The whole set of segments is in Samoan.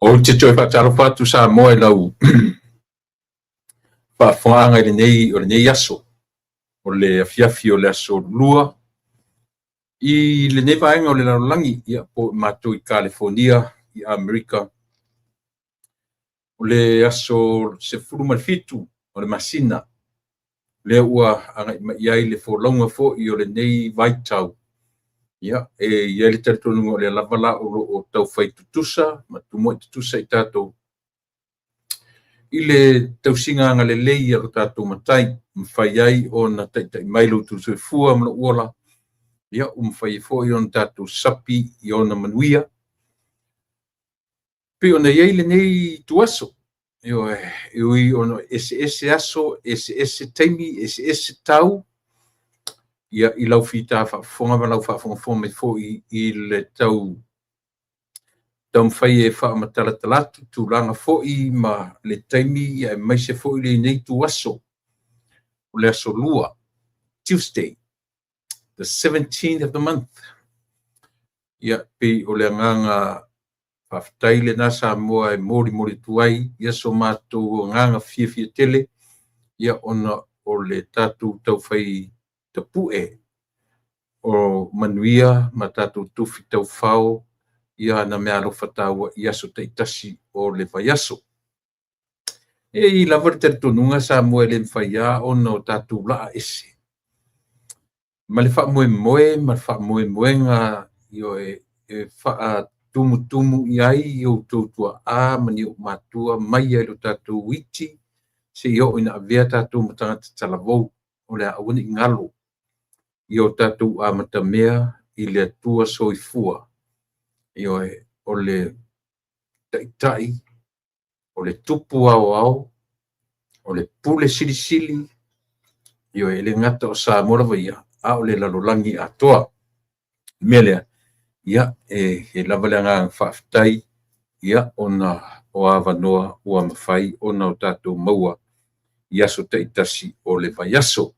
Ou te toe faatalofa atu Samoa i lau faafofogaaga i lenei, o lenei aso, o le afiafi o le aso Lua i lenei vaega o le lalolagi, ia, po o matou i Kalifonia i Amerika, o le aso 17 o le masina, lea ua agai mai i ai le folauga foi o lenei vaitau. Ia, e i ai le talitonuga o lea lava la o lo o taufai tutusa ma tumuai tutusa i tatou i le tausiga agalelei a lo tatou Matai, mafai ai ona taitai mai lo outou soifua ma lou ola, ia, ua mafai ai foi ona tatou sapi i ona manuia pei ona i ai lenei ituaso. Ioe, e ui ona eseese aso, eseese taimi, eseese tau, ia, i lau fita faafofoga ma lau faafogafoga mai foi i le tau taumafai e faamatalatala atu tulaga foi ma le taimi, aemaise foi lenei ituaso o le aso Lua, Tuesday, the 17th of the month. Ia, pei o le agaga faafetai lena Samoa e molimoli atu ai ia so matou agaga fiafia tele, ia, ona o le tatou taufai tapue o manuia ma tatou tufi taufao ia ana meaalofa taua i aso taitasi o le vaiaso. E i ai lava le talitonuga Samoa e le mafai lava ona o tatou laa ese ma le faamoemoe ma le faamoemoega, ioe, e faatumutumu i ai i outou tuaa ma ni ou matua mai ai lo tatou iti seia oo ina avea tatou ma tagata talavou, o le a aua ne i galo i o tatou amatamea i le Atua soifua. Ioe, o le Taitai, o le Tupu Aoao, o le Pule Silisili, ioe, e le gata o Samoa lava ia, a o le lalolagi atoa. O le mea lea, ia, e lava le agaga faafetai, ia, ona o avanoa ua mafai ona o tatou maua i aso taitasi o le vaiaso.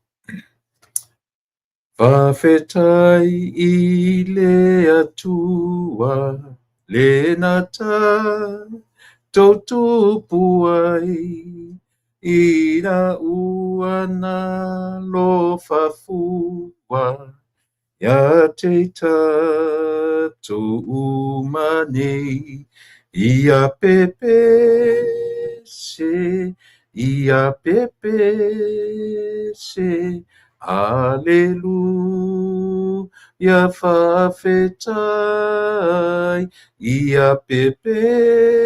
Faafetai i le Atua le na tatou tupu ai ina ua nalofa fua ia te i tatou uma nei. Ia pepese, ia pepese, aleluia faafetai. Ia pepese,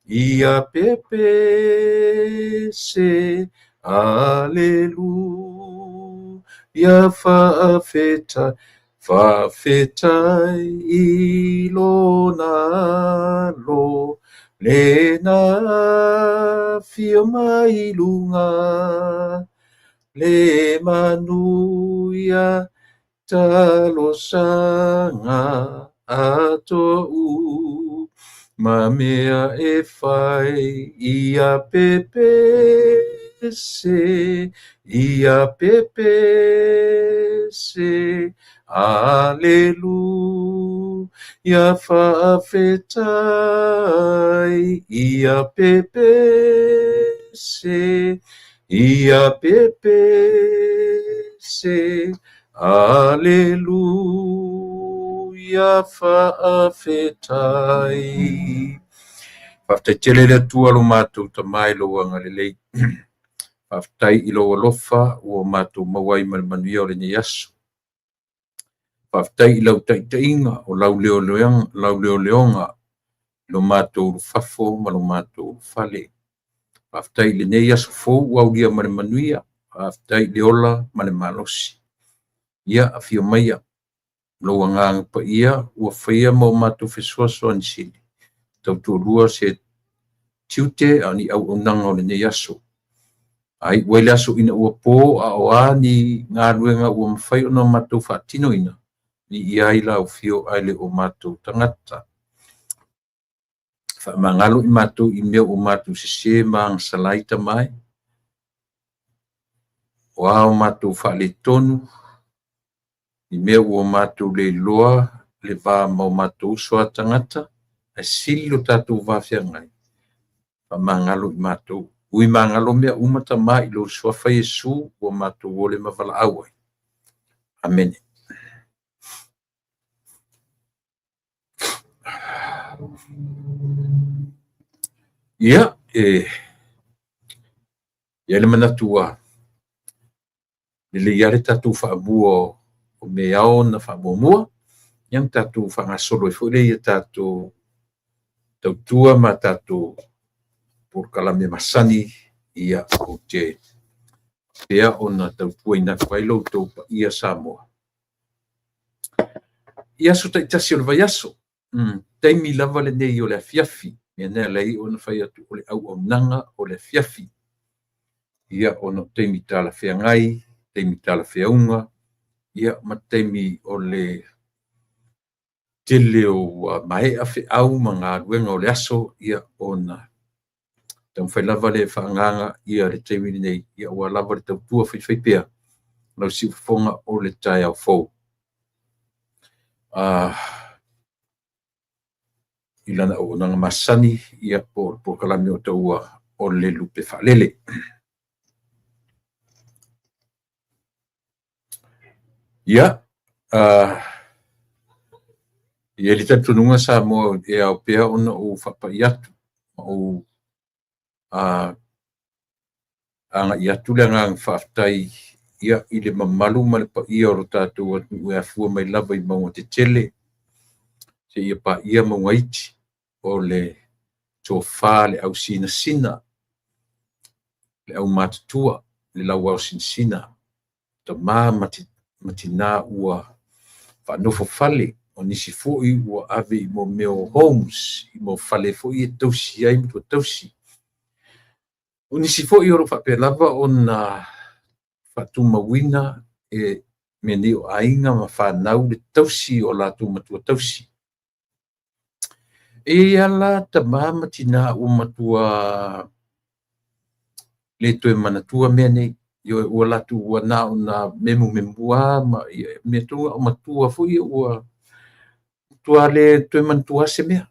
ia pepese, aleluia faafetai. Faafetai i lona alo le na afio mai i luga, le manuia talosaga atoa uma mea e fai. Ia pepese, ia pepese, aleluia faafetai. Ia pepese, ia pepese, aleluia faafetai. Faafetai tele le Atua lo matou Tama i lou agalelei. Faafetai i lou alofa ua matou maua ai ma le manuia o lenei aso. Faafetai i lau taitaiga o lau leoleoga i lo matou ulufafo ma lo matou ulufale. Faafetai i lenei aso fou ua aulia ma le manuia. Faafetai i le ola ma le malosi. Ia, afio maia lou agaga paia ua faia ma o matou fesoasoani sili. Tautoalua se tiute a o ni auaunaga o lenei aso. A iu ai le aso ina ua po, a o a ni galuega ua mafai ona matou faatinoina, viia ai lau afio ae le o matou tagata. Faamagalo i matou i mea ua matou sese ma agasala ai, Tama e. O a o matou faaletonu, i mea ua matou le iloa le va ma o matou uso a tagata, Ae sili lo tatou va feagai, faamagalo i matou. Ui magalo mea uma Tama i lou Suafa Iesu ua matou ole ma valaau ai. Amene. Ia, e i ai le manatu ua lelei lava le tatou faamua o mea e ao ona faamuamua, ia ona tatou faagasolo ai foi lea i a tatou tautua ma tatou polokalame masani, ia ou te faapea ona tautuaina atu ai lo outou paia Samoa. I aso taitasi o le vaiaso, taimi lava lenei o le afiafi, mea lena e ala ai ona fai atu o le auaunaga o le afiafi. Ia, ona o taimi talafeagai, taimi talafeauga, ia ma taimi o le tele ua maea feau ma galuega o le aso, ia ona taumafai lava lea e faaagaaga le taimi lenei aua lava le tautua faifaipea lau siufofoga o le taeao fou. I lana auaunaga masani, ia po o le polokalame o taua o le Lupe Faalele. Ia, e i ai le talitonuga Samoa e ao pea ona ou faapai atu ma ou agai atu le agaga faafetai i le mamalu ma le paia o lo tatou atunuu e afua mai lava i mauga tetele seia paia mauga iti, o le tofa a le ausinasina, le aumatutua, le lauaosinasina, tama ma tina ua faanofofale, o nisi foi ua ave i mea o homes, i fale foi e tausi ai matua tausi. O nisi foi o lo o faapea lava ona faatumauina e mea nei o aiga ma fanau le tausi o latou matua tausi. E i ai lava la tama ma tina ua matua le toe manatua mea nei, ioe, ua latou ua na ona memumemua lava ma mea tonu lava o matua foi ia ua matua le toe manatua lava se mea.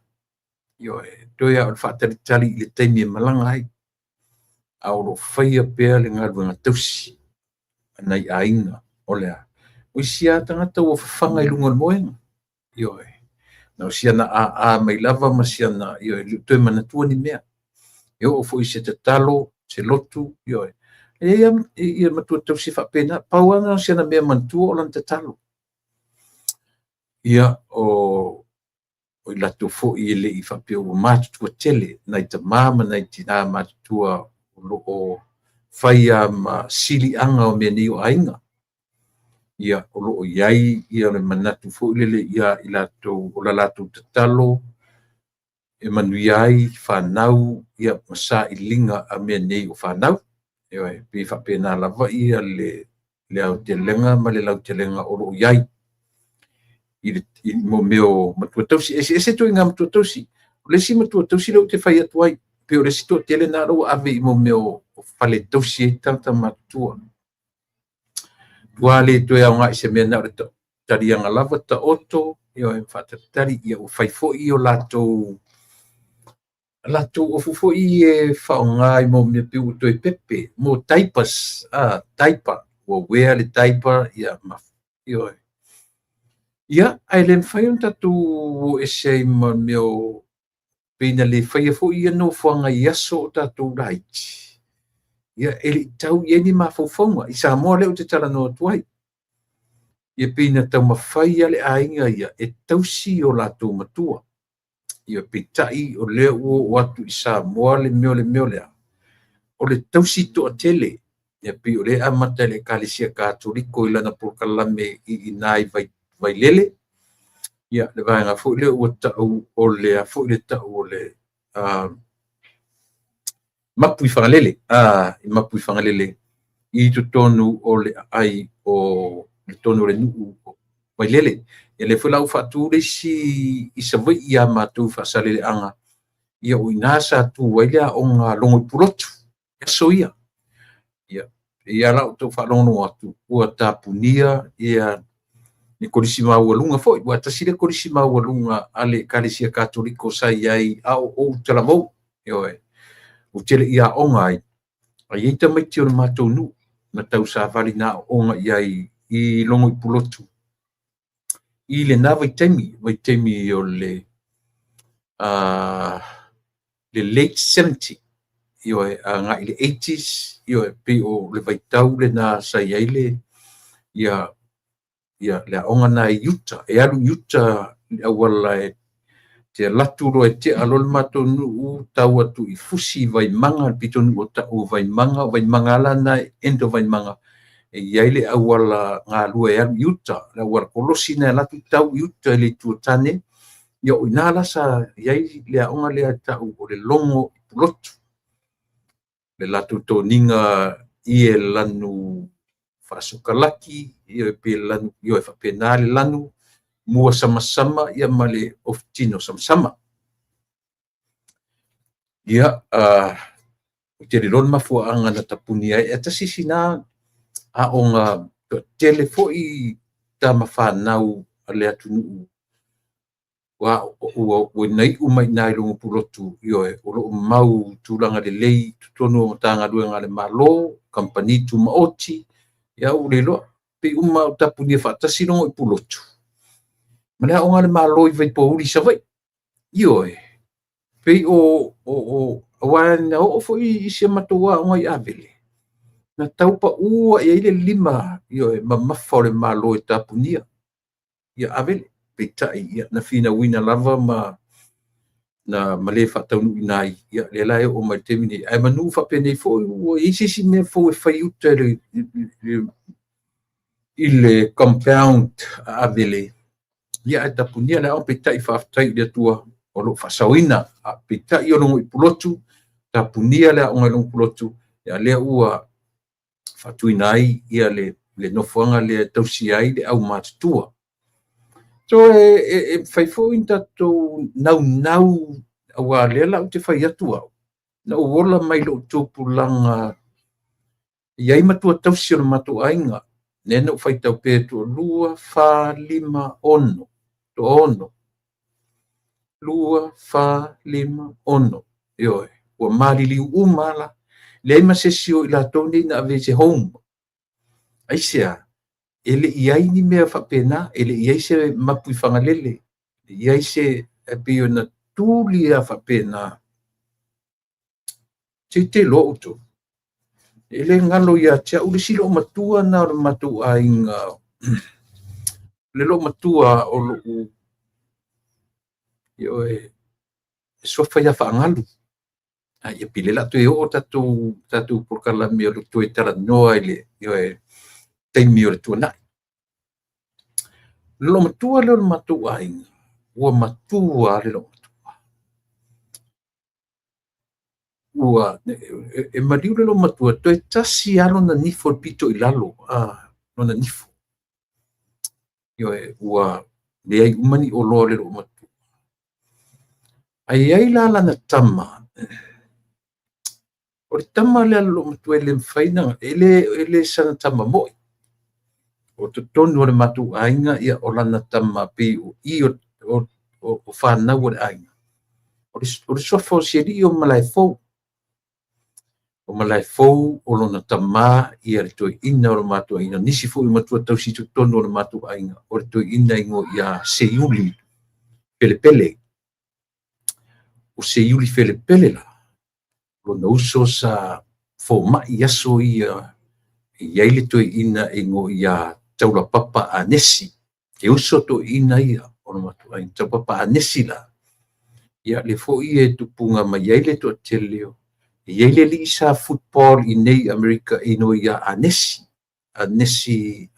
Ioe, toe lava o le faatalitali i le taimi e malaga ai, a o lo o faia pea le galuega tausi a nai aiga. O le a? O isi lava tagata ua fafaga i luga o le moega. Ioe, na o si ana aa mai lava ma si ana, ioe, e le o toe manatua ni mea. E oo foi i se tatalo, se lotu, ioe, e i ai lava matua tausi faapena. Pau lava lena o si ana mea e manatua o lana tatalo. Ia, o i latou foi e le i faapea ua matutua tele, nai tama ma nai tina matutua o lo o fai lava ma siliaga o mea nei o aiga. Ia, o lo o i ai le manatu foi lele ia i latou o la latou tatalo e manuia ai fanau ma sailiga a mea nei o fanau. Ioe, pei e faapena lava le aotelega ma le lautelega o lo o i ai i mea o matua tausi. E eseese ituaiga matua tausi. O le isi matua tausi lea ou te fai atu ai, pei o le isi toatele lena ua ave i mea o fale e tausi ai tagata matutua. Ua le toe aoga i se mea na o le taliaga lava taoto, ioe, faatalitali, ia ua fai foi o latou ofu foi e faaaoga i mea pei ua toe pepe, mo diapers, diaper, ua wear le diaper, ia, ioe. Ia, ae le mafai ona tatou o ese ai ma mea o pei na le faia foi ia nofoaga i aso o tatou laiti, ia e le i tau i ai ni mafaufauga. I Samoa lea ou te talanoa atu ai. Ia pei na taumafai lava le aiga ia e tausi o latou matua. Ia peitai o lea ua oo atu i Samoa le mea o le mea o lea, o le tausi toatele. Ia pei o lea e amata e le Ekalesia Katoliko i lana polokalame i ina i Vailele. Ia le vaega foi lea ua tau o le a foi le tau o le Mapu i Fagalele, i Mapu i Fagalele i totonu o le aai o totonu o le nuu o Vailele. Ia lea foi la ua faatu le isi i Savaii ia matou i Faasaleleaga, ia o i ina sa tu ai le aoga a Logoipulotu i aso ia. Ia, pei lava la o tau faalogologo atu ua tapunia Ni kolisi maualuga foi, ua tasi le kolisi maualuga a le Ekalesia Katoliko sa i ai a o ou talavou, ioe, ou te le i aoga ai, a i ai tamaiti o le matou nuu na tausavali na aooga i ai i Logoipulotu i lena vaitaimi, vaitaimi o le late 70, ioe, agai i le 80s, ioe, pei o le vaitau lena sa i ai le ia ia le aoga na i uta, e alu i uta le auala e te alu atu loa e tea loa le matou nuu, tau atu i Fusi, Vaimaga, le pitonuu o tau o Vaimaga, o Vaimaga lava la na e end o Vaimaga, e i ai le auala galue e alu i uta, le auala kolosi na e alu atu tau i uta i le itu o Tane, ia o i ina la sa i ai le aoga lea e tau o le Logo i Pulotu. Le latou toniga ie lanu faasukalaki, ia pe lanu, ioe, faapena le lanu, mua samasama ia ma le ofutino samasama. Ia, ou te le iloa le mafuaaga na tapunia ai, ae tasi sina aoga toatele foi tama fanau a le atunuu ua na iu mai i ina i Logopulotu, ioe, o lo o mau tulaga lelei i totonu o Matagaluega a le Malo, kamupani tumaoti, ia ua le iloa, pei uma lava ua tapunia faatasi Logoipulotu ma le aoga a le Malo i Vaipouli i Savaii. Ioe, pei o aua na oo foi isi a matou aoga i Avele, na tau pau ae ai le lima, ioe, mamafa o le Malo e tapunia ia Avele. Peitai, ia, na finauina lava ma na ma le faataunuuina ai, ia lea la e oo mai i le taimi nei. Ae manu faapenei foi ua i ai se isi mea fou e fai i uta i le compound a Avele, ia ae tapunia le aoga, peitai faafetai i le Atua o lo o faasaoina. Peitai o Logoipulotu, tapunia le aoga i Logoipulotu, ia lea ua faatuina ai ia le nofoaga lea e tausia ai le aumatutua. So e fai foi ni tatou naunau, aua o lea la ou te fai atu au, na ou ola mai lou tupulaga e i ai matua tausi o le matou aiga, lea na ou faitau pea, toalua, fa, lima, ono, toaono, lua, fa, lima, ono, ioe, ua maliliu uma lava la. Leai ma se isi o i latou nei na ave i se home. Aisea? E le i ai ni mea faapena, e le i ai se mapu i Fagalele, e le i ai se, e pei ona tuli lava faapena. Se i te iloa outou, e le galo ia te au le isi loomatua lena o le matou aiga, le loomatua o lou, ioe, suafa ia Faagalu. Ai, ia pei o lea o le a toe oo tatou polokalame o le toe talanoa i le, ioe, taimi o le tuanai. Le loomatua lea o le matou aiga, ua matua lava le loomatua. Ua e maliu le loomatua, toe tasi lava lona nifo i le pito i lalo, lona nifo. Ioe, ua leai uma ni oloa o le loomatua. Ae i ai la lana tama, o le tama lea a le loomatua e le mafai ona, e le sana tama moi. O totonu o le matou aiga, ia, o lana tama pei o i o fanau a le aiga. O le suafa o si alii o Malaefou. O Malaefou o lona tama ia le toeaina o le matou aiga. Nisi foi o matua tausi i totonu o le matou aiga, o le toeaina e igoa ia Seiuli Pelepele. O Seiuli Pelepele la, lona uso sa fomai i aso ia, e i ai le toeaina e igoa ia Taulapapa Anesi. E uso toeaina ia o le matou aiga. Taulapapa Anesi la, ia lea foi e tupuga mai ai le toatele o, e i ai le alii sa football i nei i Amerika e igoa ia Anesi. Anesi,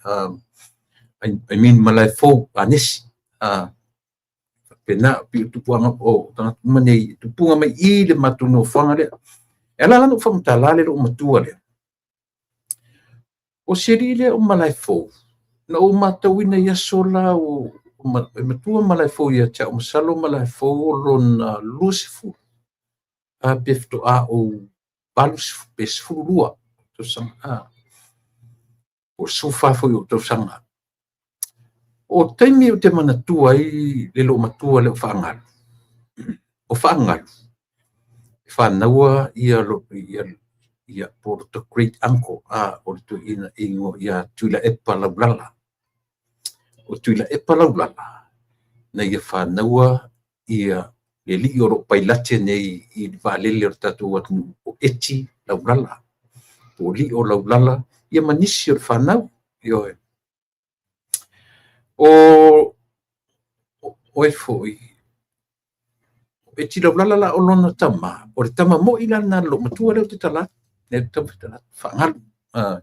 I mean Malaefou Anesi. Faapena, pei o tupuaga o tagata uma nei, tupuga mai i le matou nofoaga lea. E ala la ona ou faamatala le loomatua lea. O si alii lea o Malaefou, na ou matauina i aso la o e matua Malaefou ia te au, masalo Malaefou o lona 20, pe faatoa ou 8 pe 12 tausaga, po o le 14 foi o tausaga. O taimi ou te manatua ai le loomatua lea o Faagalu, o Faagalu e fanaua ia ia ia po o le great uncle a o le toeaina e igoa ia Tuilaepa Laulala. O Tuilaepa Laulala na ia fanaua ia le alii o lo o pailate nei i le vaalele o le tatou atunuu o Eti Laulala, po o Lio Laulala, ia ma nisi o le fanau. Ioe. O oe foi, Eti Laulala la o lona tama, o le tama moi la lena le matua lea o te tala atu, lea te tau Faagalu. A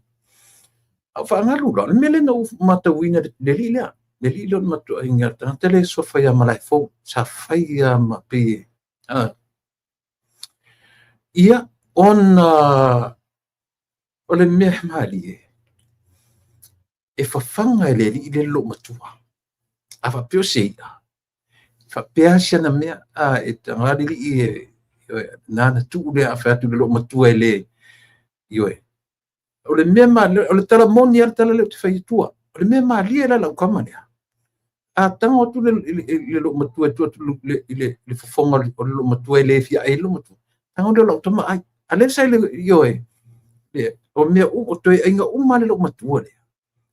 o Faagalu la, o le mea lea na ou matauina le alii lea, le alii lea o le matuaiga le tagata lea e suafa ia Malaefou, sa fai ia ma pei ia ona o le mea malie e fafaga e le alii lea le loomatua. A faapea o se i'a, faapea si ana mea, a e taga le alii e nana tuu lea a fai atu le loomatua e le ioe. O le mea ma o le tala moni a le tala lea ou te fai atua. O le mea malie la lau tama lea. A tago atu le loomatua e tuu atu i le fofoga o le loomatua e le fia ai le loomatua. Tago lea o lau tama ai. A lea sa ile ioe. O mea o toe aiga uma le loomatua lea.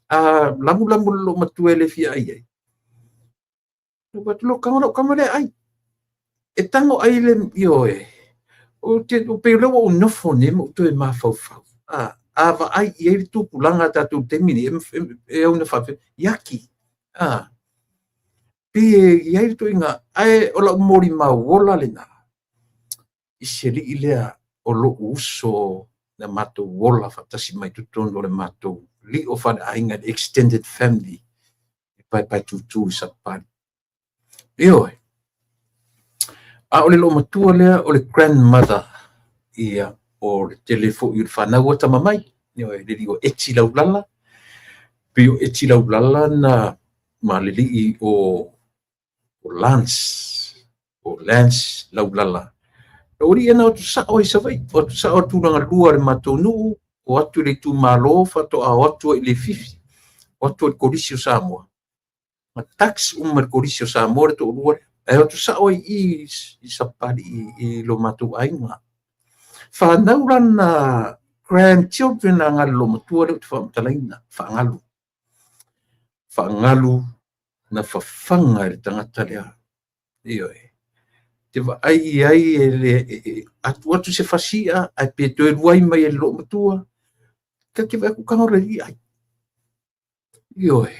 A lamulamu le loomatua e le fia ai ai. Ua tago lau tama lea ai. E tago ai le ioe. O te pei o lea ua ou nofo nei ma ou toe mafaufau. A vaai i ai le tupulaga a tatou taimi nei, e au na faapea, iaki. Pei e i ai le ituaiga, ae o lau molimau ola lena, i se alii lea o lo'u uso na matou ola faatasi mai totonu o le matou lio faleaiga, le extended family, e paepae tutu i Sapapalii. Ioe. A o le loomatua lea o le grandmother ia o le tele foi o le fanau a tama mai. Ioe, le alii o Eti Laulala, pei o Eti Laulala na ma le alii o Lance, o Lance Laulala. O alii na o atu sao ai Savaii, o atu sao le tulaga lua o le matou nuu, o atu i le itumalo, faatoa o atu ai i Leififi, o atu ai i le Kolisi o Samoa. Ma tax uma i le Kolisi o Samoa le toalua lea. Ae o atu sao ai i i Sapapalii i lo matou aiga. Fanau lana grandchildren a le loomatua lea ou te faamatalaina, Faagalu. Faagalu na fafaga e le tagata lea. Ioe. Te vaai i ai e le atu atu se fasi'a ae pe toe luai mai e le loomatua. Ta te vaai atu tago le alii ai. Ioe.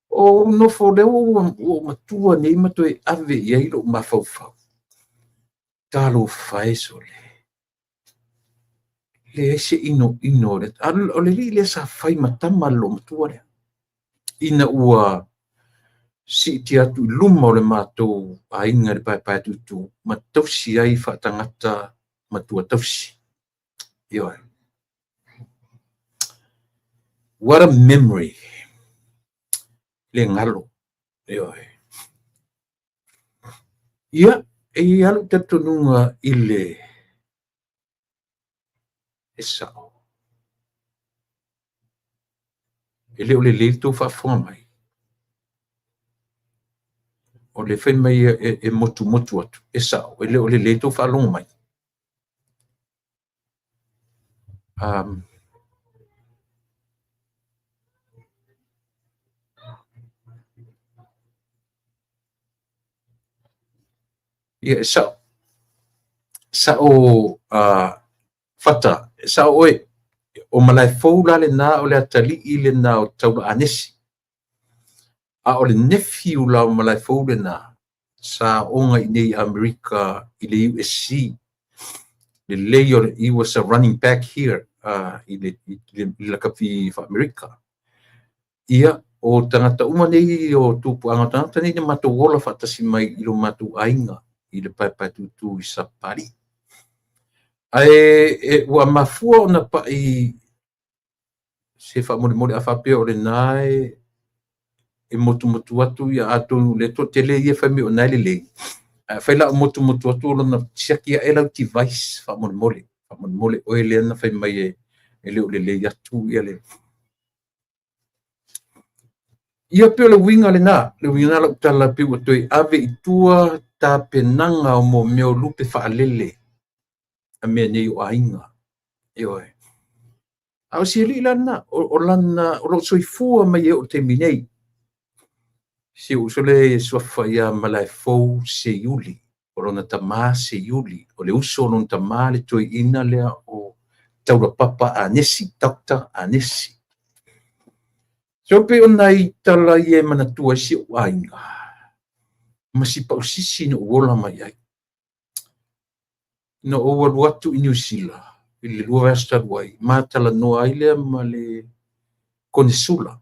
O nofo lea ua ou matua nei ma toe ave i ai lou mafaufau. Talofa e sole. Leai se inoino o le o le alii lea sa fai ma tama le loomatua lea. Ina ua siitia atu i luma o le matou aiga i le paepae tutu ma tausi ai faatagata matua tausi. Ioe. What a memory. Le galo. Ioe. Ia, e i ai lou talitonuga i le e sao. E le o lelei le tou faafofoga mai. O le fai mai e motumotu atu, e sao, e le o lelei le tou faalogo mai. Ia, e sao. Sao Fata, e sao oe. O Malaefou la lena o le atalii lena o Taulaanesi. A o le nephew la o Malaefou lena, sa aoga i nei Amerika i le USC. Lelei o le, he was a running back here i le lakapi faa-Amerika. Ia, o tagata uma nei o tupuaga o tagata nei na matou ola faatasi mai i lo matou aiga i le paepae tutu i Sapapalii. Ae ua mafua ona pa'i se faamolemole a faapea o lena e motumotu atu ia atonu o le toatele ia e fai mai o na e lelei. Ae afai la o motumotu atu o lona siaki ae lau device faamolemole. Faamolemole oe lea na fai mai e le o lelei atu ia le. Ia pei o le uiga lena, le uiga lena o lau tala pei ua toe ave i tua tapenaga o mo mea o lupe faalele a mea nei o aiga. Ioe. A o si alii la lena, o lana, o lo o soifua mai e oo i le taimi nei. Si ou uso lea e suafa ia Malaefou Seiuli, o lona tama Seiuli, o le uso o lona tama le toeaina lea o Taulapapa Anesi, Doctor Anesi. So pei o nai tala ia e manatua ai si ou aiga, ma si pausisi na ou ola mai ai. Na ou alu atu i Niu Sila i le 2 vaiaso talu ai, ma talanoa ai lea ma le Konesula,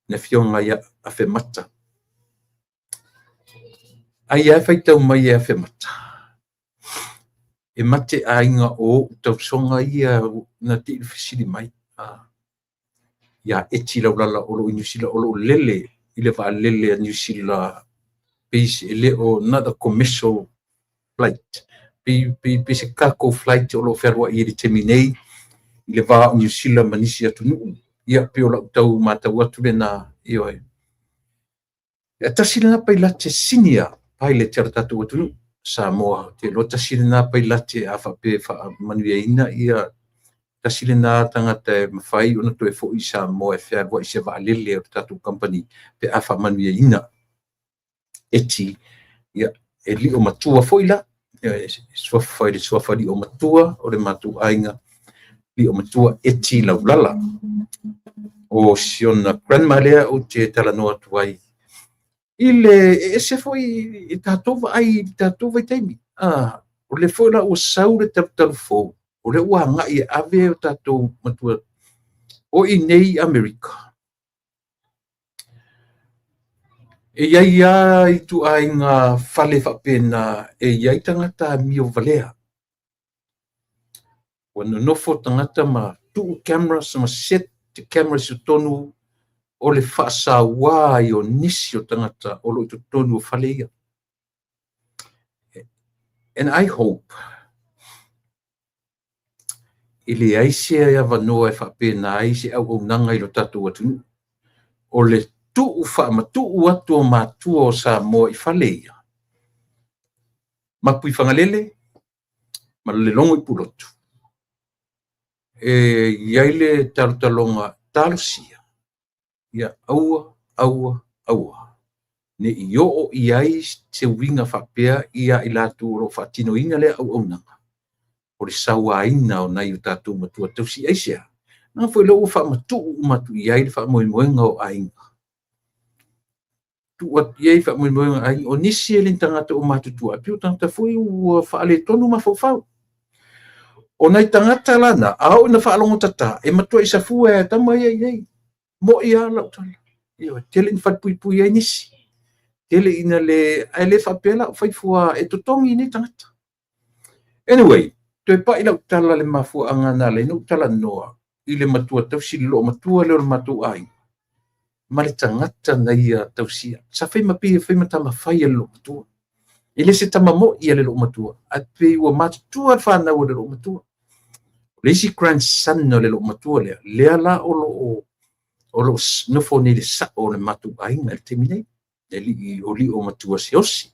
le afioga ia Afemata. Ai lava e faitau mai e Afemata, e ma te aiga o ou tausoga ia na te i fesili mai. Ia Eti Laulala o lo o i Niu Sila, o lo o lele i le vaalele a Niu Sila, pei e le o not a commercial flight, pei se cargo flight o lo o fealuai i le taimi nei i le va o Niu Sila ma nisi atunuu. Ia, pei o lau tau matau atu lena, ioe. E tasi lena pailate senior pilot a le tatou atunuu Samoa. Ou te iloa tasi lena pailate a faapea e faamanuiaina ia tasi lena tagata e mafai ona toe foi i Samoa e fealuai i se vaalele o le tatou company pe a faamanuiaina. Eti, ia, e lio matua foi la, e suafa i le suafa lio matua o le matou aiga, lio matua Eti Laulala. O si ona grandma lea ou te talanoa atu ai i le e ese foi i tatou vaai i tatou vaitaimi. O lea foi la ua sau le talutalu fou, o lea ua agai e ave o tatou matua o i nei i Amerika. E i ai lava ituaiga fale faapena e i ai tagata amio valea. Ua nonofo tagata ma tuu cameras ma set cameras i totonu o le faasaua ai o nisi o tagata o lo o i totonu o fale ia. And I hope e leai se avanoa e faapena ai se auaunaga i lo tatou atunuu. O le tuu faamatuu atu o matua o Samoa i fale ia, Mapuifagalele ma le Logo i Pulotu, e i ai le talotaloga talosia, ia aua, aua, aua, ne i oo i ai se uiga faapea ia i latou o lo o faatinoina lea auaunaga, o le sauaina o nai o tatou matua tausi. Aisea? Leaga foi lea ua faamatuu uma atu i ai le faamoemoega o aiga. Tuu atu i ai faamoemoega o aiga. O nisi e le ni tagata ua matutua, pei o tagata foi ua faaletonu mafaufau. O nai tagata la na, a oo ina faalogo tata, e matuai safua e tama ia i nei. Mo'i lava lau tala. Ioe, tele ina falepuipui ai nisi. Tele ina le, ae le faapea la o fai fua e totogi nei tagata. Anyway, toe pai lau tala le mafuaaga na ala ai ona ou talanoa i le matua tausi, le loomatua lea o le matou aiga, ma le tagata na ia tausia. Sa fai ma pei e fai ma tama fai a le loomatua. E le se tama mo'i a le loomatua, ae pei ua matutua le fanau a le loomatua. O le isi grandson o le loomatua lea, lea la o lo o nofo nei le sao o le matou aiga i le taimi nei, le alii o lio matua Siaosi.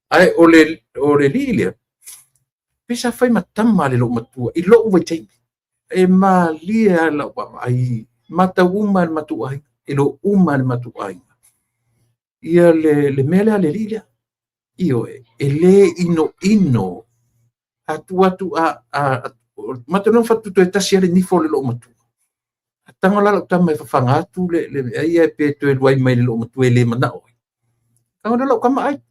Ae o le alii lea, pei sa fai ma tama a le loomatua i lou vaitaimi. E malie lava lau vaavaai, matau uma e le matou aiga, e iloa uma e le matou aiga ia le mea lea a le alii lea. Ioe, e le inoino a tuu atu a matou loa faatutoe tasi lava le nifo o le loomatua. A tago la lau tama e fafaga atu le ia pe toe luai mai le loomatua e le manao ai. Tago lea lau tama ai.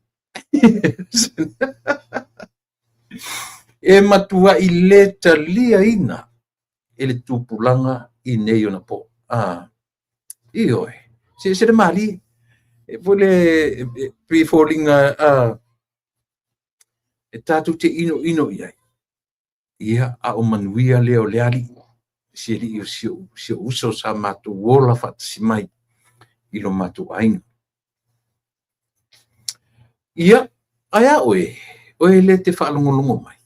E matuai le taliaina e le tupulaga i nei ona po. Ioe, se le malie. E foi le pei foliga e tatou te inoino i ai. Ia, a o manuia lea o le alii, si alii o si ou uso sa matou ola faatasi mai i lo matou aiga. Ia, ae a oe, oe lea e te faalogologo mai,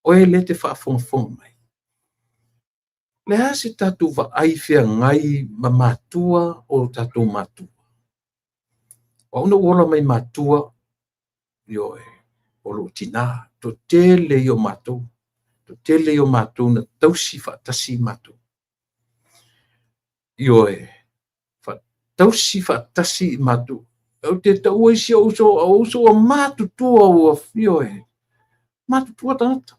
oe lea e te faafogafoga mai. Le a se tatou vaai feagai ma matua o tatou matua? O au na ou ola mai matua, ioe, o lou tinā, toatele ia o matou, toatele ia o matou na tausi faatasi matou. Ioe, tausi faatasi i matou. Ou te taua isi ou uso, o uso ua matutua ua, ioe, matutua tagata.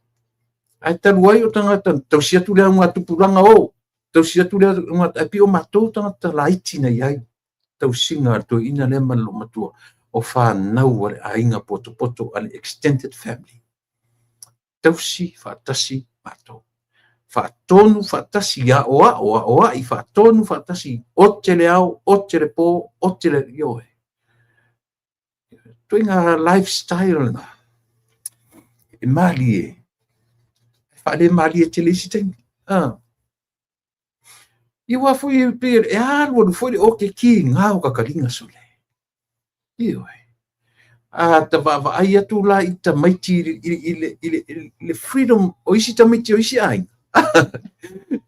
Ae talu ai o tagata, tausi atu le augatupulaga o, tausi atu le auga, ae pei o matou tagata laiti na i ai tausiga a le toeaina lea ma le loomatua, o fanau a le aiga potopoto, a le extended family. Tausi faatasi matou. Faatonu faatasi, aoao, aoai, faatonu faatasi, ote le ao, ote le po, ote le, ioe. Ituaiga lifestyle lena. E malie, e faale malie tele isi taimi. Ah. Ia ua foi e pei e alu alu foi le ote kiga o kakaliga sole. Ioe. A ta vaavaai atu la i tamaiti i le freedom o isi tamaiti o isi aiga.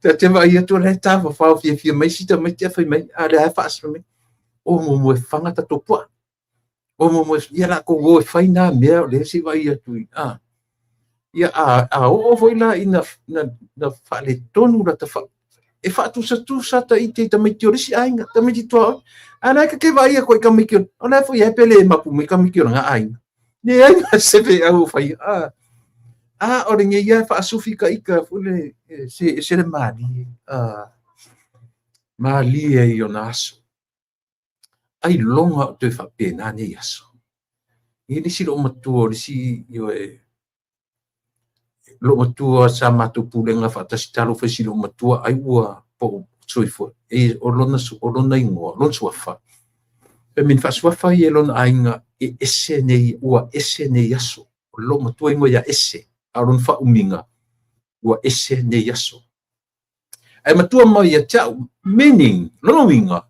Ta te vaai atu o la e tafafao fiafia mai isi tamaiti ae fai mai, a lea e faasolo mai, o muamua e faga tatou puaa. O muamua ia latou o e fai nā mea o lea se i vaai atu i, a. Ia a oo foi la ina na faaletonu lata fa, e faatusatusa ta ite i tamaiti o le isi aiga, tamaiti tuaoi. A la e ka ke vaai atu i tamaiti o, o la e foi e pe le mapu mai tamaiti o lana aiga. Leai ma se feau o faia. A, a o lenei ia e faasufi ka ita foi le, se ese le malie. A, malie i ona aso. Ailoga o toe faapena nei aso. E i ai le isi loomatua o le isi, ioe, loomatua sa matou pulega faatasi, talofa i si loomatua ai ua pau soifua. E, o lona, o lona igoa, lona suafa. Fai mai na faasuafa ia e lona aiga e ese nei, ua ese nei aso. O le loomatua igoa ia Ese, a o lona faaumiga, ua ese nei aso. Ae matua mai ia te au, meaning, lona uiga,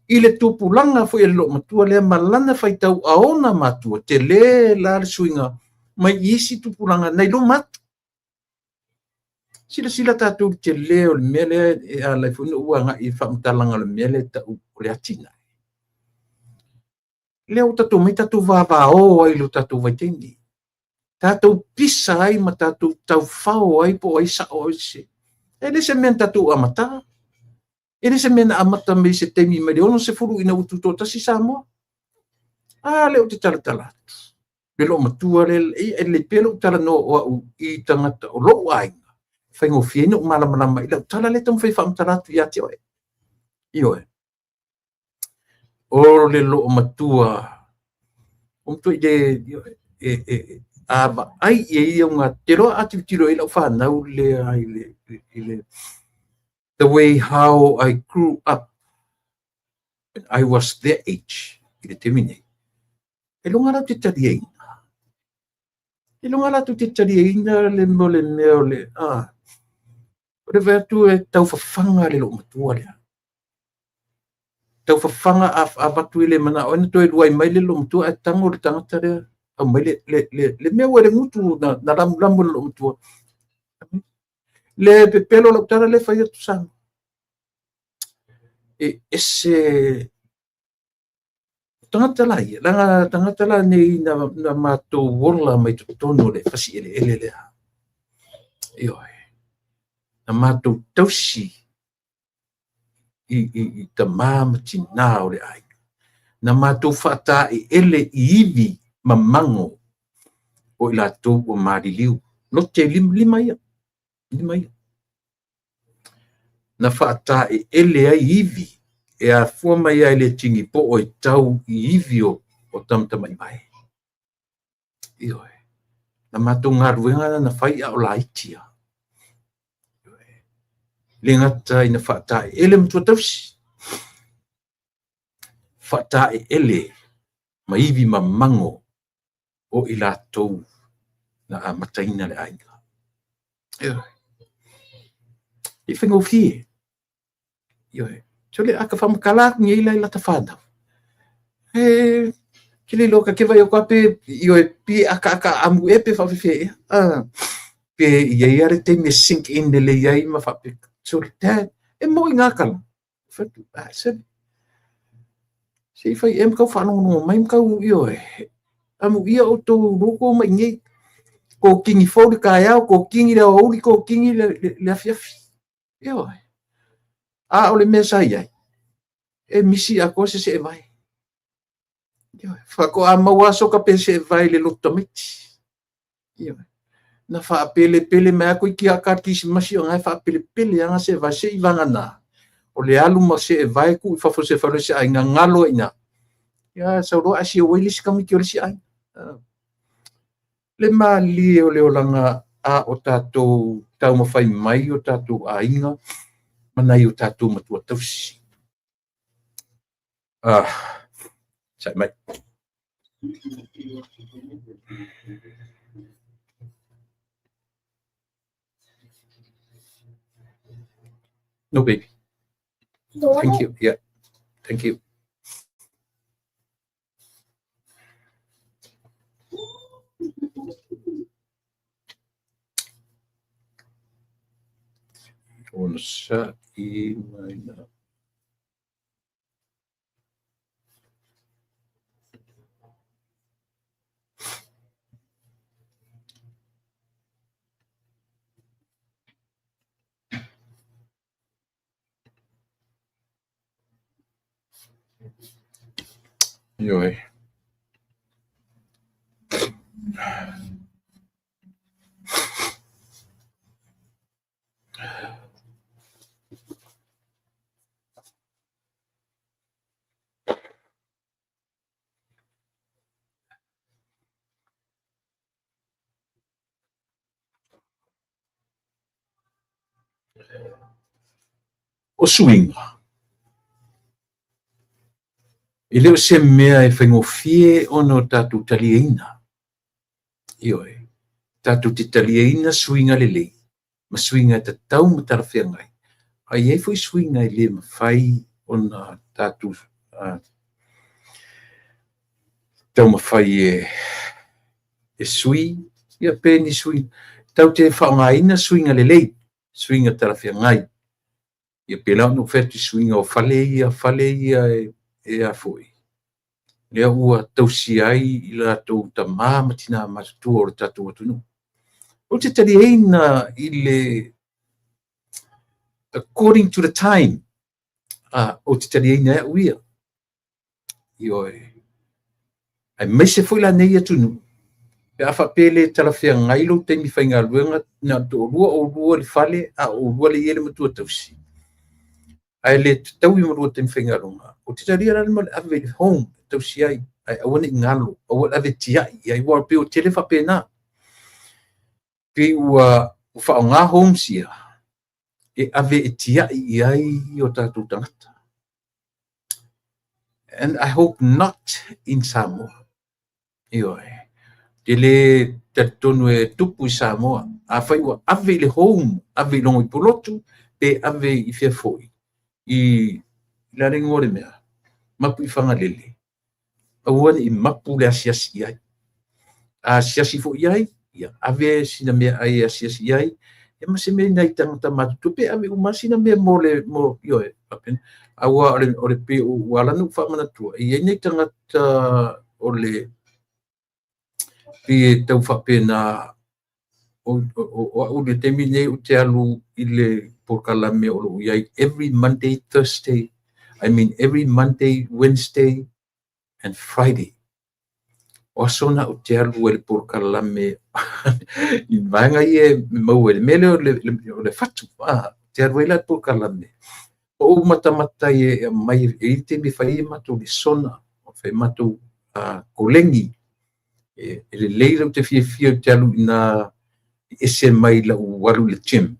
i le tupulaga foi a le loomatua lea ma lana faitau a ona matua, tele la le suiga mai i isi tupulaga nai luma atu. Silasila tatou i le tele o le mea lea e ala ai foi ona ou agai i le faamatalaga o le mea lea e tau o le atinae. Lea ua tatou omai tatou vavao ai i lo tatou vaitaimi. Tatou pisa ai ma tatou taufao ai po o ai sao ai sese. E le se mea na tatou amata. E le se mea na amata mai se taimi mai le 60 ina ua tutoatasi Samoa. A lea ou te talatala atu. Le loomatua le, e lelei pea lou talanoa o au i tagata o lou aiga. Faigofie ai na ou malamalama i lau tala lea e taumafai e faamatala atu ia te oe. Ioe. O le loomatua, o matua i le, e, a vaai i ai au ngā, te loa a tilotilo i lau whānau lea i le, the way how I grew up when I was their age, i le taimi nei. E loga latou te taliaina. E loga latou te taliaina le mo le mea o le, a, o le vaai atu e taufafaga le loomatua lea. Taufafaga a avatu i le manao ai na toe luai mai le loomatua ae tago le tagata lea, aumai le mea ua i le gutu na lamulamu e le loomatua. Le pepelo lau tala le fai atu sa. E ese tagata la ia, leaga tagata la nei na matou ola mai totonu o le fasi eleele lea. Ioe. Na matou tausi i tamā ma tinā o le aiga. Na matou faataeele i ivi ma mago o i latou ua maliliu. Lote lima, lima ia. Lima ia. Na faataeele ai ivi e afua mai ai le tigi poo e tau i ivi o tamatamaivae. Ioe. Na matou galuega na fai a o laiti ia. Ioe. Le gata ina faataeele matua tausi. Faataeele ma ivi ma mago o i latou na amataina le aiga. Ioe. E faigofie. Ioe. Sole a ka faamatala atu nei la i lata whānau. E, ke le iloa ka ke vai o ka pe, ioe, pi aka aka amu e pe whaafefe e. Ah, pe i ai a le taimi e sink in lelei ai ma whaape. So dad, e mo i ngā kala. Fai atu, ah, se, se i fai e makau whaalongo mai makau io e. Amu ia o tō loko mai nei. Ko kingi fou le kaeao, ko kingi le aoauli, ko kingi le afiafi. Io e. A o le mea sa iai, e misi atoa se seevai. Ioe, faatoa maua aso ka pe seevai le loto tamaiti. Ioe. Na faapelepele mai lava toeitiiti lava kerisimasi o na e faapelepele lava seevai se i vagana. O le alu ma seevai tuu i fafo o se fale o se aiga galo ai i ina. Ia sau loa ae siau ai le isi tamaiti o le isi aiga. Le malie o le olaga a o tatou taumafai mai o tatou aiga ma nai o tatou matua tausi. Ah, sai mai. No, baby. Thank you. Yeah. Thank you. Ona sa'i mai na. Ioe. O suiga, e le o se mea e faigofie ona o tatou taliaina. Ioe, tatou te taliaina suiga lelei ma suiga e tatau ma talafeagai. Ae i ai foi suiga e le mafai ona tatou taumafai e sui, ia pe ni sui, tatou te faaaogaina suiga lelei, suiga talafeagai. Ia pei la ona ou fai atu i suiga o fale ia e a foi, lea ua tausia ai i latou tama ma tina matutua o le tatou atunuu. Ou te taliaina i le according to the time, ou te taliaina e au ia. Ioe. Aemaise foi la nei atunuu, pe a faapea e le talafeagai lou taimi faigaluega, na o le toalua oulua i le fale, a o oulua lea e i ai le matua tausi, ae le tataui ma lua taimi faigaluega, ou te talia la le mea o le ave i le home e tausi ai, ae aua ne i galo, aua le ave tiai i ai, aua pei ua tele faapena. Pei ua faaaoga homes ia e ave e tiai i ai o tatou tagata. And I hope not in Samoa. Ioe. Te le talitonu e tupu i Samoa. Afai ua ave i le home, ave i logo i Pulotu, pe ave i fea foi, i le a le igoa o le mea, mapu i Fagalele, aua ne i mapu le asiasi i ai. A asiasi foi i ai, ia ave sina mea ai e asiasi i ai, ia ma se mea i nai tagata matutua, pe ave uma sina mea mo le, mo, ioe, faapena. Aua o le pei ua ala ona ou faamanatua, e i ai nai tagata o le, pei e tau faapena, o au i le taimi lenei ou te alu i le polokalame o lo o i ai every Monday, Thursday, I mean every Monday, Wednesday and Friday. O aso na ou te alu ai i le polokalame i vaega ia e maua ai le mea lea o le fatu. Te alu ai la i le polokalame. O ou matamata e aumai e i ai le taimi e fai ai matou lesona, fai matou kolegi. E lelei lou te fiafia ou te alu i ina ese mai lau alu i le gym.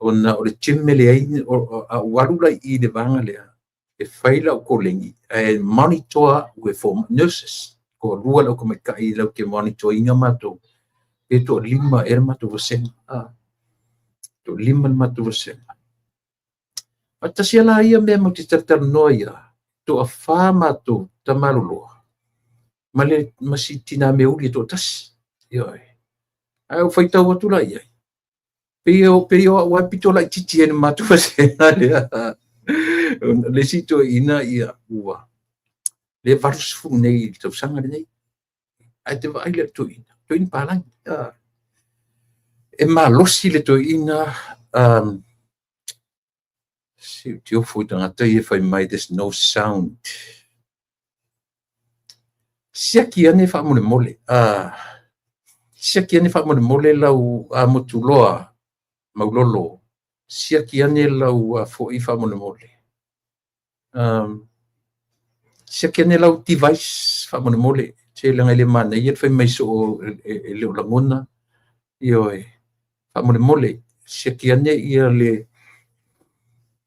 Ona o le gym e leai, a ou alu la i le vaega lea, e fai lau kolegi, ae monitor au e for nurses. Toalua le au tamaitai latou te monitor ina matou, pe toalima ea le matou vasega. Toalima le matou vasega. A tasi la ia mea matou te talatalanoa ai, toafa matou tamaloloa, ma le ma si tina meuli e toatasi. Ioe. Ae ou faitau atu la i ai. Pei o au pito laitiiti ai i le matou vasega lea. Le isi toeaina ua lea 80 nei i le tausaga lenei. Ae te vaai i le toeaina, toeaina palagi. E malosi le toeaina, se ou te ofo i tagata ia e fai mai there's no sound. Siaki ane faamolemole. Siaki ane faamolemole lau Motuloa Maulolo. Siaki ane lau foi faamolemole. Siaki ane lau device faamolemole. Se leaga e le manaia le fai mai soo e le o lagona. Ioe, faamolemole. Siaki ane ia le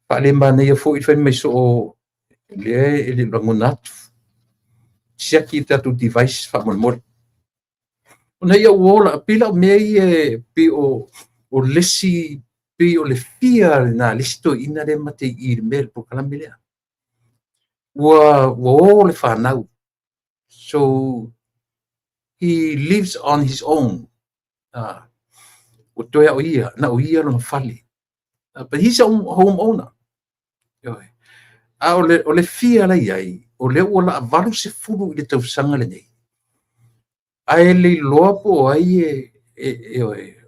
faale manaia foi le fai mai soo lea e le o lagona atu. Siaki le tatou device faamolemole. Ona ia ua ola, pei la o mea ia pei o le isi, pei o le fia lena le isi toeaina lea ma te i le mea le polokalame lea. Ua o le fanau. So he lives on his own. Ua toe au ia, na o ia lona fale. But he's a home owner. A o le fia la iai, o lea ua laa 80 i le tausaga lenei. Ae le iloa po o ai e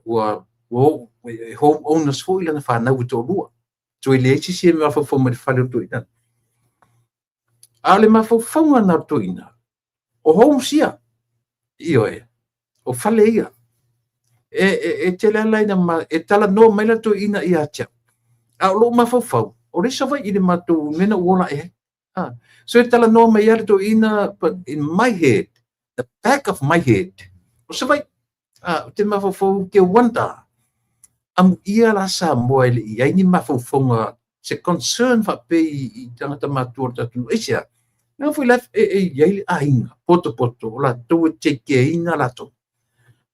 ua home owners foi lana fanau e toalua. Toe leai se isi e mafaufau mai le fale o le toeaina. A o le mafaufauga na o le toeaina, o homes ia. Ioe, o fale ia. E tele ala ina e talanoa mai la toeaina ia te au. A o lou mafaufau, o le Savaii i le matou mea na ou ola ae ai. So e talanoa mai ia le toeaina, but in my head, the back of my head, o Savaii. O te mafaufau ke wonder, amuia la Samoa e le i ai ni mafaufauga se concern faapei i tagata matua o le tatou atunuu. Aisea? Leaga foi la e i ai le aiga potopoto o latou e take care ina latou.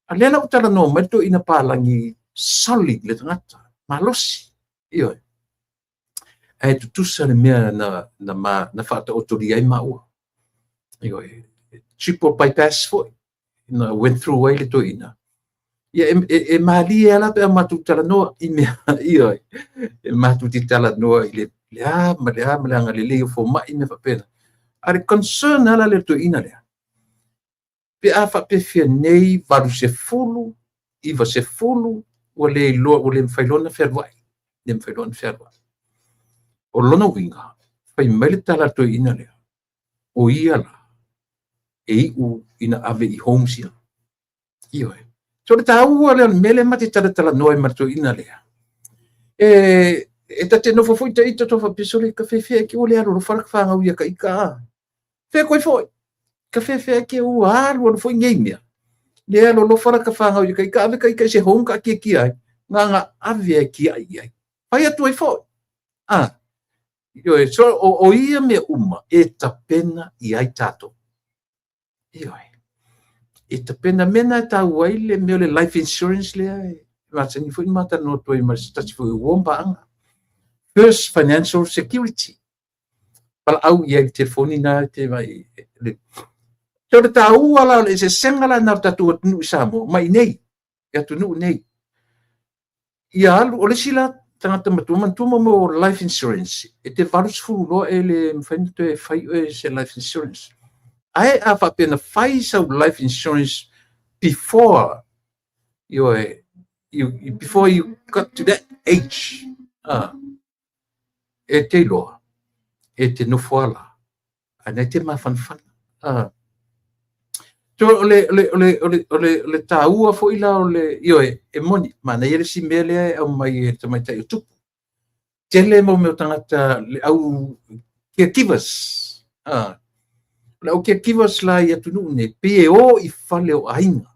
A lea la ua talanoa mai le toeaina palagi solid le tagata, malosi. Ioe. Ae tutusa le mea na faataotolia ai maua. Ioe. Triple bypass foi na went through ai le toeaina. Ia e malie ala pe a matou talanoa i mea, ioe. E matou te talanoa i le a ma le a ma le agalelei o fomai mea faapena. A le concern ala le toeaina lea. Pe a faapefea nei 80, 90, ua le iloa, ua le mafai loa ona fealuai. Le mafai loa ona fealuai. O lona uiga, fai mai le tala a le toeaina lea, o ia la, e iu ina ave i homes ia. Ioe. So le taua lea o le mea lea ma te talatalanoa ai ma le toeaina lea. E tate nofo foi ta ita tau faapea sole ka fefe ke ua le alolofa la ka whangau ia ka ika a. Fe koe foi. Ka fefe ke ua alu alu foi nei mea. Le alolofa la ka whangau ia ka ika ave ka ika i se home ka kia kia ai. Ngā ngā ave ai ki ai ai. Pai atu ai foi. Ioe, so o ia mea uma e tapena i ai tātou. Ioe. E tapena mena e tau ai le mea o le life insurance lea e masani foi matalanoa atu ai ma se tasi foi o uo ma paaga. First financial security. Palaau i ai le telefoni na te vai. So le taua la o le eseesega la na o tatou atunuu i Samoa mai nei, i atunuu nei. Ia alu, o le isi la tagata matua, manatua mo mo life insurance, e te 80 loa e le mafai ona toe fai oe se life insurance. Ae a faapea na fai sau life insurance before before you got to that age, e te iloa, e te nofo ala, a nei te mafanafana. So o le taua foi la o le, ioe, e moni, manaia le isi mea lea e aumai e le tamaitai o tupu. Tele mo mea o tagata le au caregivers. O le au caregivers la i atunuu nei, pei e o i fale o aiga.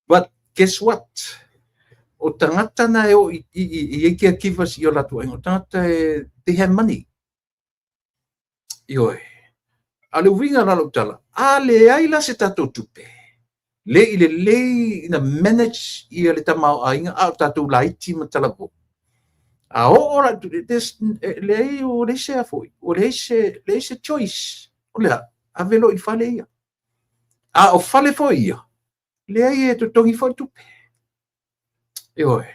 But guess what? O tagata na e o i i caregivers i o latou aiga, o tagata e, they have money. Ioe. A le uiga la lau tala, a leai la se tatou tupe. Le i lelei ina manage ia le tamaoaiga a o tatou laiti ma talavou. A oo la, leai ua leai se a foi, ua leai se choice. O lea, ave loa i fale ia. A o fale foi ia, leai e totogi foi tupe. Ioe.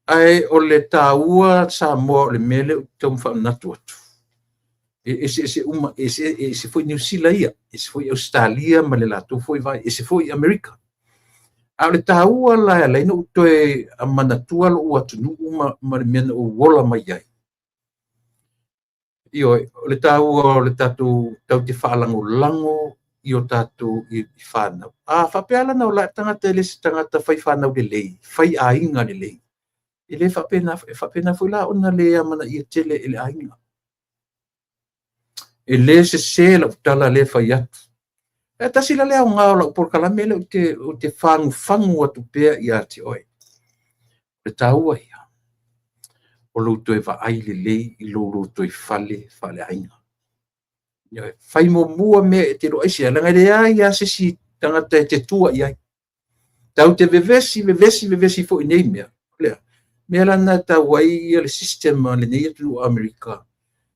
Ae o le taua Samoa o le mea lea ou te tau faamanatu atu. E eseese uma, e ese foi Niu Sila ia, ese foi Ausetalia ma le latou foi vai, ese foi Amerika. A o le taua la e ala ai ona ou toe manatua lou atunuu ma le mea na ou ola mai ai. Ioe, o le taua o le tatou tatou te faalagolago i o tatou i fanau. A faapea la na ola ae le tagata e le se tagata fai fanau lelei, fai aiga lelei, e le faapena, e faapena foi la ona le amanaia tele e le aiga. E le sese lau tala lea e fai atu. E tasi la le aoga o lau polokalame lea ou te fagufagu atu pea ia te oe. O le taua ia o lou toe vaai lelei i lou lotoifale faaleaiga. Fai muamua mea e te iloa ai se leaga e leai lava se isi tagata e te tua i ai. Tatou te vevesi, vevesi, vevesi foi i nei mea. O le mea la lena e tau ai le system a lenei atunuu o Amerika.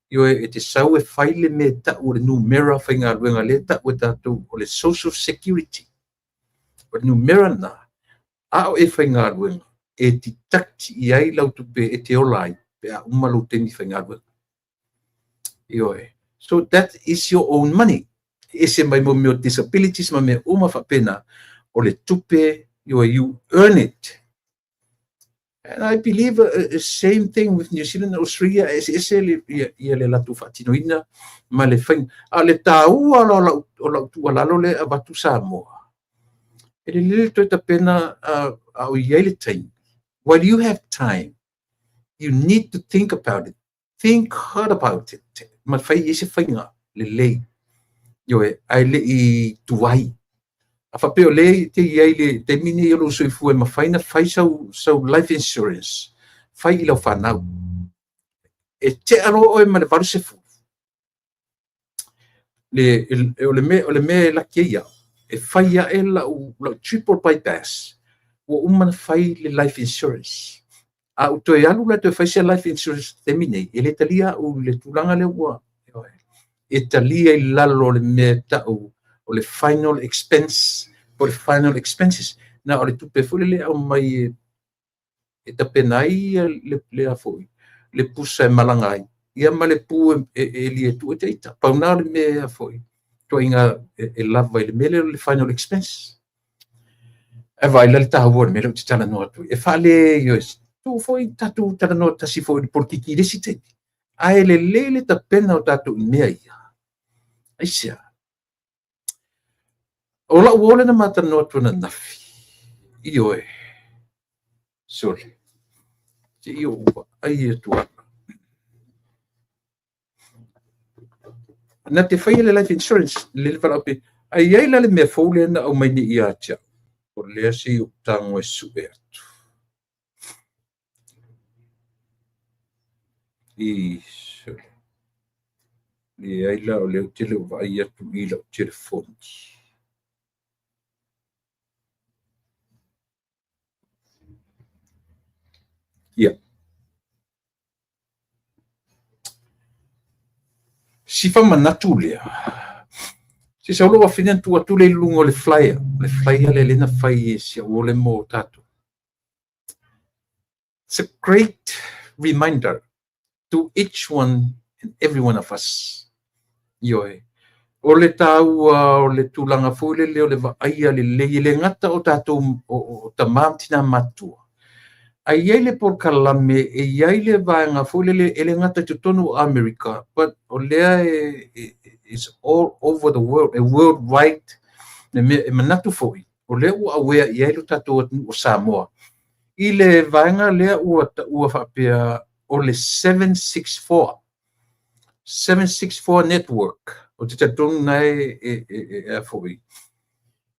Ioe, e te sau e fai le mea e tau o le numera faigaluega lea e tau e tatou o le Social Security. O le numera lena, a o e faigaluega, e deduct i ai lau tupe e te ola ai pe a uma lou taimi faigaluega. Ioe. So that is your own money. E ese mai mo mea o disabilities ma mea uma faapena. O le tupe, ioe, you earn it. And I believe the same thing with New Zealand and Australia, e eseese ia le latou faatinoina ma le faiga. A o le taua la o lau tuualalo lea e avatu Samoa, e lelei le toe tapena a o i ai le taimi. While you have time, you need to think about it. Think hard about it. Ma fai i ai se faiga lelei. Ioe, ae le i tuai. A faapea o lea e te i ai le taimi nei o lou soifua e mafai ona fai sau life insurance, fai i lau fanau. E tea loa oe ma le 80. O le mea e laki ai au, e fai ae lau triple bypass, ua uma ona fai le life insurance. A ou toe alu la toe fai se life insurance taimi nei, e le talia au i le tulaga lea ua e talia i lalo o le mea e tau o le final expense, po o le final expenses. Na o le tupe foi lele e aumai e tapena ai le a foi, le pusa e malaga ai, ia ma le pu e li e tuu ai te ita. Pau na o le mea foi, ituaiga e lava i le mea lea o le final expense. E vaai la le taua o le mea lea ou te talanoa atu ai. E faale, tuu foi tatou talanoa tasi foi i le polokiki i le isi taimi. Ae lelei le tapena o tatou i mea ia. Aisea? O lau uo lea na ma talanoa atu ananafi. Ioe. Sole. Se i ou vaai atu ala. Na te faia le life insurance, le le valaau pe, ai i ai la le mea fou lea na aumai nei ia te au. O lea se i ou tago e sue atu. I, sole. Leai la o lea ou te le o vaai atu i lau telefoni. Ia. Si faamanatu lea, se sau lou afine na tuu atu lea i luga o le flyer, le flyer lea lea na fai e si au uo lea mo tatou. It's a great reminder to each one and every one of us. Ioe. O le taua o le tulaga foi lele o le vaaia lelei, e le gata o tatou o tama ma tina matutua. Ae i ai le polokalame, e i ai le vaega foi lele e le gata i totonu o Amerika, but o lea e is all over the world, e worldwide le mea e manatu foi, o lea ua aware i ai lo tatou atunuu o Samoa. I le vaega lea ua taua faapea o le 764. 764 Network. O te talitonu na e a foi,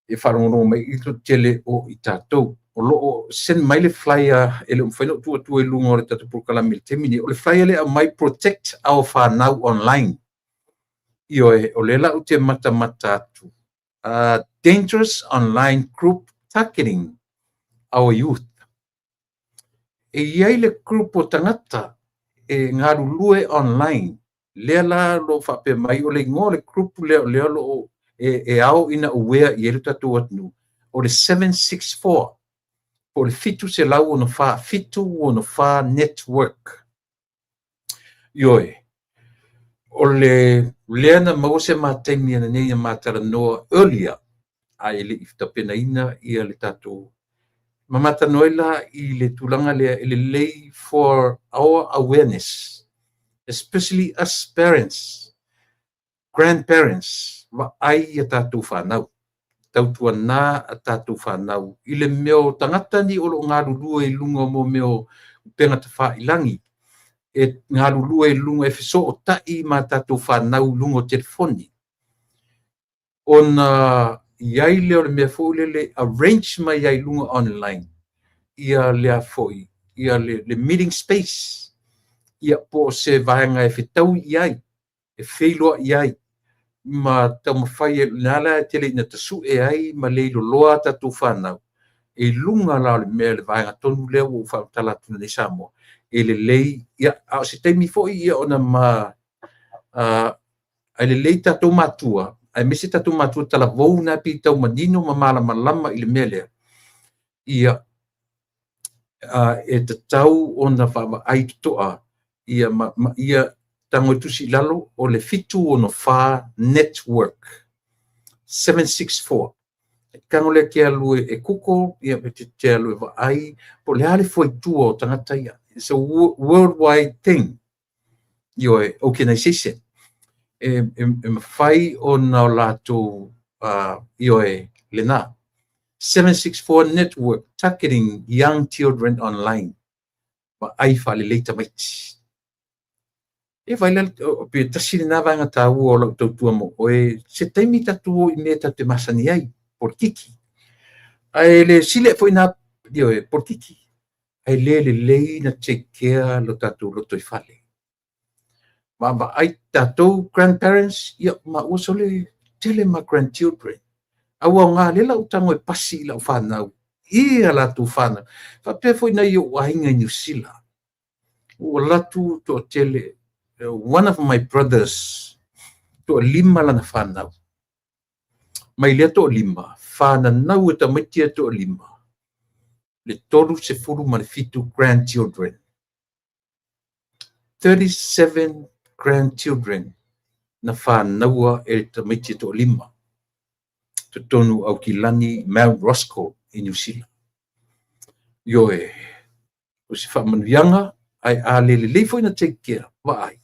e faalogologo mai i le tele o i tatou. O lo o send mai le flyer e le o mafai ona ou tuu atu i luga o le tatou polokalame i le taimi nei. O le flyer lea aumai Protect Our Whanau Online. Ioe, o lea la ou te matamata atu. Dangerous online group targeting our youth. E i ai le group o tagata e galulue online. Lea la lo o faapea mai o le igoa o le group lea o lea o lo o e ao ina aware i ai le tatou atunuu. O le 764. Po o le 764, 764 network. Ioe, o le lea na maua se ma taimi ananei na ma talanoa earlier, ae le i tapenaina ia le tatou ma matalanoa ai la i le tulaga lea e lelei for our awareness, especially us parents, grandparents, vaai ia tatou fanau, tautuana a tatou fanau i le mea o tagata nei o lo o galulue i luga o mea o upega tafailagi, e galulue i luga e fesootai ma tatou fanau i luga o telefoni. Ona i ai lea o le mea foi lele arrange mai ai i luga online ia lea foi ia le meeting space, ia po o se vaega e fetaui i ai, e feiloai ai, ma taumafai e lena la e tele ina tasue ai ma leiloloa tatou fanau i luga la o le mea le vaega tonu lea ua ou faamatala atu nei Samoa e lelei. Ia, a o se taimi foi ia ona ma ae lelei tatou matua, aemaise tatou matua talavou na pei tau manino ma malamalama i le mea lea. Ia, e tatau ona vaavaai totoa ia ma ia tago e tusi i lalo o le 764 network, 764. Tago lea te alu e Google, ia te alu e vaai po o le a le fuaitua o tagata ia. It's a worldwide thing. Ioe, organization. E mafai ona o latou, ioe, lena. 764 network targeting young children online. Vaai faalelei tamaiti. E vai la pe tasi lena vaega taua o lau tautua mo oe, se taimi tatou o i mea tatou te masani ai, polokiki. Ae le sili foi na, ioe, polokiki. Ae le lelei na take care lo tatou lotoifale. Vaavaai tatou grandparents, ia ma ua sole tele ma grandchildren. Aua o ngā lela o tango e pasi i lau whanau, i a latou whanau. Faapea foi nai ou aiga i Niu Sila. Ua latu toatele, one of my brothers, toalima lana whanau. Mai lea toalima, whananau e tamaiti e toalima, le 37 grandchildren. 37 grandchildren na whanaua e tamaiti e toalima. Totonu Aukilani, Mount Roskill i Niu Sila. Ioe, o se faamanuiaga, ae a le lelei foi na take care, vaai.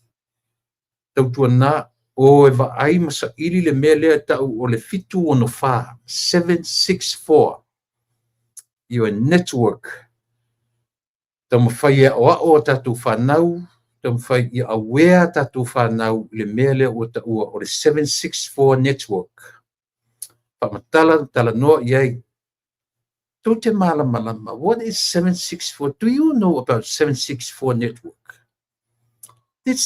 Tautuana o e vaai ma saili le mea lea e tau o le 764, 764. Ioe, network. Taumafai e aoao a tatou whanau, taumafai ia aware a tatou whanau i le mea lea ua taua o le 764 network. Faamatala talanoa i ai. Tou te malamalama. What is 764? Do you know about 764 network? Did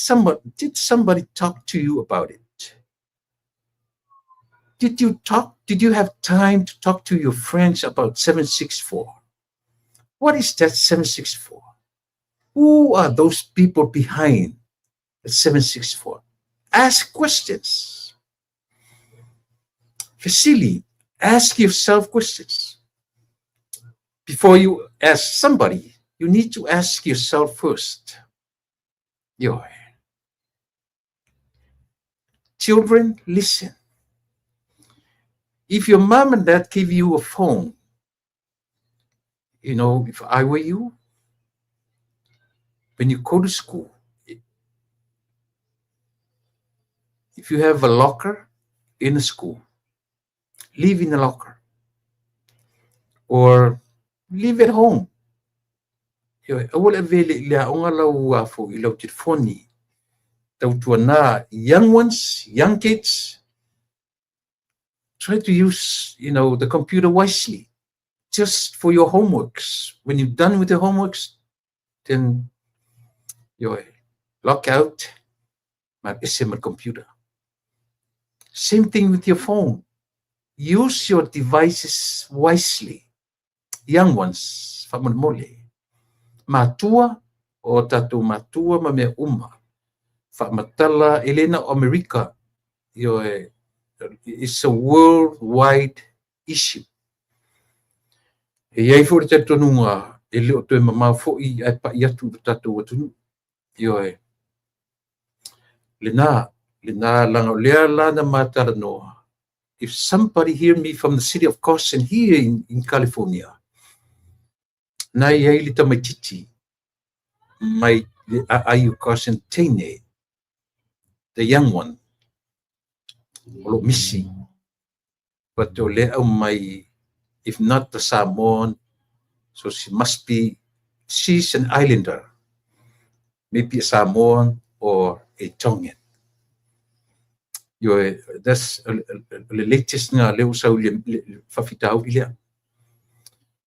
somebody talk to you about it? Did you talk? Did you have time to talk to your friends about 764? What is that 764? Who are those people behind the 764? Ask questions. Vasily, ask yourself questions. Before you ask somebody, you need to ask yourself first. Yo. Children, listen. If your mom and dad give you a phone, if I were you, when you go to school, if you have a locker in the school, leave in the locker or leave at home. Aua le avea i le aoga lau afo i lau telefoni. Tautuana, young ones, young kids, try to use the computer wisely, just for your homeworks. When you're done with the homeworks, then you log out, ma ese ma computer. Same thing with your phone. Use your devices wisely. Young ones, faamolemole. Matua, o tatou matua ma mea uma. Faamatala, e le na o Amerika, it's a worldwide issue. E i ai foi le talitonuga e le o toe mamao foi ae pai atu i lo tatou atunuu. Ioe. Lena, lena, leaga o lea la na ma talanoa. If somebody hear me from the city of Carson here in California, na i ai le tamaitiiti mai le aai o Carson teine, the young one, o lo o misi. But o lea aumai, if not the Samoan, so she must be, she's an islander, maybe a Samoan or a Tongan. Ioe, that's le latest nga lea ua sau i le faafitauli lea.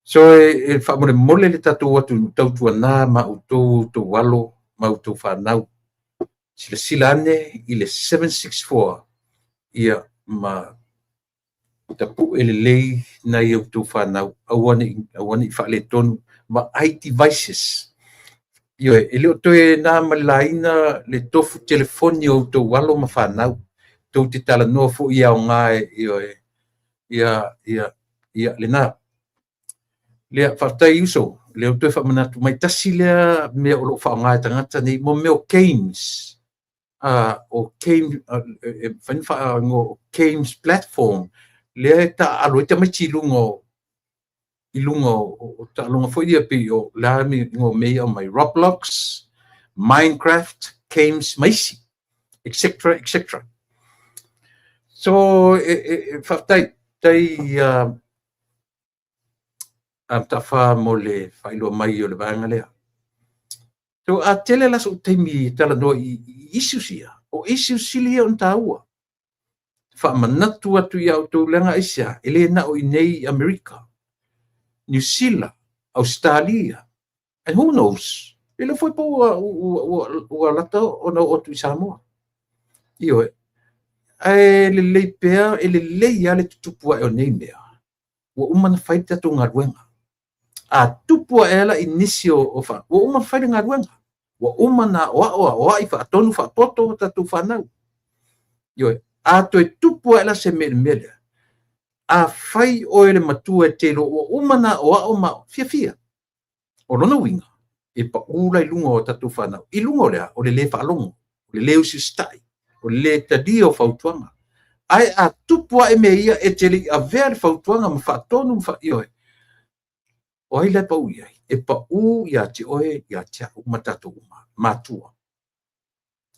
So e faamolemole le tatou atunuu, tautuana ma outou outou alo ma outou fanau. Silasila ane i le 764 ia ma tapue lelei nai outou fanau, aua ne i, aua ne i faaletonu ma ai devices. Ioe, e le o toe na ma le laina le tofu telefoni o outou alo ma fanau. Tou te talanoa foi e aoga e, ioe, ia, ia, ia, lena. Lea, faafetai uso, lea ua toe faamanatu mai. Tasi lea mea o lo o faaaoga e tagata nei, mo mea o games. O game, e mafai ona faaigoa o games platform, lea e taaalo ai tamaiti i luga o taaloga foi ia pei o le a igoa o mea ia aumai, Roblox, Minecraft, games ma isi, etc etc. So e faafetai tai a Mataafa mo le faailoa mai o le vaega lea. So a tele la sou taimi e talanoa i issues ia, o issues sili ia ona taua. Faamanatu atu ia outou leaga aisea, e le na o i nei Amerika, New Zealand, Australia, and who knows, e le foi po ua lata ona oo atu i Samoa. Ioe, ae lelei pea, e lelei lava le tutupu ae o nei mea. Ua uma ona fai le tatou galuega. A tupu ae ala i nisi o ua uma ona fai le galuega. Ua uma ona aoao, aoai, faatonu, faapoto o tatou fanau. Ioe, a toe tupu ae la se mea i le mea lea, a fai oe le matua e te iloa ua uma ona aoao ma fiafia. O lona uiga, e pau la i luga o tatou fanau. I luga o lea, o le lē faalogo, o le lē usiusitai, o le lē talia o fautuaga. Ae a tupu ae mea ia e te le i avea le fautuaga ma faatonu ma ioe, o ai la e pau i ai? E pau ia te oe, ia te au ma tatou uma, matua.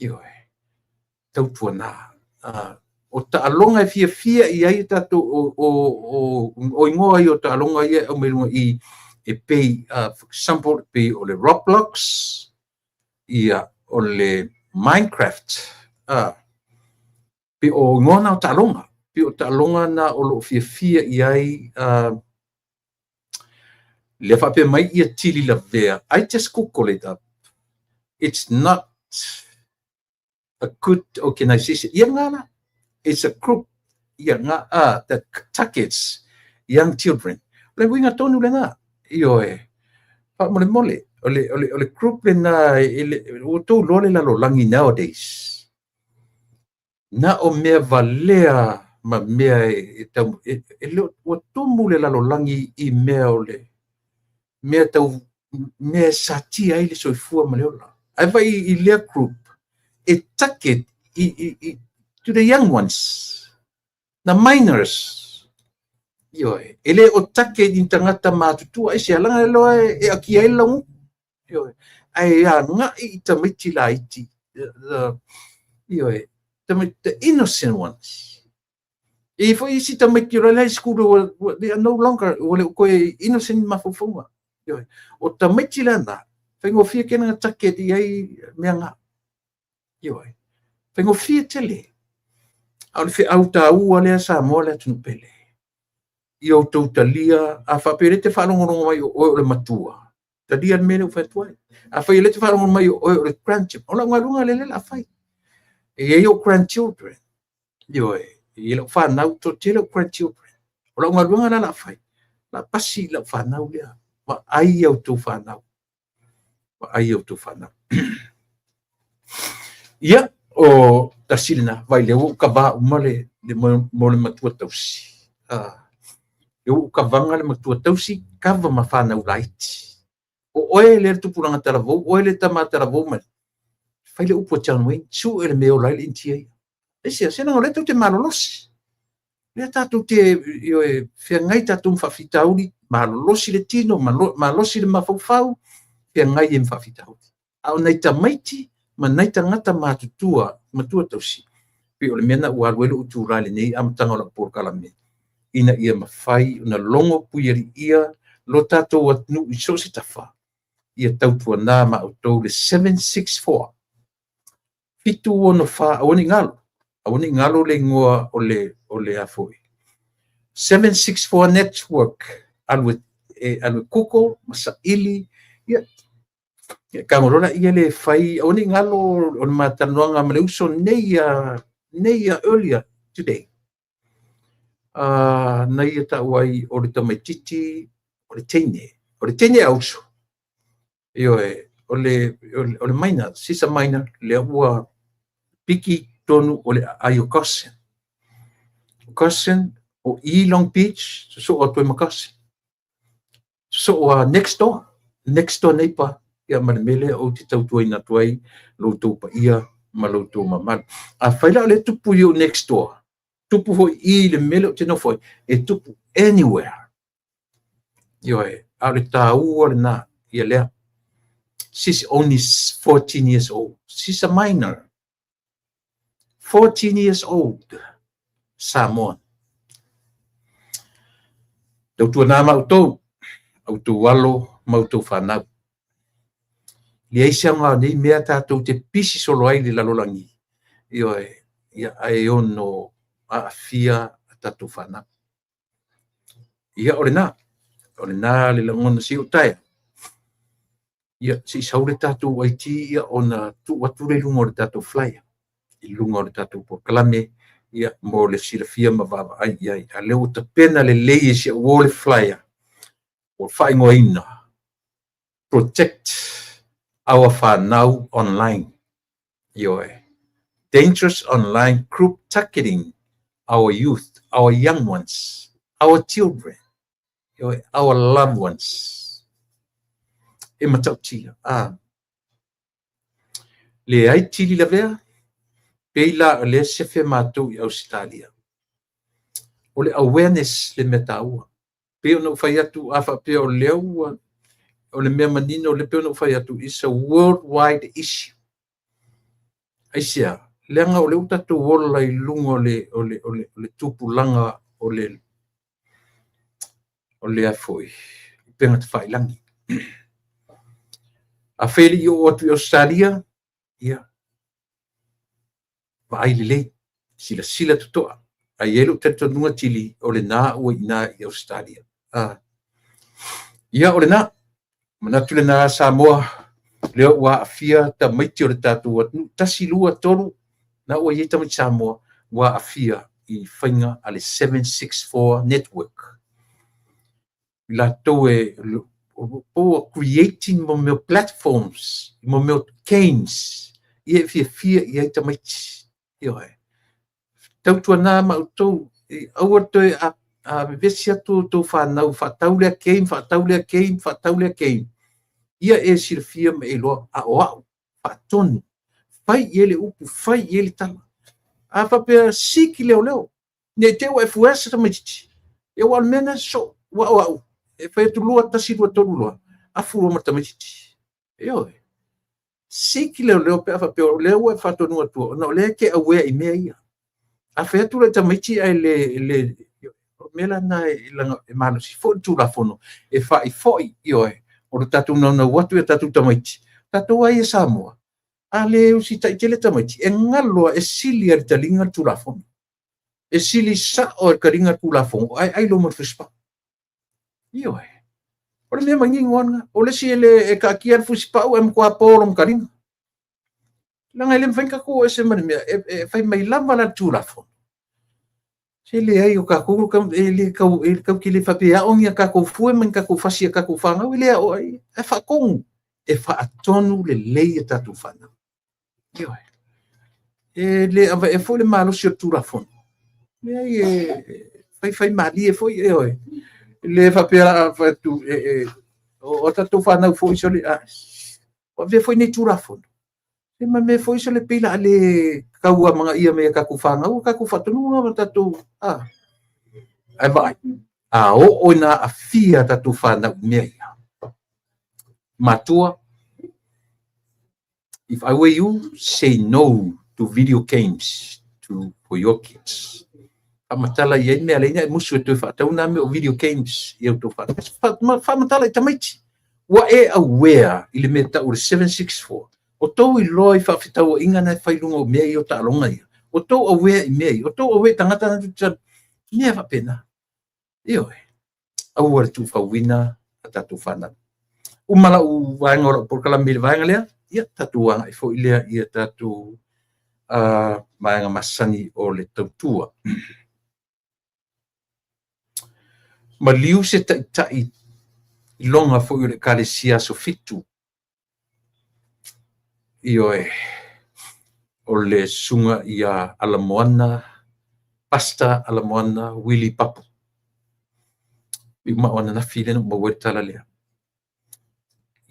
Ioe, tautuana. O taaloga e fiafia i ai tatou o igoa ia o taaloga ia e aumai luga i e pei, for example, e pei o le Roblox, ia o le Minecraft, pei o igoa na o taaloga, pei o taaloga na o lo o fiafia i ai lea faapea mai ia Tili Lavea. I just google it up. It's not a good organization. Ia nga la. It's a group ia nga that targets young children. O le uiga tonu lena. Ioe. Faamolemole. O le group lena, ua outou iloa le lalolagi nowadays. Na o mea valea ma mea e tau, e ua tumu le lalolagi i mea o le mea tau mea e satia ai le soifua ma le ola. Ae vai i lea group e target i to the young ones, the minors. Ioe, e le o target i tagata matutua aisea leaga e loa e akia ai le laugutu. Ioe, ae agai i tamaiti laiti, ioe, the innocent ones. E foi isi tamaiti o le high school they are no longer, ua le o toe innocent mafaufauga. Ioe, o tamaiti lena, faigofie ke na target i ai mea nga. Ioe, faigofie tele. A o le feau taua lea Samoa le atunuu pele. Ia outou talia, a faapea le te faalogologo mai o oe o le matua, talia le mea lea ua fai atu ai. A fai le te faalogologo mai o oe o le grandchildren, o lau galuega lea le a fai. E i ai o grandchildren. Ioe, e i ai lau fanau, toatele o grandchildren. O lau galuega la la fai, la pasi i lau fanau lea. Vaai au outou fanau. Vaai au outou fanau. Ia, o tasi lena, vai lea ua kava uma le mo le matua tausi. E ua kavaga le matua tausi, kava ma fanau laiti. O oe lea le tupulaga talavou, oe le tama talavou ma fai le upu a John Wayne, sue le mea e ola ai le Initia ia. Aisea? Se leaga o lea tou te malolosi. Lea tatou te, ioe, feagai tatou ma faafitauli, malolosi le tino, malosi le mafaufau, feagai ai ma faafitauli. A o nai tamaiti ma nai tagata matutua, matua tausi, pei o le mea lena ua alu ai lou itula i lenei amataga o lau polokalame, ina ia mafai ona logo puialiia lo tatou atunuu i so o se tafa, ia tautuana ma outou le 764 764, aua ne i galo, aua ne i galo le igoa o le a foi 764 Network. Alu e alu e Google ma saili, ia tago loa laia le fai. Aua ne i galo o le ma talanoaga ma le uso nei nei earlier today, na ia tau ai o le tamaititi o le teine, o le teine auso. Ioe, o le minor, she's a minor, lea ua piki tonu o le aai o Carson. Carson o i Long Beach, sosoo atu ai ma Carson. Sosoo a next door, next door neighbor, ia ma le mea lea ou te tautuaina atu ai lo outou paia ma lo outou mamalu. Afai la o le tupu i ou next door, tupu foi i le mea lea ou te nofo ai, e tupu anywhere. Ioe, a o le taua lena, ia lea. She's only 14 years old. She's a minor. 14 years old. Samoa. Tautuana ma outou, outou alo ma outou fanau. Leai se aoga o nei mea tatou te pisi solo ai le lalolagi. Ioe, ia ae ono aafia a tatou fanau. Ia o lena, o lena le lagona si o taea. Ia, se i sau le tatou IT ia ona tuu atu le luga o le tatou flyer, i luga o le tatou polokalame, ia mo le silafia ma vaavaai i ai. A lea ua tapena lelei e si au uo le flyer, ua faaigoaina Protect Our Whanau Online. Ioe. Dangerous online group targeting our youth, our young ones, our children, ioe, our loved ones. E matautia. Ah. Leai tili lavea, pei la o lea sefe matou i Ausetalia. O le awareness le mea taua. Pei ona ou fai atu, a faapea o lea ua, o le mea manino le pei ona ou fai atu, is a worldwide issue. Aisea? Leaga o lea ua tatou ola i luga o le tupulaga o le a foi, upega tafailagi. Afai e le i oo atu i Australia, ia, vaai lelei, silasila totoa. Ae i ai lou talitonuga tili o lena ua i ina i Australia. Ah. Ia o lena, manatu lena Samoa, lea ua aafia tamaiti o le tatou atunuu, 1, 2, 3, na ua i ai tamaiti Samoa, ua aafia i faiga a le 764 Network. I latou e po creating mo mea platforms, mo mea games, ia e fiafia i ai tamaiti. Ioe. Tautuana ma outou, aua toe a vevesi atu outou fanau, faatau lea game, faatau lea game, faatau lea game. Ia e silafia ma e iloa, a o au, faatonu, fai i ai le upu, fai i ai le tala. A faapea siki leoleo, ne i te ua e fuesa tamaitiiti. Ia ua o le mea na so, ua o au, e fai atu 2, 1, 2, 3 loa, afu loa ma tamaitiiti. Ioe. Siki leoleo pe a faapea o lea ua e faatonuga atua, ona o lea e te aware i mea ia. A fai atu le tamaiti ae le o mea la na e laga e malosi foi le Tulafono e faifoi, ioe, o le tatou naunau atu i tatou tamaiti. Tatou ai e Samoa, a le usitai tele tamaiti, e galo e sili a le taliga le Tulafono. E sili sao e taliga le Tulafono, ai ai lo ma le fusipau. Ioe. O le mea manino lava. O le isi e le e taatia le fusipau e matua po lona taliga. Leaga e le mafai ona tatou o ese ma le mea, e fai mai lava la le Tulafono. Se leai o tatou e le tau e tau te le faapea e ao ni a tatou fue ma ni tatou fasi a tatou fanau, e le ao ai. E faatonu, e faatonu lelei a tatou fanau. Ioe. E le avaea foi le malosi o le Tulafono. Leai e faifai malie foi, ioe. Le faapea a fai atu e o tatou fanau foi sole a ua avea foi nei Tulafono e ma mea foi sole pei la le tauamagaia mai e tatou fanau o tatou faatonuga ma tatou ae vaai, a oo ina aafia tatou fanau i mea ia. Matua, if I were you, say no to video games for your kids. Faamatala i ai mea leai na e musu e toe faatau na mea o video games i au tou fanau. Faamatala i tamaiti. Ua e aware i le mea tau o le 764. O tou iloa i faafetauaiga na e fai i luga o mea ia o taaloga ia. O tou aware i mea ia. O tou aware i tagata na mea faapena. Ioe. Aua le tuufauina a tatou fanau. Uma lau vaega o lau polokalame i le vaega lea, ia tatou agai foi lea i a tatou vaega masani o le tautua. Maliu se taitai iloga foi o le Ekalesia Aso Fitu. Ioe, o le susuga ia Alamoana, Pastor Alamoana Willie Papu. I uma o ananafi lea na ou maua ai le tala lea.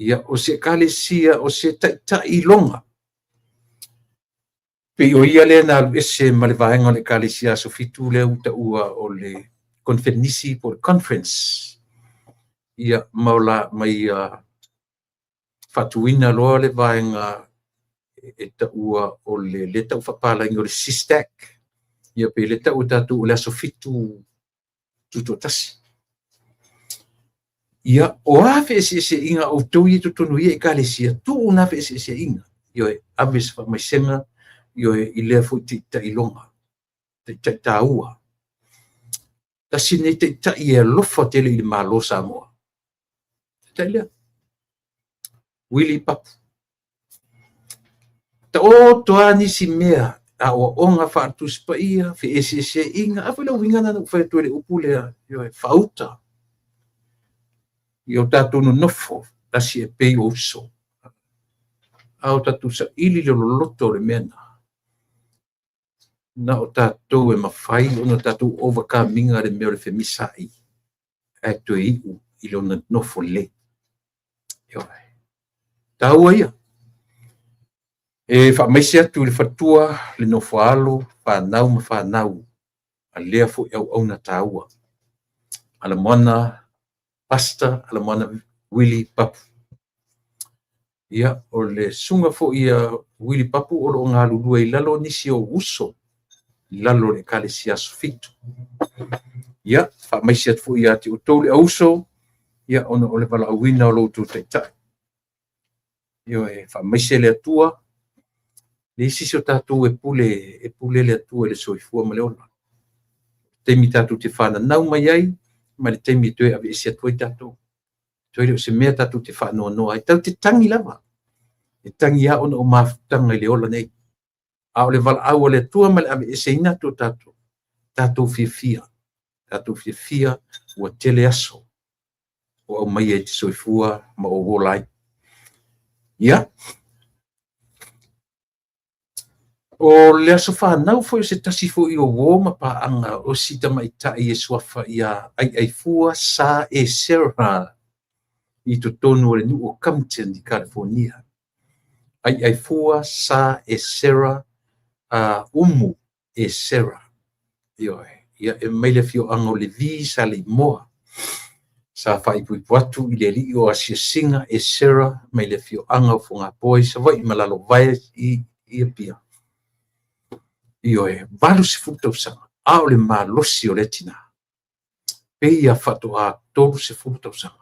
Ia, o se Ekalesia, o se taitai iloga. Pei o ia lea na alu ese ma le vaega o le Ekalesia Aso Fitu lea ua taua o le Konfenisi po o le Conference. Ia, ma o la, ma ia faatuina loa le vaega e taua o le lea tau faapalagi o le SISTAC. Ia pe le tau e tatou o le Aso Fitu Tutoatasi. Ia, o a feeseeseaiga a outou ia i totonu o ia Ekalesia, tuu na feeseeseaiga. Ioe, ave se faamaisega, ioe, i lea foi taitai iloga, taitai taua. Tasi lenei taitai e alofa tele i le Malo o Samoa. Taitai lea, Willie Papu. Taoto lava nisi mea, aoaoga faale-Tusi Paia, feeseeseaiga, a foi le uiga lena na ou fai atu ai i le upu lea, ioe, faauta. Ia o tatou nonofo, tasi e pei o uso. A o tatou saili le loloto o le mea lena. Na o tatou e mafai ona tatou overcome ina le mea o le femisaai, ae toe iu i lona nofo lelei. Ioe. Taua ia. E faamaise atu i le faletua, le nofo a alo, fanau ma fanau, a lea foi auauna taua. Alamoana Pastor Alamoana Willie Papu. Ia, o le susuga foi ia Willie Papu o lo o galulue i lalo o nisi o uso i lalo o le Ekalesia Aso Fitu. Ia, faamaise atu foi ia te outou le auuso, ia ona o le valaauina o lo outou taitai. Ioe, faamaise le Atua, leai se isi o tatou e pule, e pule le Atua i le soifua ma le ola. Taimi tatou te fananau mai ai, ma le taimi e toe aveese atu ai tatou. Toe le o se mea tatou te faanoanoa ai. Tatou te tagi lava. E tagi lava ona o mafutaga i le ola nei. A o le valaau a le Atua ma le aveeseina atu o tatou, tatou fiafia. Tatou fiafia ua tele aso o aumaia i te soifua ma ou ola ai. Ia, o le aso fanau foi o se tasi foi o uo ma paaga o si tamaitai e suafa ia Aiaifua Sa Esera i totonu o le nuu o Compton i California. Aiaifua Sa Esera Umu Esera. Ioe. Ia, e mai le afioaga o Levi Saleimoa. Sa faaipoipo atu i le alii o asiasiga Esera mai le afioaga o Fogapoa i Savaii ma Lalovaea i Apia. Ioe, 80 tausaga, a o le malosi o lea tinā. Pei a faatoa 30 tausaga.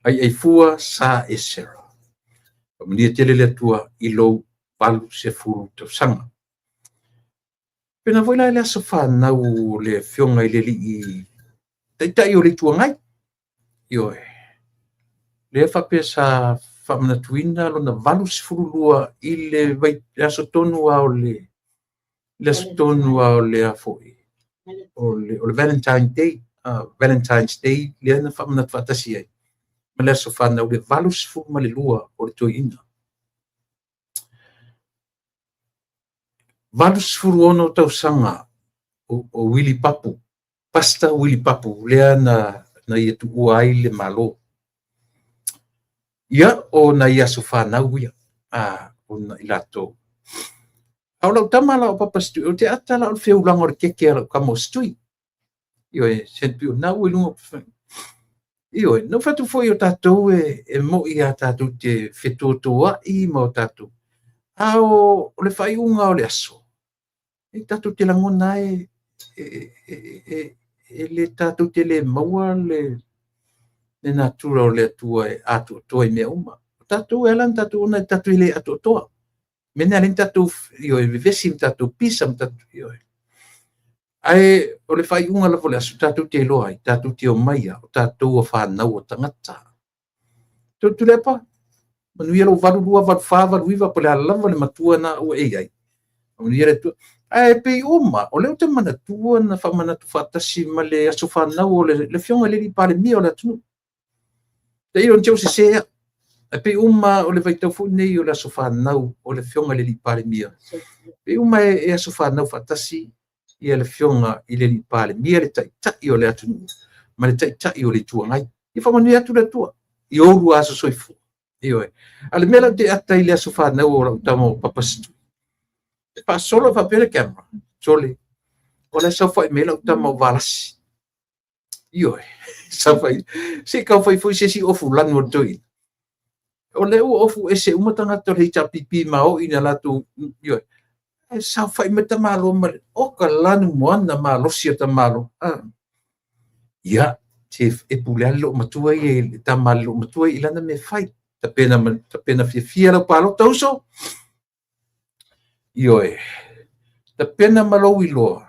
Aiaifua Sa Esera. Faamanuia tele le Atua i lou 80 tausaga. Pena foi la i le aso fanau o le afioga i le alii taitai o le Itu Agai. Ioe. Lea faapea sa faamanatuina lona 82 i le vai, le aso tonu lava o le, le aso tonu lava o le a foi, o le Valentine Day, Valentine's Day, lea na faamanatu faatasi ai ma le aso fanau le 82 o le toeaina. 86 tausaga o Willie Papu, Pastor Willie Papu, lea na na ia tuua ai le Malo. Ia, o nai aso fanau ia, ona i latou. A o lau tama la o Papa Setui, ou te ata la o le feulaga o le keke a lau tama o Setui. Ioe, se o na ua i luga. Ioe, na ou fai atu foi o tatou e moi lava tatou te fetotoai ma o tatou. A o le faaiuga o le aso, e tatou te lagona ai e le tatou te le maua le natura o le Atua e atoatoa i mea uma. O tatou e ala ona tatou ona e tatou le atoatoa. Mea na e tatou ioe, vevesi ma tatou pisa ma tatou ioe. Ae o le faaiuga lava o le aso tatou te iloa ai, tatou te omai lava, o tatou o fanau a tagata. Tuilaepa, manuia lou 82, 84, 89, po o le a lava le matua na ua e i ai. Manuia le Atua. Ae pei uma, o lea ou te manatua na faamanatu faatasi ma le aso fanau o le Afioga i le alii Palemia o le atunuu. Tailo ne i te i ua sese au. Ae pei uma o le vaitau foi lenei o le aso fanau o le Afioga i le alii Palemia. Pei uma e aso fanau faatasi ia le Afioga i le alii Palemia, le Taitai o le atunuu ma le Taitai o le Itu Agai. Ia faamanuia atu le Atua i oulua aso soifua. Ioe. A o le mea la ou te ata i le aso fanau o lau tama o Papa Setui, e faasolo faapea le camera, sole, o la e saofai mai lau tama o Valasi. Ioe, saofai, se i tau fai foi se isi ofu lanu o le toeaina. O lea ua ofu ese uma tagata o le HRPP ma oi na latou, ioe, ae saofai mai tamaloa ma le, oka lanu moana malosi o tamaloa. Ia, se e pule lava le loomatua ia, le tama a le loomatua i lana mea e fai. Tapena, tapena fiafia lau palota uso. Ioe, tapena ma lou iloa,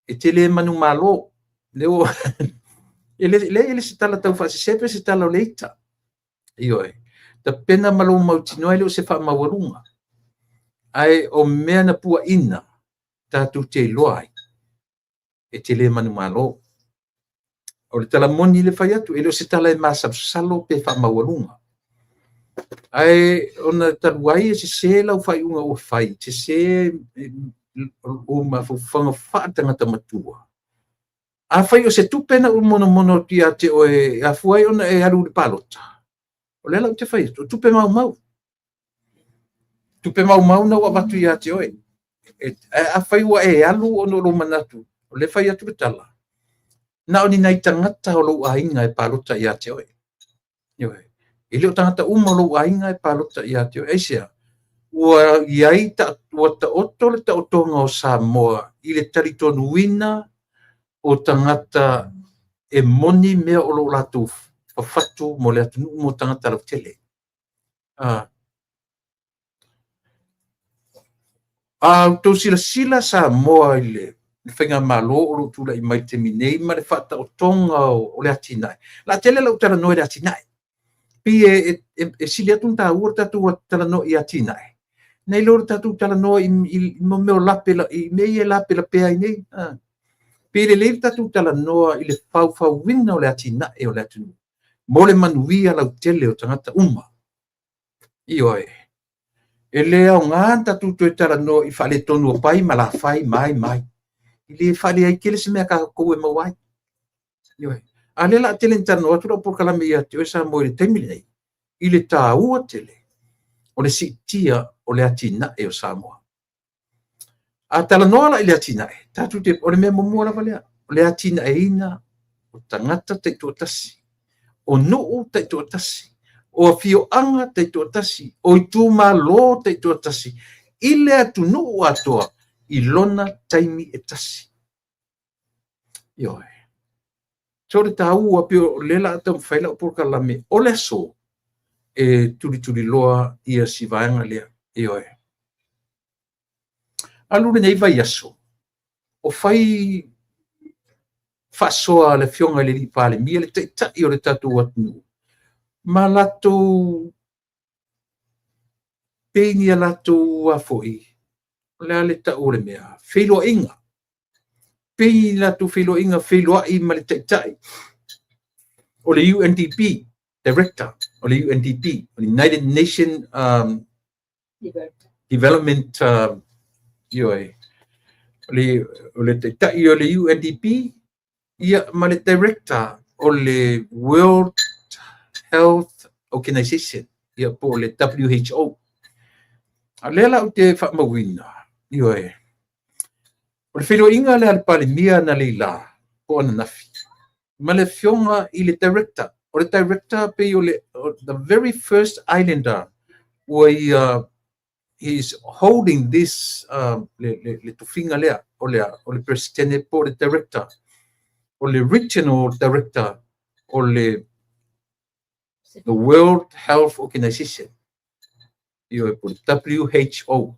e te le manumalo. Lea ua e le, leai e le se tala tau faasese pe se tala o le ita. Ioe, tapena ma lou mautinoa e le o se faamaualuga. Ae o mea na puaina, tatou te iloa ai, e te le manumalo. O le tala moni le fai atu, e le o se tala e masalosalo pe faamaualuga. Ae ona talu ai e sese lau faaiuga ua fai, sese ou mafaufauga faatagata matua. Afai o se tupe na ou monomono atu ia te oe e afua ai ona e alu i le palota, o lea la ou te fai atu, o tupe maumau. Tupe maumau na ua avatu ia te oe. Ae afai ua e alu ona o lou manatu, o lea e fai atu le tala, na o ni nai tagata o lou aiga e palota ia te oe. Ioe. E le o tagata uma o lou aiga e palota ia te oe. Aisea? Ua i ai ta, ua taoto le taotoga o Samoa i le talitonuina o tagata e moni mea o lo o latou fafatu mo le atunuu mo tagata lautele. A outou silasila Samoa i le faigamalo o lo o tulai mai i le taimi nei ma le faataotoga o le atinae, o le a tele lau talanoa i le atinae. Pei e sili atu ona taua le tatou talanoa i atinae, nai lo le tatou talanoa i mea o lape, i mea ia e lapelapea ai nei. Pei e lelei le tatou talanoa i le faufauina o le atinae o le atunuu mo le manuia lautele o tagata uma. Ioe. E le aoga ona tatou toe talanoa i faaletonu o pai ma lafai ma ai ma ai. E le faaleai tele se mea a tatou e maua ai. Ioe. A lea o le a tele ina talanoa atu lau polokalame ia te oe Samoa i le taimi lenei, i le taua tele o le siitia o le atinae o Samoa. A talanoa la i le atinae, tatou te, o le mea muamua lava lea, o le atinaeina o tagata taitoatasi, o nuu taitoatasi, o afioaga taitoatasi, o itumalo taitoatasi i le atunuu atoa i lona taimi e tasi. Ioe. So le taua pei o lea o le a taumafai lau polokalame o le aso e tulituliloa ia si vaega lea. Ioe. Alu lenei vaiaso, o fai faasoa a le Afioga i le alii Palemia, le Taitai o le tatou atunuu, ma latou pei ni a latou a foi, o le a le tau o le mea, feiloaiga. Pei ni latou feiloaiga, feiloai ma le Taitai o le UNDP, Director o le UNDP, United Nation Development, ioe, o le Taitai o le UNDP. Ia, ma le Director o le World Health Organization, ia po o le WHO. A o lea la ou te faamauina, ioe, o le feiloaiga lea a le Palemia analeila po o ananafi ma le afioga i le Director. O le Director pei o le the very first Islander ua ia he is holding this le tofiga lea o le o le Peresetene po o le Director, o le Regional Director o le the World Health Organization, ioe, po o le WHO.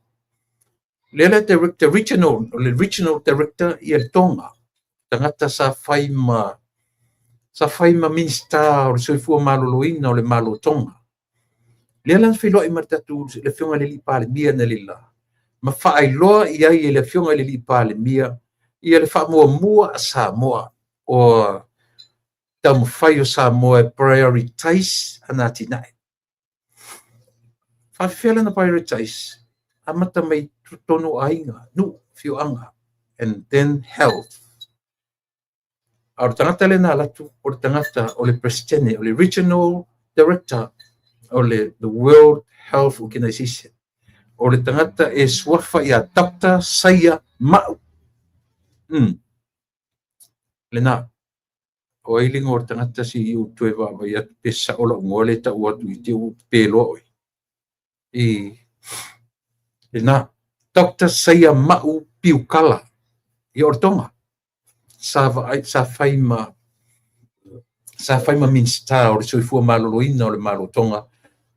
Lea la Director Regional, o le Regional Director ia le Tonga, tagata sa fai ma Minisita o le Soifua Maloloina o le Malo Tonga. Lea la na feiloai ma le tatou le afioga i le alii Palemia analeila, ma faailoa i ai e le afioga i le alii Palemia ia le faamuamua a Samoa, o taumafai o Samoa e prioritize ana atinae. Faafefea lana prioritize? Amata mai totonu o aiga, nuu, afioaga, and then health. A o le tagata lea na alu atu, o le tagata o le President, o le Regional Director o le the World Health Organization. O le tagata e suafa ia Dr. Saia Ma'u. Lena. O ai le igoa o le tagata se i ou toe vaavaai atu pe sao lau igoa lea e tau atu i te i ua peloa oe. I lena. Dr. Saia Ma'u Piukala. Ia o le Tonga. Sa vaai, sa fai ma Minisita o le Soifua Maloloina o le Malo Tonga.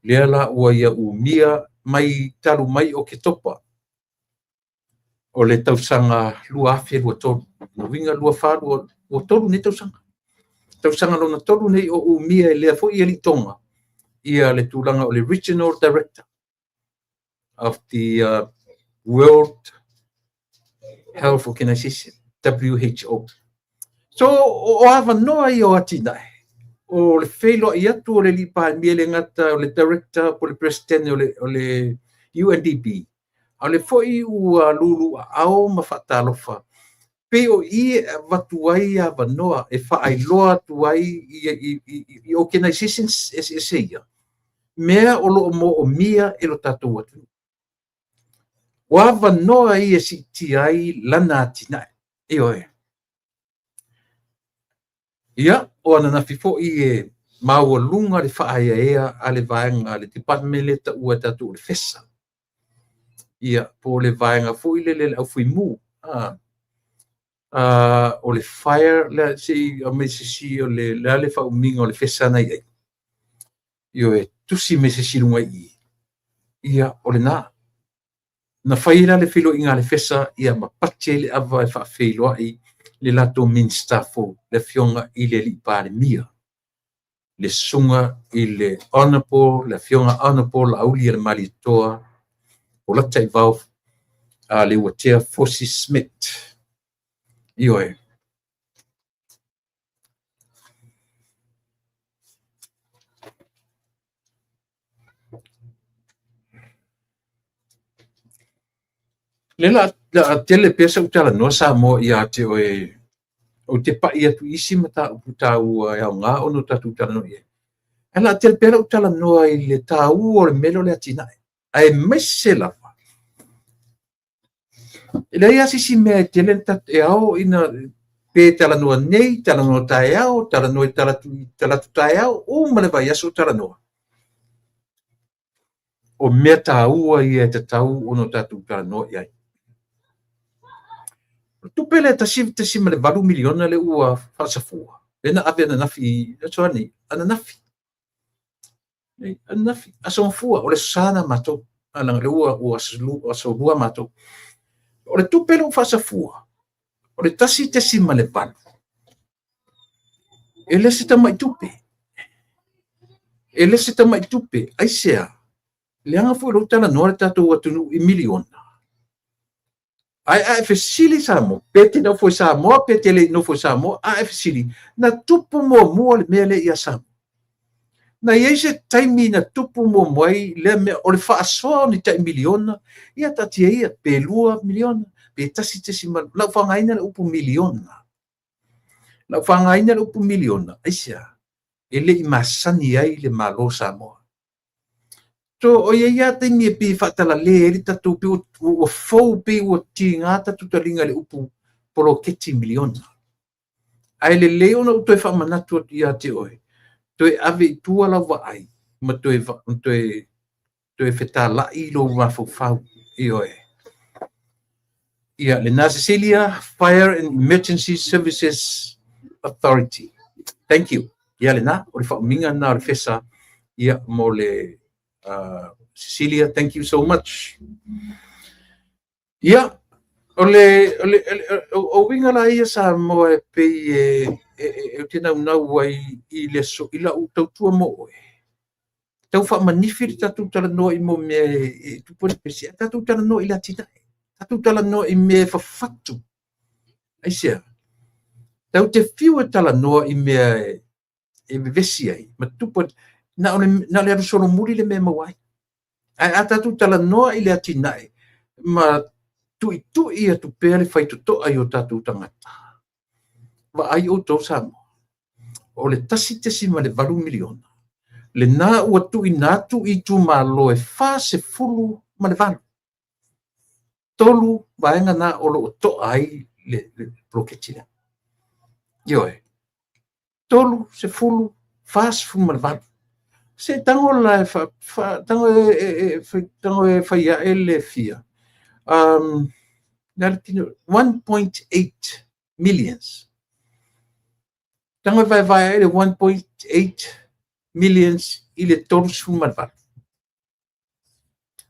Lea la ua ia umia mai talu mai o Ketopa o le tausaga 2023. Lona uiga 24, ua 3 nei tausaga. Tausaga lona 3 nei o umia e lea foi alii Tonga ia le tulaga o le Regional Director of the World Health Organization, WHO. So, o avanoa ia o atinae, o le feiloai atu o le alii Palemia le gata o le Director po o le President o le UNDP, a o le foi ua lulu aao ma faatalofa, pei o i e avatu ai avanoa e faailoa atu ai i organizations eseese ia, mea o lo o moomia e lo tatou atunuu. O avanoa ia e siitia ai lana atinae. Ioe. Ia, o ananafi foi e maualuga le faaeaea a le vaega le department lea taua e tatou o le FESA. Ia, po o le vaega foi lele le aufuimu. O le fire le se i aumai se isi o le a le faaumiga o le FESA na i ai. Ioe, tusi mai se isi i luga i i. Ia, o lena. Na fai la le feiloaiga a le FESA ia ma pati ai le ava e faafeiloai le latou Minisita fou, le afioga i le alii Palemia, le susuga i le Honorable, le afioga Honorable Laaulialemalietoa Polataivao Leuatea Fusi Smith. Ioe. Le la la tele pea sa ou talanoa Samoa ia te oe, ou te pai atu i isi mataupu taua e aoga ona o tatou talanoa i ai. Ae la tele pea lau talanoa i le taua o le mea lea o le atinae. Aemaise lava, e leai lava se isi mea e tele e ao ina pe talanoa nei, talanoa taeao, talanoa i talaatu taeao, uma le vaiaso o talanoa. O mea taua ia e tatau ona o tatou talanoa i ai. O le tupe lea 1.8 miliona lea ua faasafua, lea na ave ananafi i aso nei, ananafi. Ananafi, aso Gafua, o le aso Sa na matou. Leaga lea ua aso 2 matou. O le tupe lea ua faasafua, o le 1.8, e le se tamai tupe. E le se tamai tupe. Aisea? Leaga foi lou talanoa le tatou atunuu i miliona. Ae a e fesili Samoa, pe te nofo i Samoa, pe te le nofo i Samoa, a e fesili, na tupu muamua le mea lea ia Samoa. Na i ai se taimi na tupu muamua ai lea mea o le faasoa o ni tai miliona, ia taatia ia, pe 2 miliona, pe tasi tesima, lau faaaogaina le upu miliona. Na ou faaaogaina le upu miliona, aisea? E le i masani ai le Malo o Samoa. So, o i ai lava taimi e pei e faatalale ai le tatou, pei ua fou, pei ua tiga tatou taliga i le upu poloketi miliona. Ae lelei ona ou toe faamanatu atu ia te oe, toe ave i tua lau vaai ma toe fetalai lou mafaufau. Ioe. Ia, lena Cecilia, Fire and Emergency Services Authority. Thank you. Ia lena, o le faaumiga lena o le FESA, ia, mo le Cecilia, thank you so much. Ia, o le, o le, o uiga la ia Samoa e pei e ou te naunau ai i le aso, i lau tautua mo oe. Tau faamanifi le tatou talanoa i mo mea e tupu ai le pese, ae tatou talanoa i le atinae. Tatou talanoa i mea e fafatu. Aisea? Tatou te fiu e talanoa i mea e vevesi ai, ma tupu ai, na o le alu solomuli le mea e maua ai. Ae a tatou talanoa i le atinae ma tuitui atu pea le faitotoa i o tatou tagata, vaai outou Samoa, o le $1.8 miliona, lena ua tuuina atu i itumalo e 48. Tolu vaega na o lo o toa ai le poloketi lea. Ioe. 30, 48. Se tago la e tago tago e fai ae le fia. 1.8 millions. Tago e vaevae ae le 1.8 millions i le 38.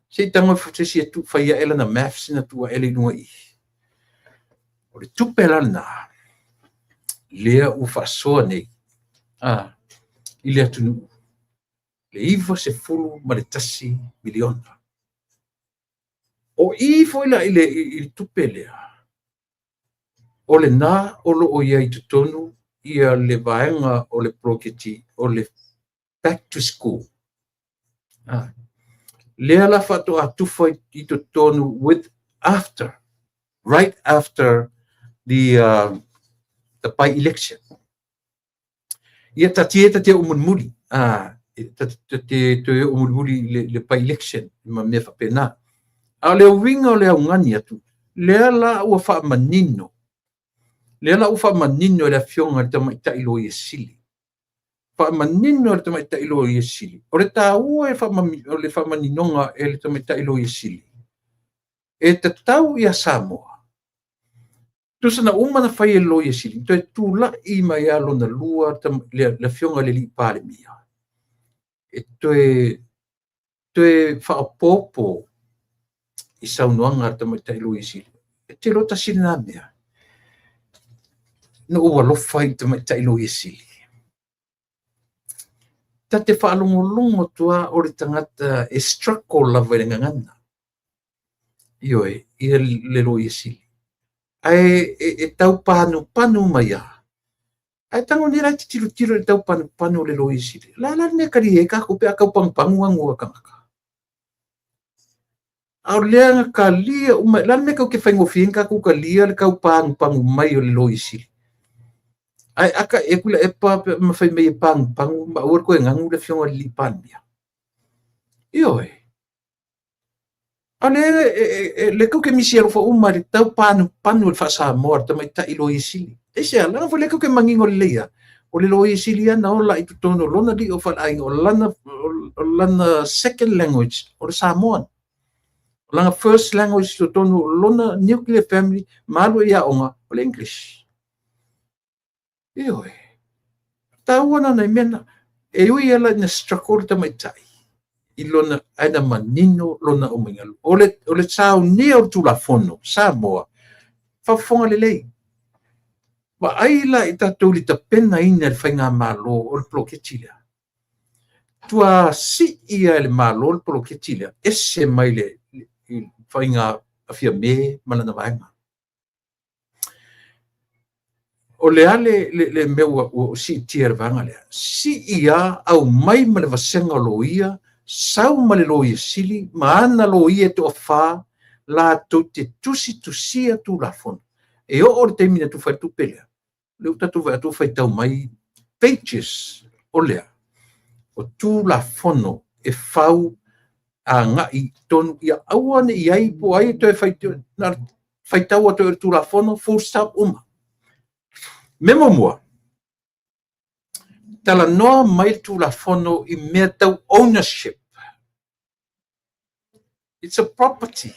Se i tago se isi e fai ae lana maths na tuu ae le i luga i i. O le tupe la lena, lea ua faasoa nei i le atunuu, le $91 miliona. O i foi la i le tupe lea, o lena o lo o i ai i totonu ia le vaega o le poloketi o le Back to School. Lea la faatoa tufa i totonu with after, right after the by-election. Ia tatia ta te oo mulimuli, ta te toe oo mulimuli i le by-election ma mea faapena. A o le uiga o le augani atu, lea la ua faamanino, lea la ua faamanino e le afioga i le Tamaitai Loia Sili. Faamanino e le Tamaitai Loia Sili. O le taua o le faamaninoga e le Tamaitai Loia Sili, e tatau ia Samoa. Tusa na uma na fai e le Loia Sili, toe tulai mai ia lona lua le afioga i le alii Palemia, e toe faaopoopo i saunoaga a le Tamaitai Loia Sili. E te iloa tasi lena mea. Na ou alofa ai i le Tamaitai Loia Sili. Ta te faalogologo atu lava o le tagata e struggle lava i le gagana. Ioe, ia le Loia Sili. Ae e tau panupanu mai lava. Ae tago nei la e te tilotilo i le tau panupanu o le Loia Sili. O le a la le mea e kali ai kākou pe a tau panupanu agu a tagata? A o lea na kalia uma, o le a le mea tatou te faigofie ai ona tatou kalia le tau panupanu mai o le Loia Sili? Ae ata e Tuilaepa ma fai mai e panupanu ma aua le toe ganu le afioga i le alii Palemia. Ioe. A o lea le tou te misi alofa uma i le tau panupanu o le faa-Samoa a le Tamaitai Loia Sili. Aisea? Leaga foi lea tou te manino lelei lava, o le Loia Sili lava na ola i totonu o lona alii o faleaiga, o lana second language o le Samoan. O lana first language i totonu o lona nuclear family ma alu ai i aoga o le English. Ioe. Taua na nai mea na. E ui ala ina struggle le tamaitai i lona ae na manino lona aumaiga. O le saunia o le Tulafono Samoa, faafofoga lelei. Vaai la i tatou i le tapenaina e le faigamalo o le poloketi lea. Tua sii lava e le Malo le poloketi lea, ese mai le faiga a Fiame ma lana vaega. O le a le mea ua siitia e le vaega lea? Sii lava, aumai ma le vasega o loia, sau ma le Loia Sili ma ana loia e toafa latou te tusitusia Tulafono. E oo i le taimi na tufa ai le tupe lea, Lea ua tatou vaai atu ua faitau mai pages o lea o Tulafono e fau agai tonu ia aua ne i i ai po o ai e toe faitau atu ai o le Tulafono, full stop, uma. Mea muamua, talanoa mai le Tulafono i mea tau ownership. It's a property,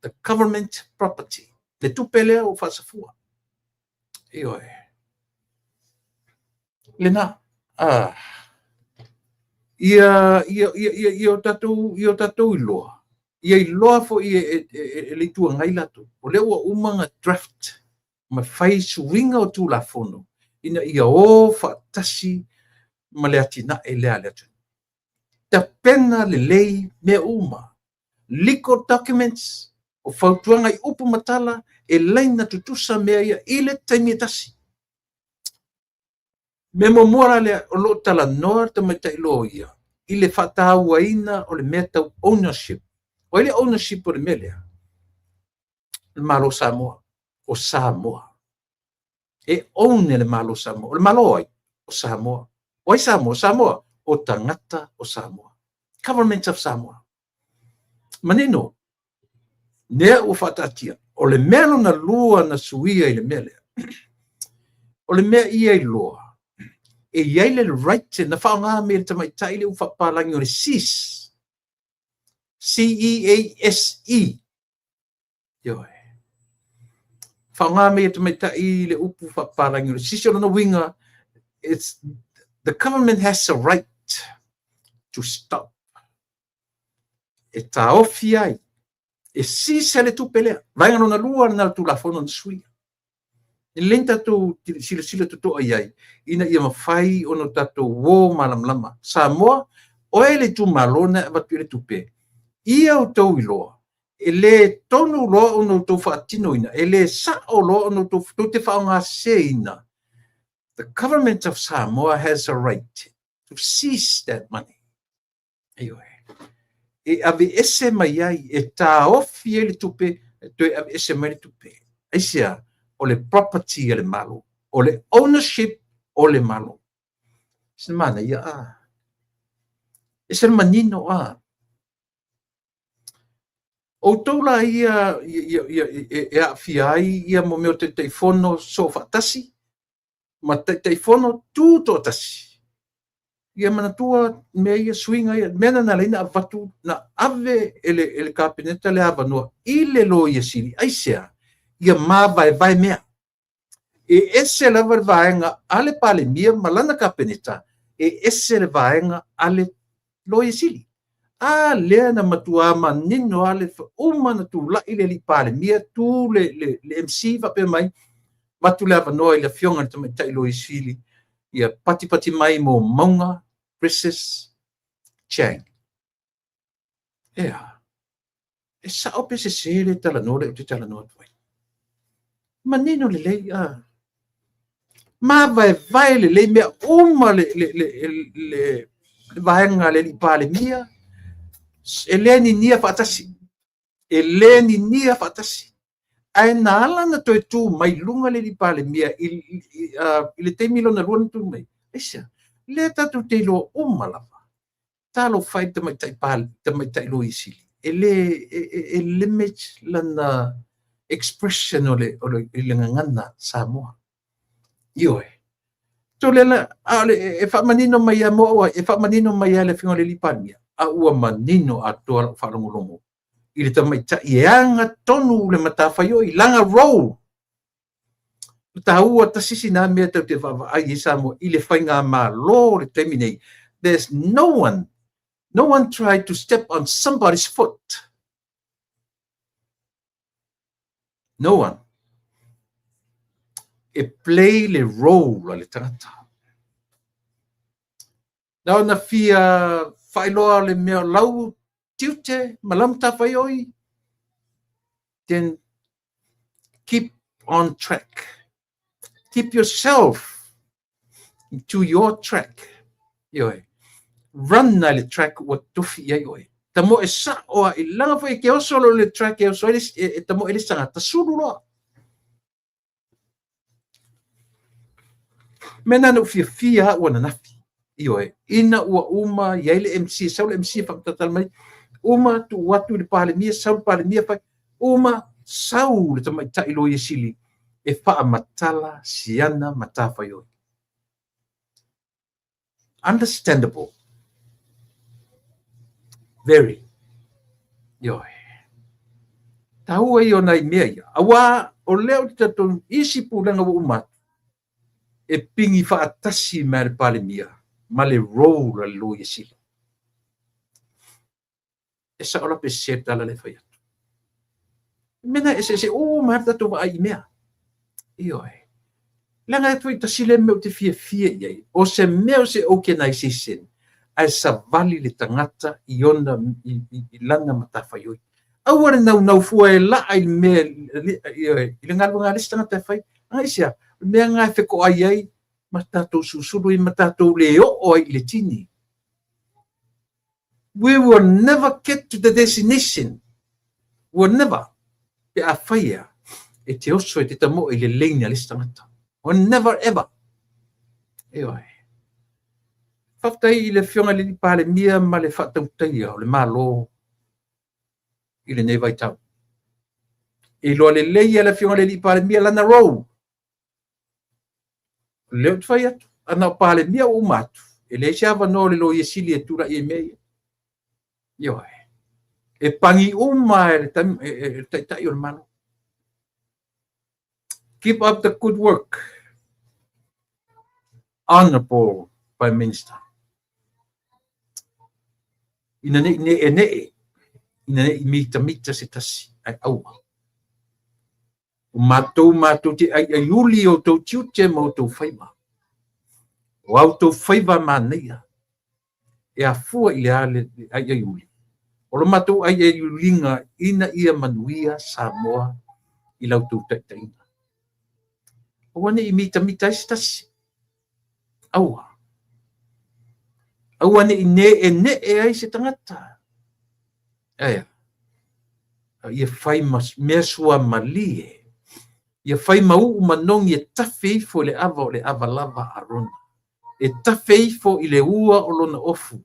the government property. Le tupe lea ua faasafua. Ioe. Lena. Ah. Ia, ia, ia, ia, ia o tatou, ia o tatou iloa. Ia iloa foi e le Itu Agai latou. O lea ua uma ona draft ma fai suiga o Tulafono ina ia o faatasi ma le atinae lea a le atunuu. Tapena lelei mea uma. Legal documents, o fautuaga i upu ma tala, e laina tutusa mea ia i le taimi e tasi. Mea muamua la lea, o lo o talanoa le tamaitai loia i le faatauaina o le mea tau ownership. O ai le ownership o le mea lea? Le Malo o Samoa. O Samoa. E own e le Malo o Samoa. O le Malo ai? O Samoa. O ai Samoa? Samoa, o tagata o Samoa. Government of Samoa. Manino, lea ua faataatia. O le mea lona lua na suia i le mea lea, o le mea ia iloa, e i ai le right na faaaoga mai e le tamaitai le upu faapapalagi o le cease. C-E-A-S-E. Ioe. Faaaoga mai e le tamaitai le upu faapapalagi o le cease, o lona uiga, it's the government has a right to stop. E taofi ai, e cease le tupe lea. Vaega lona lua lena o le Tulafono na suia. E lelei ona tatou silasila totoa i ai, ina ia mafai ona tatou o malamalama. Samoa, oe le itumalo na e avatu i le tupe, ia outou iloa, e le tonu loa ona outou faatinoina, e le sao loa ona outou tou te faaaogaseseina. The government of Samoa has a right to seize that money. Ioe. E aveese mai ai, e taofi ai le tupe, e toe aveese mai le tupe. Aisea? O le property a le Malo. O le ownership o le Malo. Se manaia a. E se manino a. Outou la ia, ia, ia, e aafia ai ia mo mea o Taitaifono soofaatasi ma Taitaifono tutoatasi. Ia manatua mea ia, suiga ia, mea na ala ai na avatu, na ave e le Kapeneta le avanoa i le Loia Sili. Aisea? Ia mavaevae mea. E ese lava le vaega a le Palemia ma lana Kapeneta, e ese le vaega a le Loia Sili. A lea na matua manino a le uma na tulai le alii Palemia, tu le MC faapea mai, avatu le avanoa i le afioga i le tamaitai Loia Sili, ia patipati mai mo Mauga versus Chang. Ea, e sao pe sese le talanoa lea ou te talanoa atu ai? Manino lelei a. Mavaevae lelei mea uma le vaega a le alii Palemia, e le ninia faatasi. E le ninia faatasi. Ae na ala na toe tu mai luga le alii Palemia i le taimi lona lua na tu mai. Aisea? Lea tatou te iloa uma lava. Talofa i tamaitai Loia Sili. E le e limit lana expression o le i le gagana Samoa. Ioe. Tole a le e faamanino mai a mo e faamanino mai a le afioga i le alii Palemia. A ua manino atoa lau faalogologo i le tamaitai e aga tonu le matafaioi lana role. Taua tasi sina mea tatou te vaavaai i Samoa i le faigamalo le taimi nei. There's no one tried to step on somebody's foot. No one. E play le role a le tagata. Na ona fia faailoa le mea o lau tiute ma lau matafaioi, then keep on track. Keep yourself to your track. Ioe. Run ai le track ua tofi i ai oe. Tamoe sao a i langa foi e ke oso lo le track e oso ai e tamoe le tagata sulu loa. Mea lena na ou fiafia au ananafi. Ioe, ina ua uma i ai le MC, sau le MC faamatala mai, uma tuu atu i le Palemia, sau le Palemia fai, uma sau le tamaitai Loia Sili e faamatala siana matafaioi. Understandable. Very. Ioe. Taua ia o nai mea ia. Auā, o lea ou te talitonu isi pulega ua uma atu, e pigi faatasi mai le Palemia ma le role a le Loia Sili. E sao la pe sese le tala lea e fai atu. Mea na eseese uma lava le tatou vaai i mea. Ioe. Leaga e toe tasi lea mea ou te fiafia i ai, o se mea o se organization ae savali le tagata i ona i, i, i lana matafaioi. Aua le naunau fua e laa i le mea i le galuega a le isi tagata e fai. Aisea? O le mea lena e fetoai ai ma tatou susulu ai ma tatou le oo ai i le tini. We will never get to the destination. We will never. Pe afai ea, e te oso e te tamoe i le lane a le isi tagata. Will never ever. Ioe. Faafetai i le Afioga i le Palemia ma le faatautaia o le Malo i lenei vaitau. E iloa lelei e le Afioga i le Palemia lana role. O lea ou te fai atu, ana o Palemia ua uma atu, e leai se avanoa o le Loia Sili e tulai ai mea ia. Ioe. E pani uma e le Taitai o le Malo. Keep up the good work, Honorable Prime Minister. Ina nei ne'ene'e, ina nei mitamita se tasi, ae aua. O matou matou te aiaiuli i outou tiute ma outou faiva. O a outou faiva manaia, e afua i le a le aiaiuli? O lo matou aiaiuliga ina ia manuia Samoa i la outou taitaiga. Aua ne i mitamita ai se tasi. Aua. Aua ne i ne'ene'e ai se tagata. Ae a? A ia fai ma mea suamalie. Ia fai ma uu manogi e tafe ifo i le ava o le ava lava a Rona. E tafe ifo i le ua o lona ofu,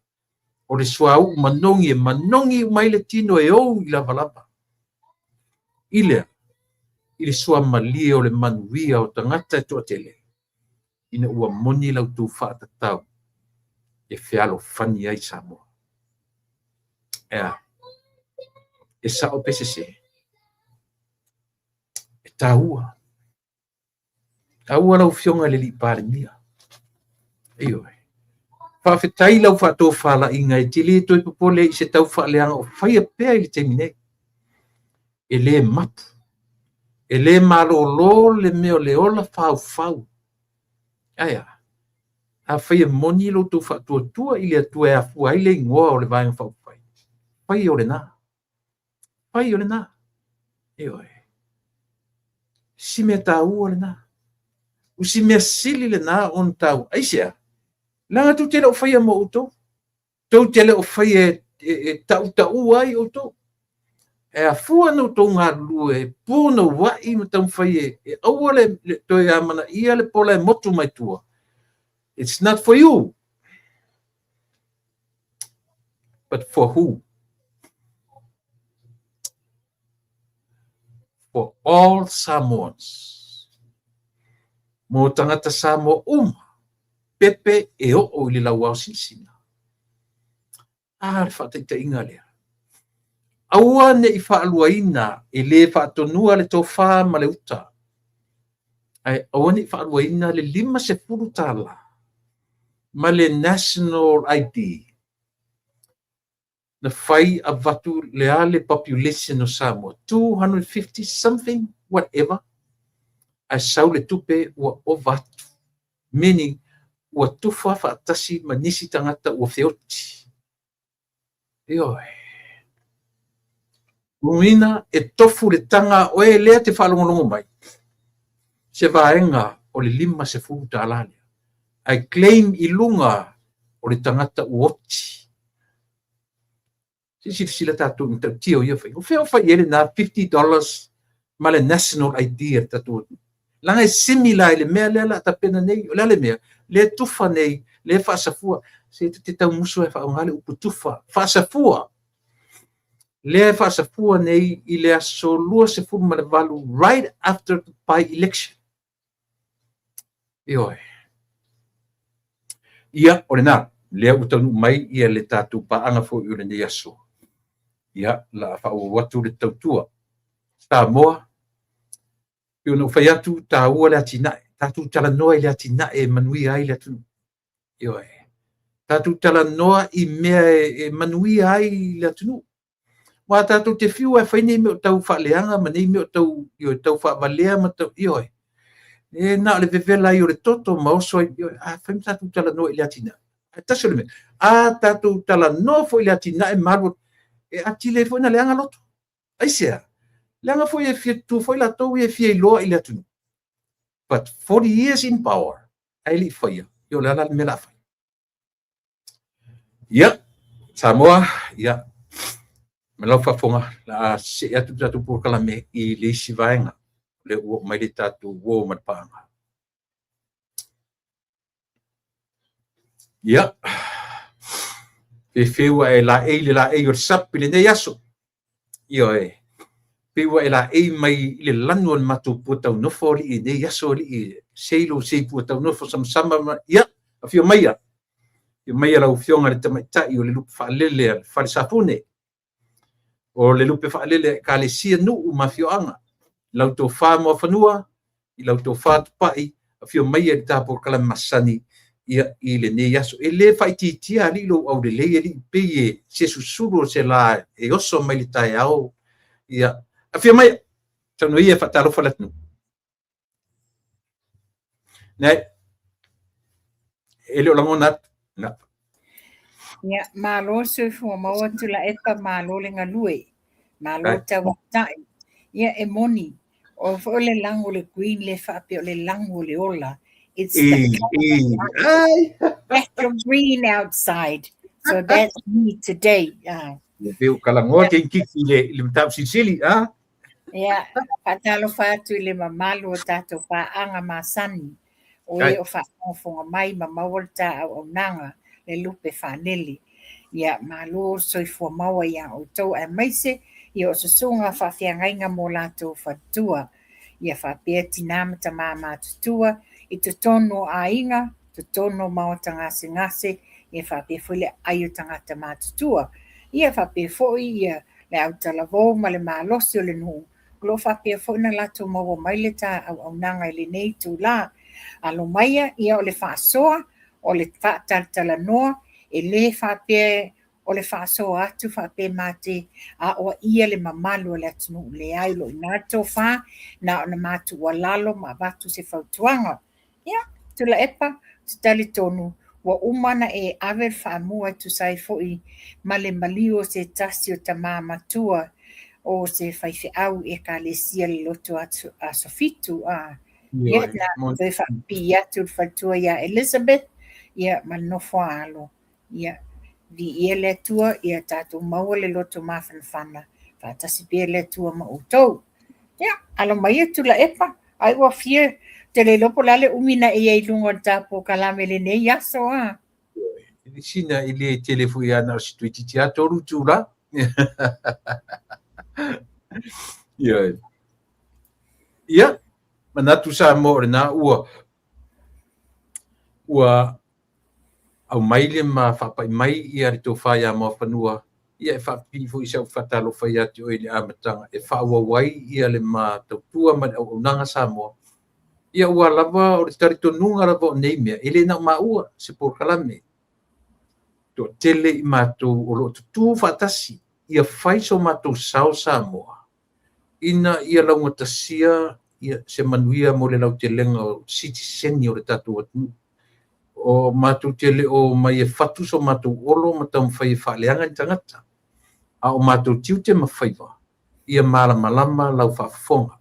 o le suauu manogi e manogi uma ai le tino e ou i lavalava. I le a? I le suamalie o le manuia o tagata e toatele, ina ua moni la outou faatatau e fealofani ai Samoa. E a? E sao pe sese? E taua. Taua lau Afioga i le Alii Palemia. Ioe. Faafetai lau faatofalaiga e te le toe popole i se tau faaleaga o faia pea i le taimi nei. E le mapu, e le malolo le mea o le ola faufau. Ae a? Afai e moni lo outou faatuatua i le Atua e afua ai le igoa o le Vaega Faaupufai, fai o lena. Fai o lena. Ioe. Si mea taua lena. O si mea sili lena ona taua. Aisea? Leaga tou te le o faia mo outou. Tou te le o faia e tautaua ai outou. E afua ona outou galulue punouai ma taumafai e aua le toe amanaia le pola e motu mai tua. It's not for you. But for who? For all Samoans. Mō tagata Samoa uma, pepe e oo i le lauao sinasina. A le faataitaiga lea. Aua ne i faaluaina e le faatonua le tofā ma le uta, ae aua ne i faaluaina le $50 ma le National ID na fai avatu le a le population o Samoa, 250 something whatever, ae sau le tupe ua ova atu, meaning ua tufa faatasi ma nisi tagata ua feoti. Ioe. Lona uiga e tofu le taga a oe lea te faalogologo mai, se vaega o le $50 lea, ae claim i luga o le tagata ua oti. Se i silasila tatou i matautia o ia faiga. O fea o fai i ai lena $50 ma le national ID a le tatou atunuu? Leaga e similar i le mea lea o le a tapena nei. O le a le mea? Lea e tufa nei, lea e faasafua. Se ta te tau musu e faaaoga le upu tufa. Faasafua. Lea e faasafua nei i le aso 28, right after the by-election. Ioe. Ia, o lena, lea ua taunuu mai ia le tatou paaga foi o lenei aso. Ia, la a faaauau atu le tautua. Samoa, pei ona ou fai atu, taua le atinae. Tatou talanoa i le atinae e manuia ai le atunuu. Ioe. Tatou talanoa i mea e manuia ai le atunuu. Aua tatou te fiu e fai nei mea o tau faaleaga ma nei mea o tau, ioe, tau faavalea ma tau, ioe. E na o le vevela ai o le toto ma oso ai, ioe, a fai ma tatou talanoa i le atinae. Ae tasi o le mea, a tatou talanoa foi i le atinae ma alu, e atili ai foi ona leaga loto. Aisea? Leaga foi e fia tutu foi latou ia e fia iloa i le atunuu. But 40 years in power, ae le i faia, ia o le a la le mea o le a fai? Ia, Samoa, ia, ma lau faafofoga, o le a see atu le tatou polokalame i le isi vaega. O lea ua oo mai le tatou uo ma le paaga. Ia, fefe ua e laei le laei o le sap i lenei aso. Ioe, pei ua e laei mai i le lanu o le matou puataunofo alii i lenei aso alii, sei lou sei puataunofo samasama ma, ia, afio maia. Afio maia lau Afioga i le Tamaitai o le Lupe Faalele a le Fale Safune, o le Lupe Faalele a Ekalesia, nuu ma afioaga, lau Tofa Muafanua, i lau Tofa Tupai, afio maia i le ta polokalame masani ia i lenei aso. E le faaitiitia alii lou aulelei alii, pei e se susulu o se la e oso mai le taeao. Ia, afio maia, saunoa ia e faatalofa le atunuu. Nei, e le o lagona atu. Na. Ia, malo le soifua maua Tuilaepa, malo le galue, malo le tauatai. Ia, e moni, o foi o le lago o le green le faapea o le lago o le ola. It's the colour green outside. So that's me today. Ia, pe o kalagoa te kiki i le mataupu silisili, a? Ia, faatalofa atu i le mamalu o tatou paaga masani, o e o faafogafoga mai ma maua le ta auaunaga le lupe faalele. Ia, malo le soifua maua iā outou aemaise ia o susuga faafeagaiga mo latou faletua. Ia faapea tinā ma tamā matutua i totonu o aiga, totonu o maota gasegase, ia faapea foi le aai o tagata matutua. Ia faapea foi ia le autalavou ma le malosi o le nuu, o lo o faapea foi ona latou maua mai le ta auaunaga i lenei itulā. Alo maia, ia o le faasoa, o le faatalatalanoa, e le faapea o le faasoa atu faapea ma te aoaia le mamalu o le atunuu. Leai, o lo o i ina le tofa, na ona matuualalo ma avatu se fautuaga. Ia, Tuilaepa, ou te talitonu ua uma ona e ave le faamua e tusa ai foi ma le maliu o se tasi o tama matua o se faifeau i Ekalesia le Lotu Aso Fitu. A, ia, na toe faapipii atu le faletua ia Elizabeth, ia, ma le nofo a alo. Ia, viia le Atua, ia tatou maua le loto mafanafana, faatasi pea le Atua ma outou. Ia, alo maia Tuilaepa, ai ua fia, ou te le iloa po o le a le umi na e i ai i luga o le ta polokalame i lenei aso, a? Sina e le tele foi lava na o se toeitiiti lava 3 itula. Ioe. Ia, manatu Samoa o lena ua ua aumai le ma faapai mai ia le tofa ia Muafanua, ia e faapipii foi i si au faatalofa ia te oe i le amataga e faaauau ai ia le ma tautua ma le auaunaga Samoa. Ia ua lava o le talitonuga lava o nei mea, e le na o maua se polokalame. Toatele i matou o lo o tutū faatasi ia fai so matou sao Samoa ina ia laugatasia ia se manuia mo le lautelega o sitiseni o le tatou atunuu. O matou te le o mai e fatu so matou olo ma taumafai e faaleaga ni tagata, a o matou tiute ma faiva ia malamalama lau faafofoga.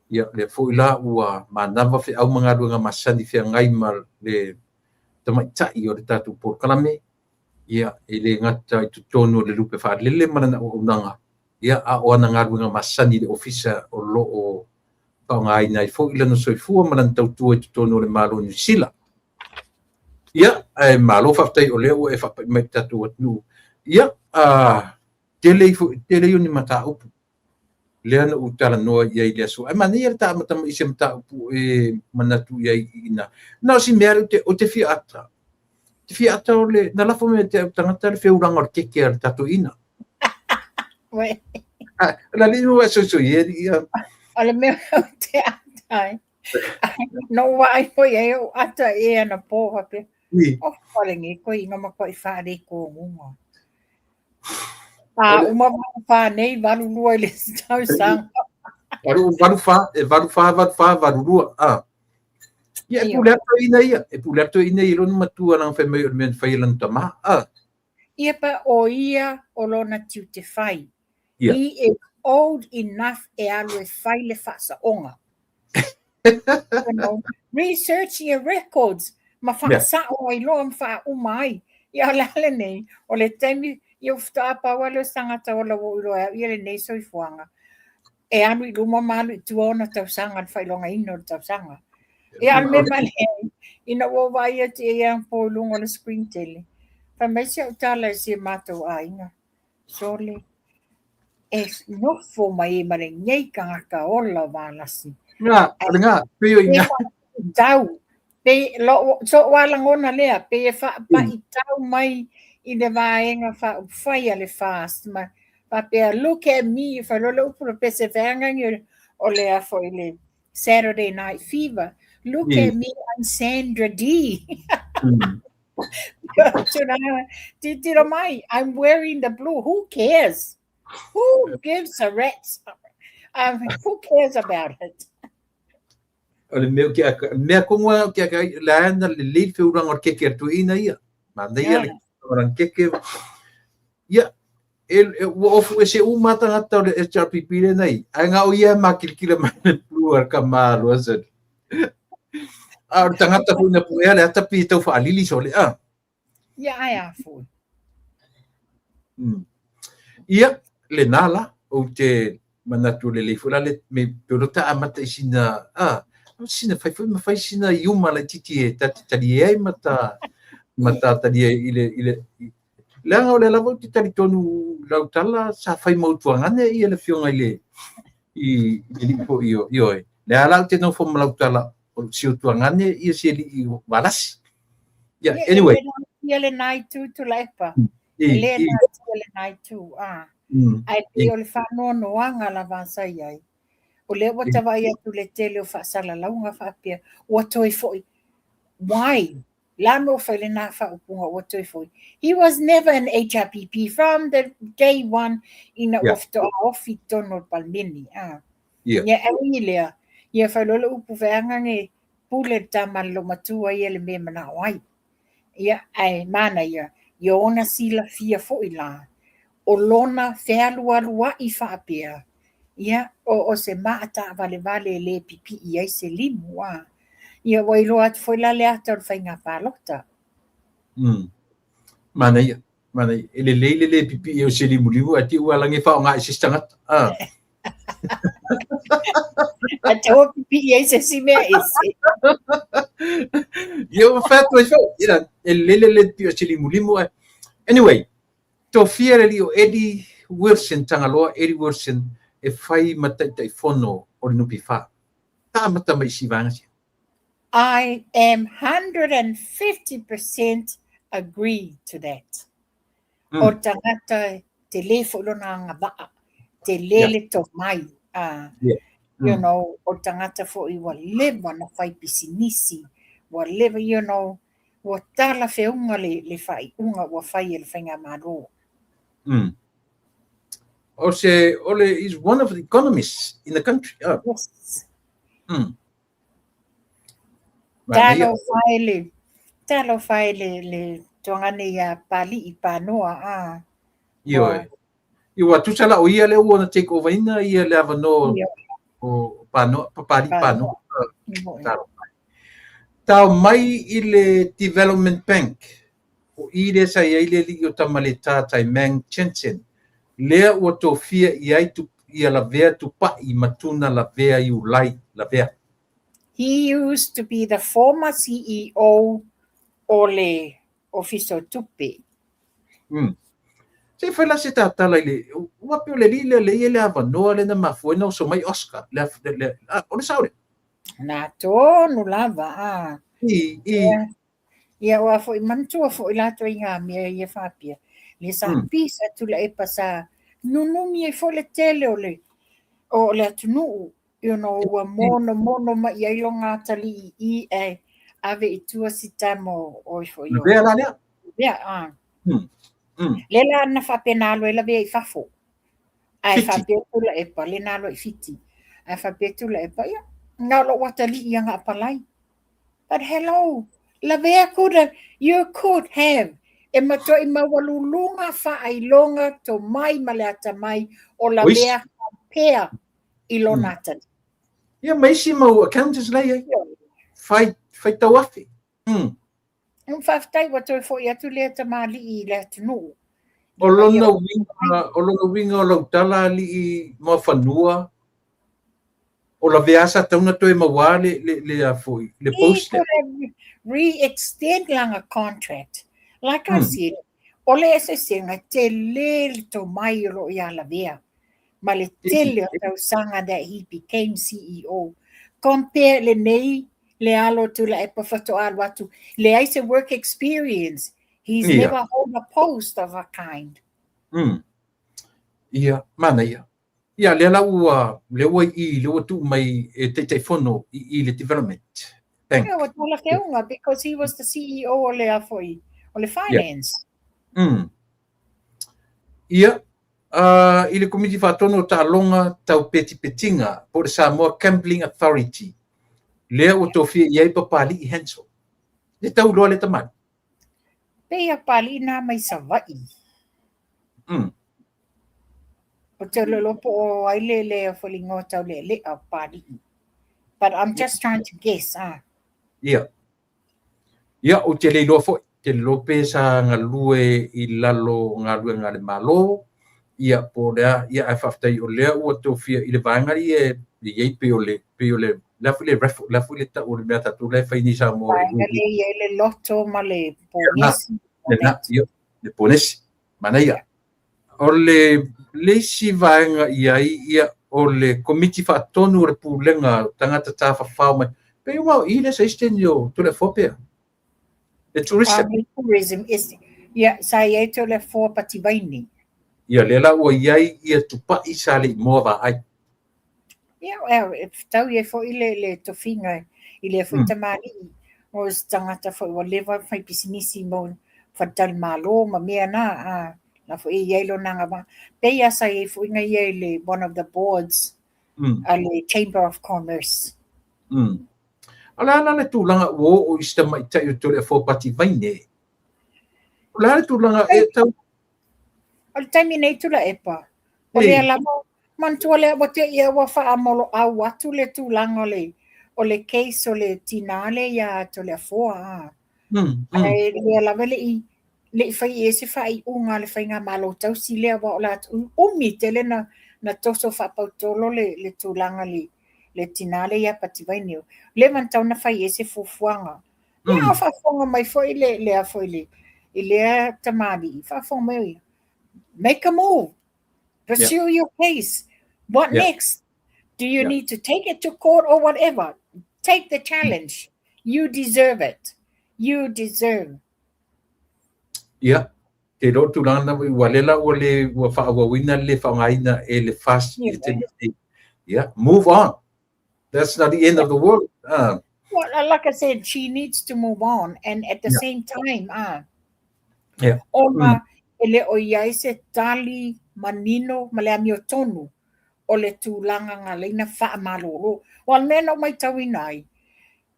Ia, lea foi la ua manava feau ma galuega masani feagai ma le tamaitai o le tatou polokalame, ia, e le gata i totonu o le lupe faalele ma lana auaunaga, ia, a o ana galuega masani i le ofisa o lo o Faaaogaina ai foi lana soifua ma lana tautua i totonu o le Malo o Niu Sila. Ia, ae malo faafetai o lea ua e faapai mai i le tatou atunuu. Ia, tele ifo, tele ia o ni mataupu lea na ou talanoa i ai i le aso. Ae manaia le ta amata mai i se mataupu e manatu i ai i ina. Na o si mea lea ou te fia ata. Te fia ata o le, na lafo mai te au tagata le feulaga o le keke a le tatou ina. Uē. Ah, la li ua soisoi e ia. O le mea ou te ata ai. Na ou vaai foi ai ou ata e anapo faapea. O fale ko inga ma ko i whaare ko ngunga. A uma 84 nei, 82 i le isi tausaga. 84, e 84, 84, 82. Ah. Ia, e pule atu ina ia. E pule atu ina ia lona matua langa fai mai o le mea na fai e lana tama. Ah. Ia pa o ia o lona tiute fai. He is old enough e alu e fai le faasaoga. You know, research your records ma faasao ai loa ma faauma ai. Ia o le a lenei, o le taimi, ia ua faatoa pau lava lea o se tagata ola ua ou iloa e au ia lenei soifuaga, e alu i luma ma alu i tua ona tausaga, le faailogaina o le tausaga. Ia a o le mea manaia, ina ua ou vaai atu i ai anapo i luga o le screen tele, fai mai si au tala i si a matou aiga, Sole, e nofo mai ai ma lenei tagata ola o Valasi. Nga, o le nga, pei o ina. Tau, pei, lo, so ua lagona lea, pei e faapaitau mai i le vaega faaupufai a le FAST, ma faapea, look at me, fai loa le upu le pese feagagi o le a foi le Saturday Night Fever, look at me, I'm Sandra Dee. Tūranga, titiro mai, I'm wearing the blue, who cares? Who gives a rat's? Who cares about it? O le mea o ke aka, mea kongo o ke aka, le aia na le lei feuranga o le keke a tuina ia. Manaia le orang keke. Ia, e, e, ua ofu ese uma tangata o le HRPP le nei. Ai ngā o ia makilikila mai le blue ar ka malo asa. A o le tagata foi na puea le ata pi tau faalili sole a. Ia ai a foi. Ia, lena la, ou te manatu lelei foi la le me pe ta amata i sina a sina fai foi ma fai sina iuma laitiiti e ta te talie ai ma ta ma ta talie i le i le leaga o lea lava ou te talitonu lau tala sa fai mautuagane ia le afioga i le i le alii foi o ioe. Lea la ou te nofo ma lau tala o si o tuagane ia si alii o Valasi. Yeah, anyway. Ia le nai tu Tuilaepa. E le nai tu le nai tu. Ah. Ai pei o le faanoanoaga lava sa i ai. O lea ua tavaai atu le tele o faasalalauga faapea, ua toe foi. Why? La no fai lena faaupuga ua toe foi. He was never an HRPP from the day one ina ua faatoa ofi i totonu o le Palemene. Ah. Ia ai lea, ia fai loa le upu feagage pule le tama a le loomatua ia le mea e manao ai. Ia, ae manaia, ia ona silafia foi la, o lona fealualuai faapea, ia, o se maa taavalevale e le pipii ai se limu, a. Ia, ua iloa atu foi la le ata o le faiga palota. Manaia, manaia. E lelei le le pipii o se limulimu, ae te i ua alagi e faaaoga i se isi tagata. Ah. Ae taua pipii ai se isi mea ese. Ia ua fai atu ai foi, ia, e lelei le le pipii o se limulimu. Ae. Anyway, tofia le alii o Eddie Wilson, Tagaloa Eddie Wilson, e fai ma Taitaifono o le NPF. Ta amata mai i si vaega sia. I am 150% agree to that. O le tagata tele foi lona agavaa, tele le tomai, you know, o le tagata foi ua leva ona fai pisinisi, ua leva, you know, ua talafeauga le faaiuga ua fai e le faigamalo. O se, o le, is one of the economists in the country. Yes. Talofa e le, talofa e le, le tuagane ia Pali'i Panoa, a. Ioe. Ia ua tusa la o ia lea ua ona take over ina ia le avanoa o Panoa, Papali'i Panoa. Talofa. Tao mai i le Development Bank, o i lea sa i ai le alii o Tamaletā Taimang Jensen, lea ua tofia i ai ia Lavea Tupai Matuna Lavea Iulai Lavea. He used to be the former CEO o le Ofisa o Tupe. Se i fai la se tatala i le, ua pei o le alii lea lea e i ai le avanoa lea na mafua ai ona oso mai Oscar, le, le, a, o le sao lea? Na tonu lava, a. I, i. Ia, ia ua foi manatua foi latou i ngā mea ia faapea. Le sa pisa Tuilaepa sa nunumi ai foi le tele o le, o le atunuu you know, ua monomono mai i ai lona atalii i ae ave i tua si tama o oi foi o. Lavea la lea. Lavea, a. Le la na faapena alu ai Lavea i fafo. Ae Fiti. faapea Tuilaepa, le na alu ai i Fiti. Ae faapea Tuilaepa, ia, na o lou atalii ia na apalai. But hello, Lavea could have, you could have, e matuai maualuluga faailoga tomai ma le atamai o Lavea compare i lona atalii. Ia ma isi mau accountants la i ai. Fai, fai tauafe. Faafetai ua toe foi atu lea tamalii i le atunuu. O lona uiga, o lona uiga o lau tala alii Moafanua, o Lavea sa tatau ona toe maua le, le, le, a foi, le He post could have re-extend lana contract. Like I said, o le eseesega tele le tomai o lo o ia Lavea ma le tele o tausaga that he became CEO. Compare lenei le alo o Tuilaepa faatoa alu atu, leai se work experience. He's never hold a post of a kind. Ia, manaia. Ia, lea la ua, lea ua i, lea ua tuu mai e Taitaifono i, i le Development Bank. Ia, ua talafeauga because he was the CEO o le a foi, o le finance. Ia, i le Komiti Faatonu o Taaloga Tau Petipetiga po o le Samoa Gambling Authority, lea ua tofia i ai Papali'i Hansel. Le tau loa le tamalii. Pei a Papali'i nā mai Savaii. O te lolo po o ai le le fo le ingoa tau le'ale'a o Papali'i. But I'm just trying to guess, ah. Ia. Ia, ou te le iloa foi, te le iloa pe sa galue i lalo o galuega a le Malo, ia, po o le a, ia, ae faafetai o lea ua tofia i le vaega ia e i ai pei o le, pei o le, le a foi le raffle, le a foi le tau o le mea a tatou la e fai nei i Samoa. Vaega lea e i ai le loto ma le ponesi. Lena, ia, le ponesi, manaia. O le, le isi vaega i ai, ia, o le Komiti Faatonu o le Pulega o Tagata Tafafao mai. Pei ua o i lea sa isi taimi o Toleafoa pea. Le tourism. Le tourism is, ia, sa i ai Toleafoa Pativaini. Ia, lea la ua i ai ia Tupai sa le i moa vaai. Ia, e fetau ai foi le, le tofiga i lea foi tamalii. O se tagata foi ua leva ona fai pisinisi mo faletalimalo ma mea na, a, la foi e i ai lona agavaa. Pei lava sa i ai foi na ia i le one of the boards a le Chamber of Commerce. O le a la le tulaga ua oo i si tamaitai o Toleafoa Pativaine? O le a le tulaga e tau... O le taimi nei Tuilaepa, o lea lava, manatua lea ua te i ua faamoloau atu le tulaga o le, o le case o le tinā lea iā Toleafoa. A. Ae lea lava le i, le i fai i ai se faaiuga a le faigamalo tausi lea aua o le umi tele na, na toso faapautolo le, le tulaga le, le tinā lea iā Pativaine. Leva na tatau ona fai i ai se fuafuaga. Ia, o faafofoga mai foi le, le a foi le, i lea tamalii, faafofoga mai o ia, make a move, pursue your case, what next? Do you need to take it to court or whatever? Take the challenge. You deserve it. You deserve. Ia, te iloa o le tulaga lena ua lea la ua le ua faaauauina le faaaogaina e le FAST i le taimi nei. Ia, move on. That's not the end of the world. Well, like I said, she needs to move on and at the same time, ah, ona e le o i ai se tali manino ma le amiotonu o le tulaga na ala ai ona faamalolo. Aua o le mea na ou matauina ai,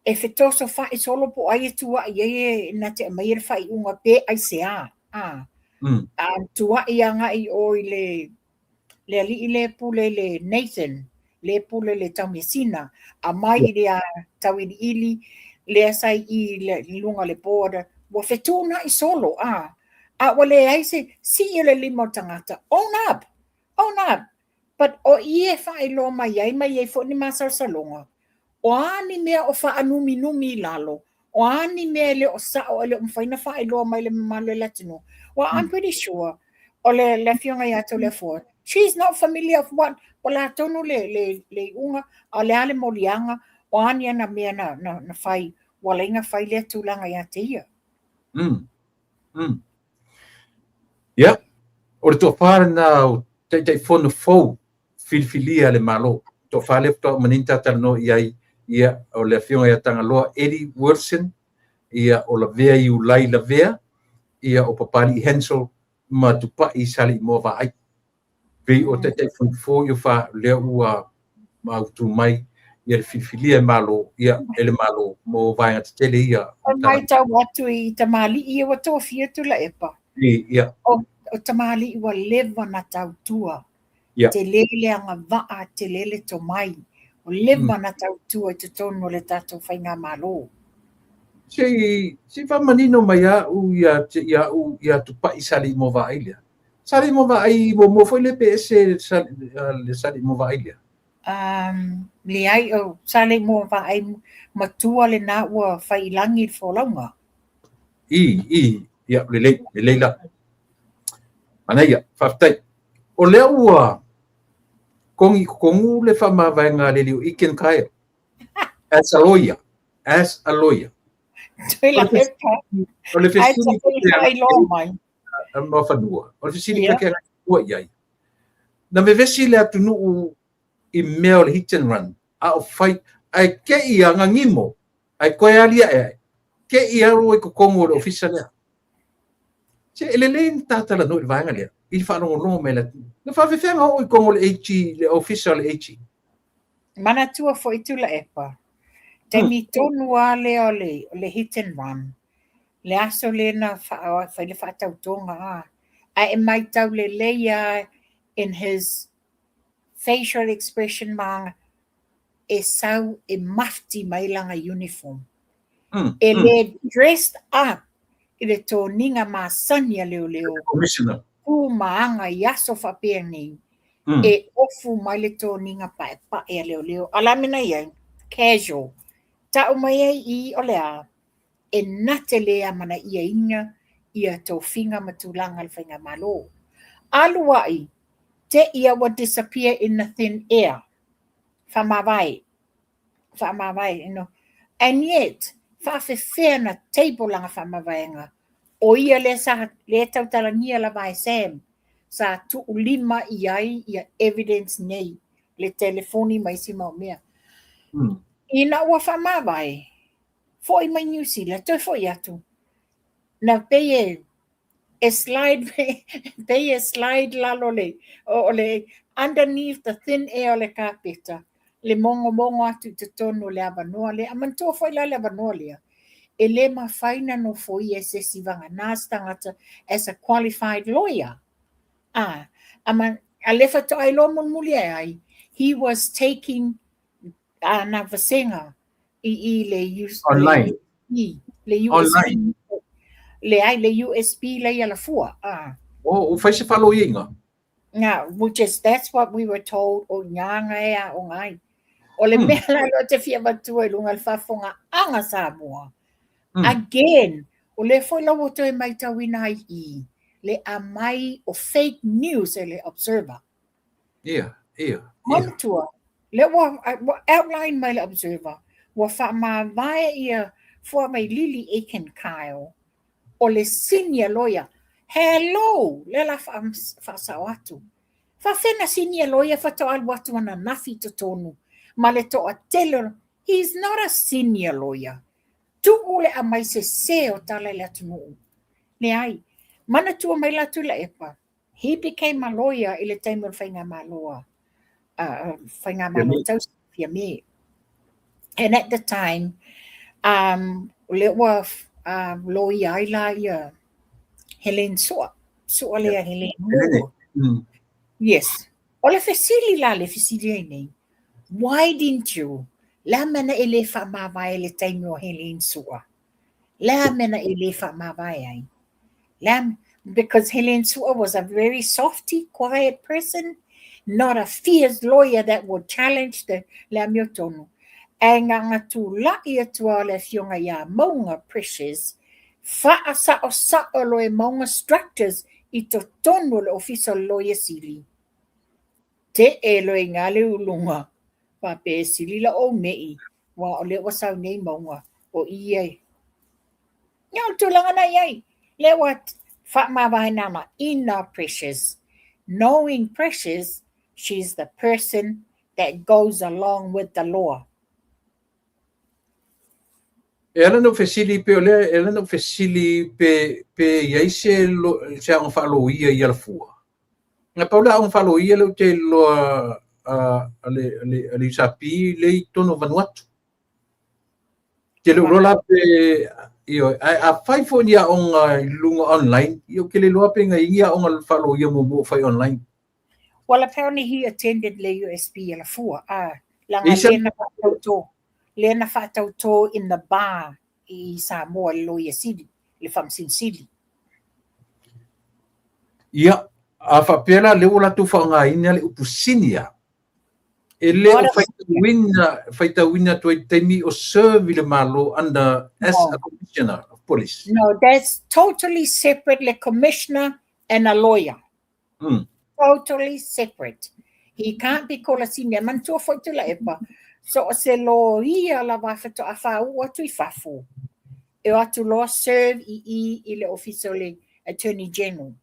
e fetosofa'i solo po o ai e tua'i ai e na te aumaia le faaiuga pe aisea. Ah. A tua'i agai i o i le le alii lea e pule i le Nathan, lea e pule i le Taumeasina, aumai i le Tauiliili, lea sa i i luga o le board, ua fetuunai solo, a, a ua leai se sii o le lima o le tagata, own up, own up. But o i e faailoa mai ai ma i ai foi ni masalosaloga, o a ni mea o faanuminumi i lalo, o a ni mea e le o sao e le o mafai ona faailoa mai i le mamalu o le atunuu. Well, I'm pretty sure o le, le afioga ia Toleafoa, she's not familiar of what, o le a tonu le, le, le iuga, a o le a le moliaga, o a ni ana mea na, na, na fai, ua ala ai ona fai lea tulaga ia te ia. Ia, o le toafa lena o Taitaifono fou filifilia a le Malo. Toafa lea faatoa uma nei ona ta talanoa i ai, ia, o le Afioga ia Tagaloa Eddie Wilson, ia, o Lavea Iulai Lavea, ia, o Papali'i Hansel ma Tupai Saleimoa Vaai. Pei o Taitaifono fou ia fa lea ua mautu mai ia le filifilia e Malo, ia, e le Malo mo vaega tetele ia. E matau atu i tamalii ia ua tofia Tuilaepa. Ia. O tamalii ua leva na tautua. Tele le agavaa, tele le tomai. Ua leva na tautua i totonu o le tatou faigamalo. Se i se i faamanino mai au ia ia au ia Tupai Saleimoa Vaai lea. Saleimoa Vaai muamua foi lea pe ese le Saleimoa Vaai lea? Leai, o Saleimoa Vaai matua lena ua fai i lagi le folauga. I, i, ia, lelei, lelei la. Manaia, faafetai. O lea ua kogi i totonu le faamavaega a le alii o Ekin Kyle. As a lawyer. As a lawyer. O le fesili faailoa mai. Mafanua. O le fesili ka ke ua i ai. Na vevesi le atunuu i mea o le hit and run, a o fai, ae te i a gagimo, ae toe aliae ae, te i alu i totonu o le ofisa lea. Se e lelei ona ta talanoa i le vaega lea, i le faalogologo mai a le atunuu. Na faafefea ona oo i totonu o le AG, le ofisa o le AG? Manatua foi Tuilaepa, taimi tonu lava lea o le hit and run, le aso lea na fai le faatautoga a, ae e matau lelei lava in his facial expression ma e sau e mafti mai lana uniform. E le dressed up i le toniga masani a leoleo, tu ma aga i aso faapea nei, e ofu mai le toniga paepae a leoleo. A o le a le mea na i ai? Casual. Tau mai ai i o le a? E na te le amanaiaina ia tofiga ma tulaga o le faigamalo. Alu ai, te i a ua disappear in the thin air. Faamavae. Faamavae, you know. And yet, faafefea na table lana faamavaega, o ia lea sa, lea tautalagia lava e Sam, sa tuulima i ai ia evidence nei, le telefoni ma isi mau mea. Ina ua faamavae, foi mai Niu Sila, toe foi atu, na pei e e slide pei e slide lalo le o le underneath the thin air o le kapeta le mogomogo atu i totonu o le avanoa lea. A manatua foi la le avanoa lea, e le mafai ona nofoia e se isi vagana se tagata as a qualified lawyer. A, a, ma, a le faatoa iloa mulimuli ae ai, he was taking ana vasega i i le use online le, le USB online le ai le USB le ia la fua ah. Oh, o fai se faaloiaiga. Nga, which is that's what we were told o nganga e a o ngai. O le mea la lo te fia matua i lunga le faafofoga anga Samoa. Again, o le foi la ua toe maitauina ai i le amai o fake news e le Observer. Ia, ia, ia. Manatua, lea ua, ua outline mai le Observer, ua faamavae ia Fuavailili Aiken Kyle, o le senior lawyer. Hello! Lea la faasao atu. Faafefea na senior lawyer faatoa alu atu ananafi i totonu ma le toatele o... He is not a senior lawyer. Tuu le aumai sese o tala i le atunuu. Leai. Manatua mai la Tuilaepa, He became a lawyer i le taimi o le faigamalo a faigamalo tausi Fiame. And at the time, lea ua loia ai la ia Helen Sua, Sua lea Helen Moore. Yes. O le fesili la le fesili ai nei, why didn't you? Le a mea na e le faamavae le taimi o Helen Sua? Le a mea na e le faamavae ai? Le a, because Helen Sua was a very softy, quiet person. not a fierce lawyer that would challenge the le amiotonu. Ae na tulai atu lava o le afioga ia Mauga Precious, faasaosao loa e Mauga structures i totonu o le Ofisa o le Loia Sili. Tee loa i ina le uluga, faapea e sili la ou me'i, aua o lea ua sau nei Mauga, o i ia. Ia o le tulaga na i ai, lea ua faamavae na ina Precious. Knowing Precious, she's the person that goes along with the law. E ala na ou fesili pe o lea, e ala na ou fesili pe i ai se aoga faaloia i Alafua. Na pau le aoga faaloia lea ou te iloa a le USP lea i totonu o Vanuatu. Te le iloa la pe, ioe, ae afai foi ni aoga i luga online, ia ou te le iloa pe na i ai ni aoga faaloia muamua o fai online. Well, apparently he attended le USP Alafua. Ah, laga lea na faatautō. Lea na faatautō in the bar i Samoa le Loia Sili, le Faamasino Sili. Ia, a faapea la lea ua latou faaaogaina le upu senior, e le o faitauina atu ai taimi o serve i le Malo under as a commissioner of police. No, that's totally separate, le commissioner and a lawyer. Totally separate. He can't be called a senior. Manatua foi Tuilaepa, so o se loia lava faatoa faauu atu i fafo, e o atu loa serve i le office o le Attorney General.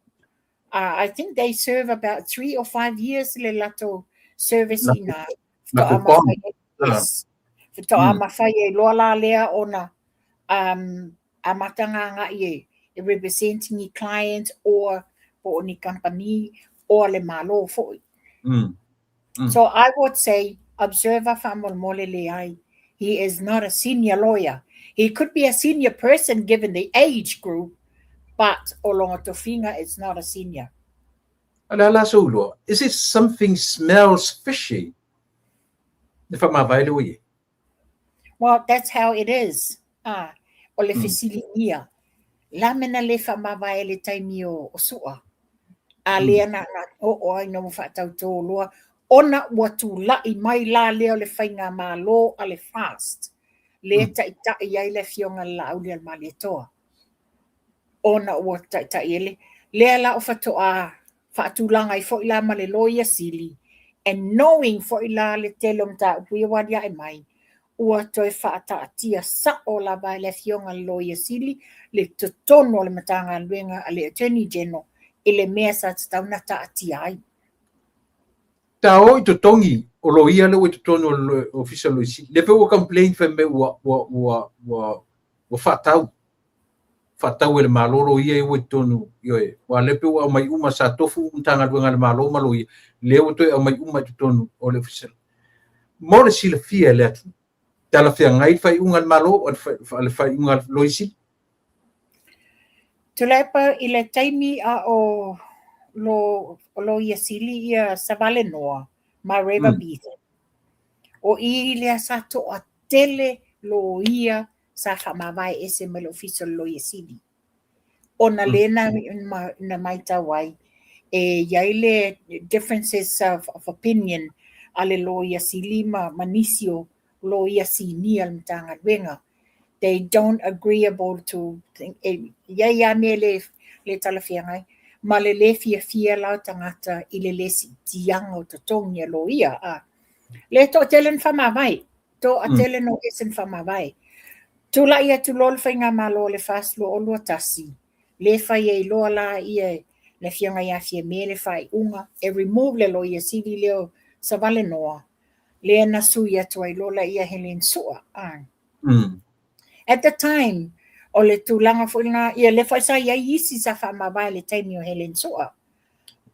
I think they serve about 3 or 5 years le latou service ina. Na mafai, yes. Faatoa mafai ai loa la lea ona amata agai e representing ni client or po o ni company or le malo foi. So I would say observer faamolemole leai. He is not a senior lawyer. He could be a senior person given the age group, but o lona tofiga is not a senior. Ale ala sou iloa, is it something smells fishy? Le faamavae le ua i ai. Well, that's how it is. Ah, o le fesiligia. La mena le faamavae le taimi o Su'a. A lea na o ai na ua faatautō loa, ona ua tula'i mai la lea o le faiga malo a le FAST. Le taʻitaʻi ai le afioga le Laauli a le Malietoa. Ona ua taʻitaʻi e le. Lea la o faatoa faatulaga ai foi la ma le Loia Sili. And knowing foi la le tele o mataupu ia ua aliae mai, ua toe faataatia sao lava e le afioga le Loia Sili le totonu o le Matagaluega a le Attorney General i le mea sa tatau na taatia ai. Ta o i totogi o loia le ua i totonu o le ofisa o le Loia Sili. Le pe ua complain fai mai ua faatau e le Malo loia ia ua i totonu, ioe, ua le pe ua aumai uma sa tofu Matagaluega a le Malo ma loia, lea ua toe aumai uma i totonu o le ofisa. Mo le silafia e le atunuu, talafeagai le faaiuga a le Malo, a le faaiuga a le Loia Sili? Tuilaepa i le taimi a o lo Loia Sili ia Savalenoa ma Rewa Beaton. O i lea sa toatele loia sa faamavae ese mai le ofisa o le Loia Sili. Ona lea na maitau ai e iai le differences of opinion a le Loia Sili ma nisi o loia sinia o le Matagaluega. They don't agreeable to e iai lava mea le talafeagai ma le le fiafia la o tagata i le le siitiaga o totogi a loia. A. Le toatele na faamavae, toatele no ese na faamavae. Tula'i atu loa le faigamalo o le FAST 2021, le fai ai loa la ia le afioga ia Fiame le faaiuga e remove le Loia Sili lea o Savalenoa, lea na sui atu ai loa la ia Helen Su'a. A. At the time, o le tulaga foi lena, ia lea foi sa i ai isi sa faamavae le taimi o Helen Su'a.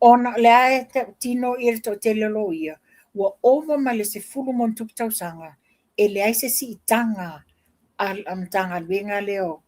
Ona o lea e tino ia le toatele o loia, ua ova ma le 10+ tausaga, e leai se siitaga a Matagaluega lea o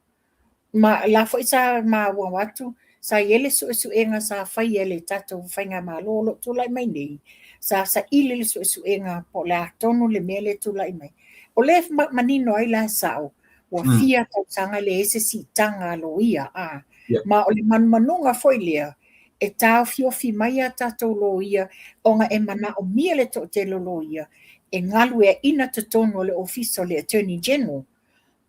ma la foi sa maua atu, sa i ai le suesuega sa faia e le tatou faigamalo o lo o tulai mai nei, sa saili le suesuega po o le a tonu le mea lea e tulai mai. O lea manino ai la sao, ua fia tausaga e leai se siitaga a loia. A. Ma o le manumanuga foi lea, E taofiofi mai a tatou loia ona e manaomia le toatele o loia e galueaiina totonu o le Ofisa o le Attorney General.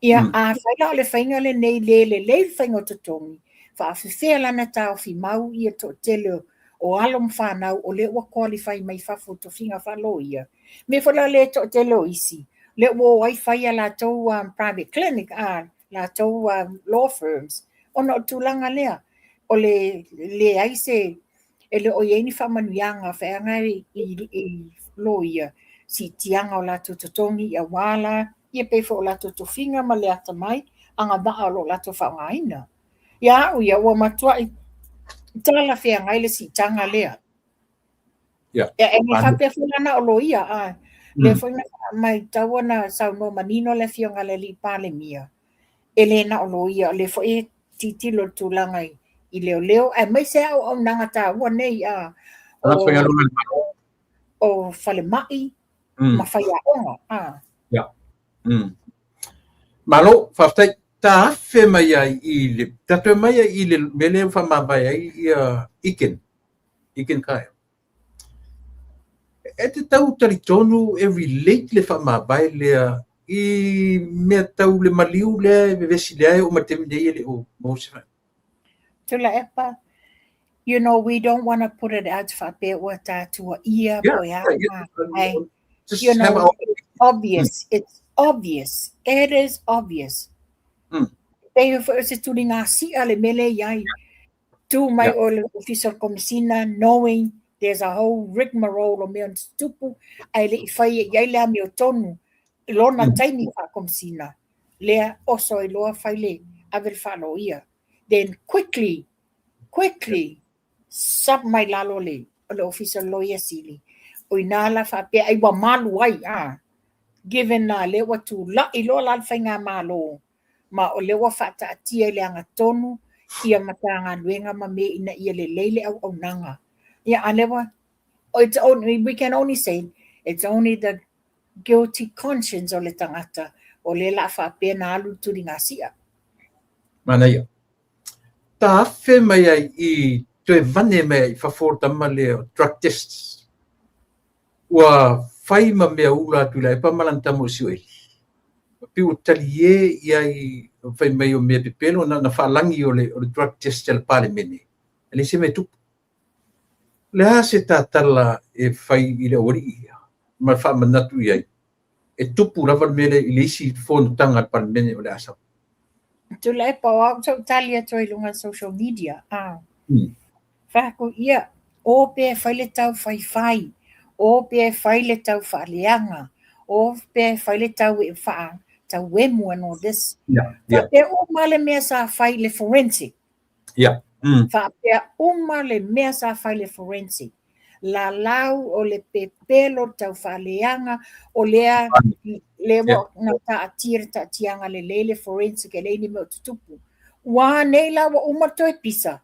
Ia, afai la o le faiga lenei le lelei le faiga o totogi, faafefea la ona taofi mau ia toatele o alo ma fanau o lea ua qualify mai fafo i tofiga faaloia? Mea foi la le toatele o isi, lea ua o ai fai a latou private clinic, a latou law firms, ona o le tulaga lea, o le leai se, e le o i ai ni faamanuiaga feaga i loia, siitiaga o latou totogi aua la, ia pei foi o latou tofiga ma le atamai, agavaa o lo o latou faaaogaina. Ia au ia, ua matuai talafeagai le siitaga lea. Yeah. E le faapea foi la na o loia, a lea foi na maitau na saunoa manino le afioga i le alii Palemia, e le na o loia, o lea foi e tilotilo i le tulaga i leoleo, aemaise lava auaunaga taua nei, a o falemai ma faiaoga. A. Yeah. Malo, faafetai. Ta afe mai ai i le, ta toe mai ai i le mea lea ua faamavae ai ia Iken, Iken Kyle. E te tau talitonu e relate le faamavae lea i mea tau le maliu lea e vevesi lea e oo mai le taimi nei e le o maua se faaiuga. Tuilaepa, you know, we don't want to put it out faapea ua tatua ia po e a. Just You have know, our it's obvious, it's obvious, it is obvious. Pei foi o se tuligasia le mea lea e i ai. Tu mai o le Ofisa o le Komesina, knowing there's a whole rigmarole o mea na tutupu, ae le i fai e i ai le amiotonu i lona taimi faakomesina, lea oso ai loa fai le ave le faaloia. Then quickly, quickly, sub mai lalo le o le Ofisa o le Loia Sili. O ina la faapea ai ua malu ai, a given la lea ua tulai loa la le faigamalo, ma o lea ua faataatia i le agatonu ia Matagaluega ma mea ina ia lelei le auaunaga. Ia, a lea ua, it's only, we can only say, it's only the guilty conscience o le tagata o lea la a faapea na alu le tuligasia. Manaia. Ta afe mai ai i toe vane mai ai i fafo le tama lea o drug tests. Ua fai ma mea ula a Tuilaepa ma lana tama o Siueli. Pei ua talie i ai fai mai o mea pepelo na faalagi o le drug test a le Palemene. E leai se mea e tupu. O le a se tatala e fai i le aualii ia ma le faamanatu i ai e tupu lava le mea lea i le isi fonotaga a le Palemene o le a sau. Tuilaepa, o au sa ou tali atu ai i luga o social media. Ah. Fai atu, ia, o pea e fai le tau faifai, o pea e fai le tau faaleaga, o pea e fai le tau e faa tauemu and all this. Faapea uma le mea sa fai le forensic. Faapea uma le mea sa fai le forensic. Lalau o le pepelo, le tau faaleaga, o lea lea ua na taatia le taatiaga lelei le forensic e leai ni mea o tutupu. Ua nei la ua uma le toe pisa.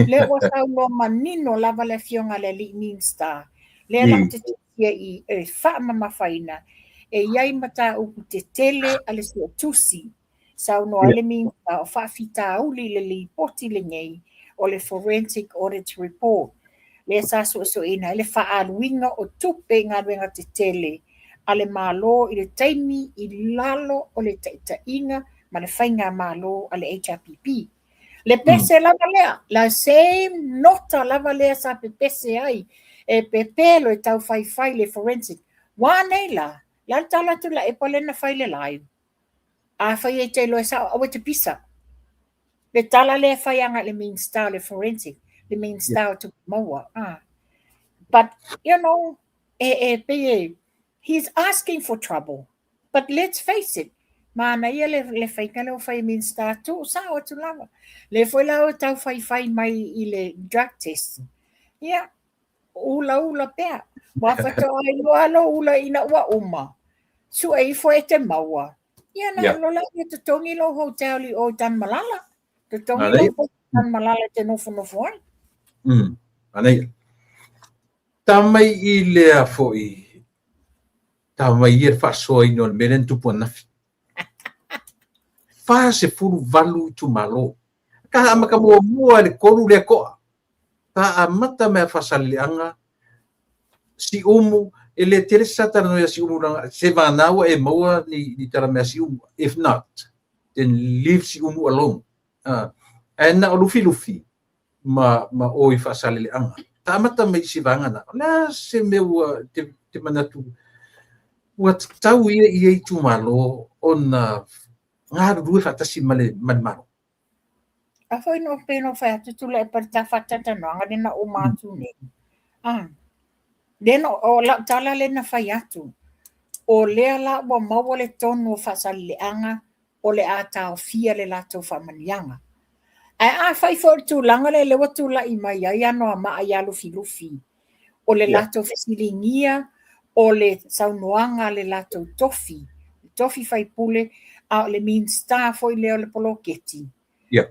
Lea ua saunoa manino lava le afioga i le alii Minista. Lea la ou te tausia i e faamamafaina e i ai mataupu tetele a le Suetusi. Saunoa ai le Minista o faafitauli i le lipoti lenei o le Forensic Audit Report. Lea sa suesueina ai le faaaluina o tupe i galuega tetele a le Malo i le taimi i lalo o le taitaiga ma le faigamalo a le HRPP. Le pese lava lea, la same nota lava lea sa pepese ai e pepelo e tau faifai le forensic. Ua nei la, la le tala atu Tuilaepa lea na fai le live. A fai e te iloa e sao, aua e te pisa. Le tala lea e fai agai i le Minista o le forensic, le Minista o Tupe Maua. Ah. But, you know, e pei e, he's asking for trouble. But let's face it, manaia le, le faiga lea ua fai e Minista, tuu sao atu lava. Lea foi la ua tau faifai mai i le drug test. Ia, ulaula pea. Ua faatoa iloa lou ula ina ua uma. Sue ifo e te maua. Ia na yeah. lola ia totogi lou hotel i o i Tanumalala. Totogi lou hotel i Tanumalala e te nofonofo ai. Manaia. Ta mai i lea foi, ta mai ia le faasoaina o le mea lea na tupu ananafi. 48 itumalo. Ka amata muamua i le 3 lea to'a. Faamata mai a Faasaleleaga, Siumu, e le tele se talanoa ia Siumu leaga se vagana ua e maua ni tala mai a Siumu. If not, then leave Siumu alone. Ae na o Lufilufi ma o i Faasaleleaga. Faamata mai i si vaega lena. O le a se mea ua te manatu ua tatau ia i ia itumalo ona galulue faatasi ma le Malo? A foi no pei ona fai atu Tuilaepa i le ta faatalatalanoaga lea na uma atu nei. Ah, lea na, o lau tala lea na fai atu, o lea la ua maua le tonu o Faasaleleaga o le a taofia le latou faamanuiaga. Ae afai foi o le tulaga lea lea ua tulai mai ai Anoamaa ia Lufilufi, o le latou fesiligia o le saunoaga a le latou tofi, tofi faipule, a o le Minisita foi lea o le poloketi.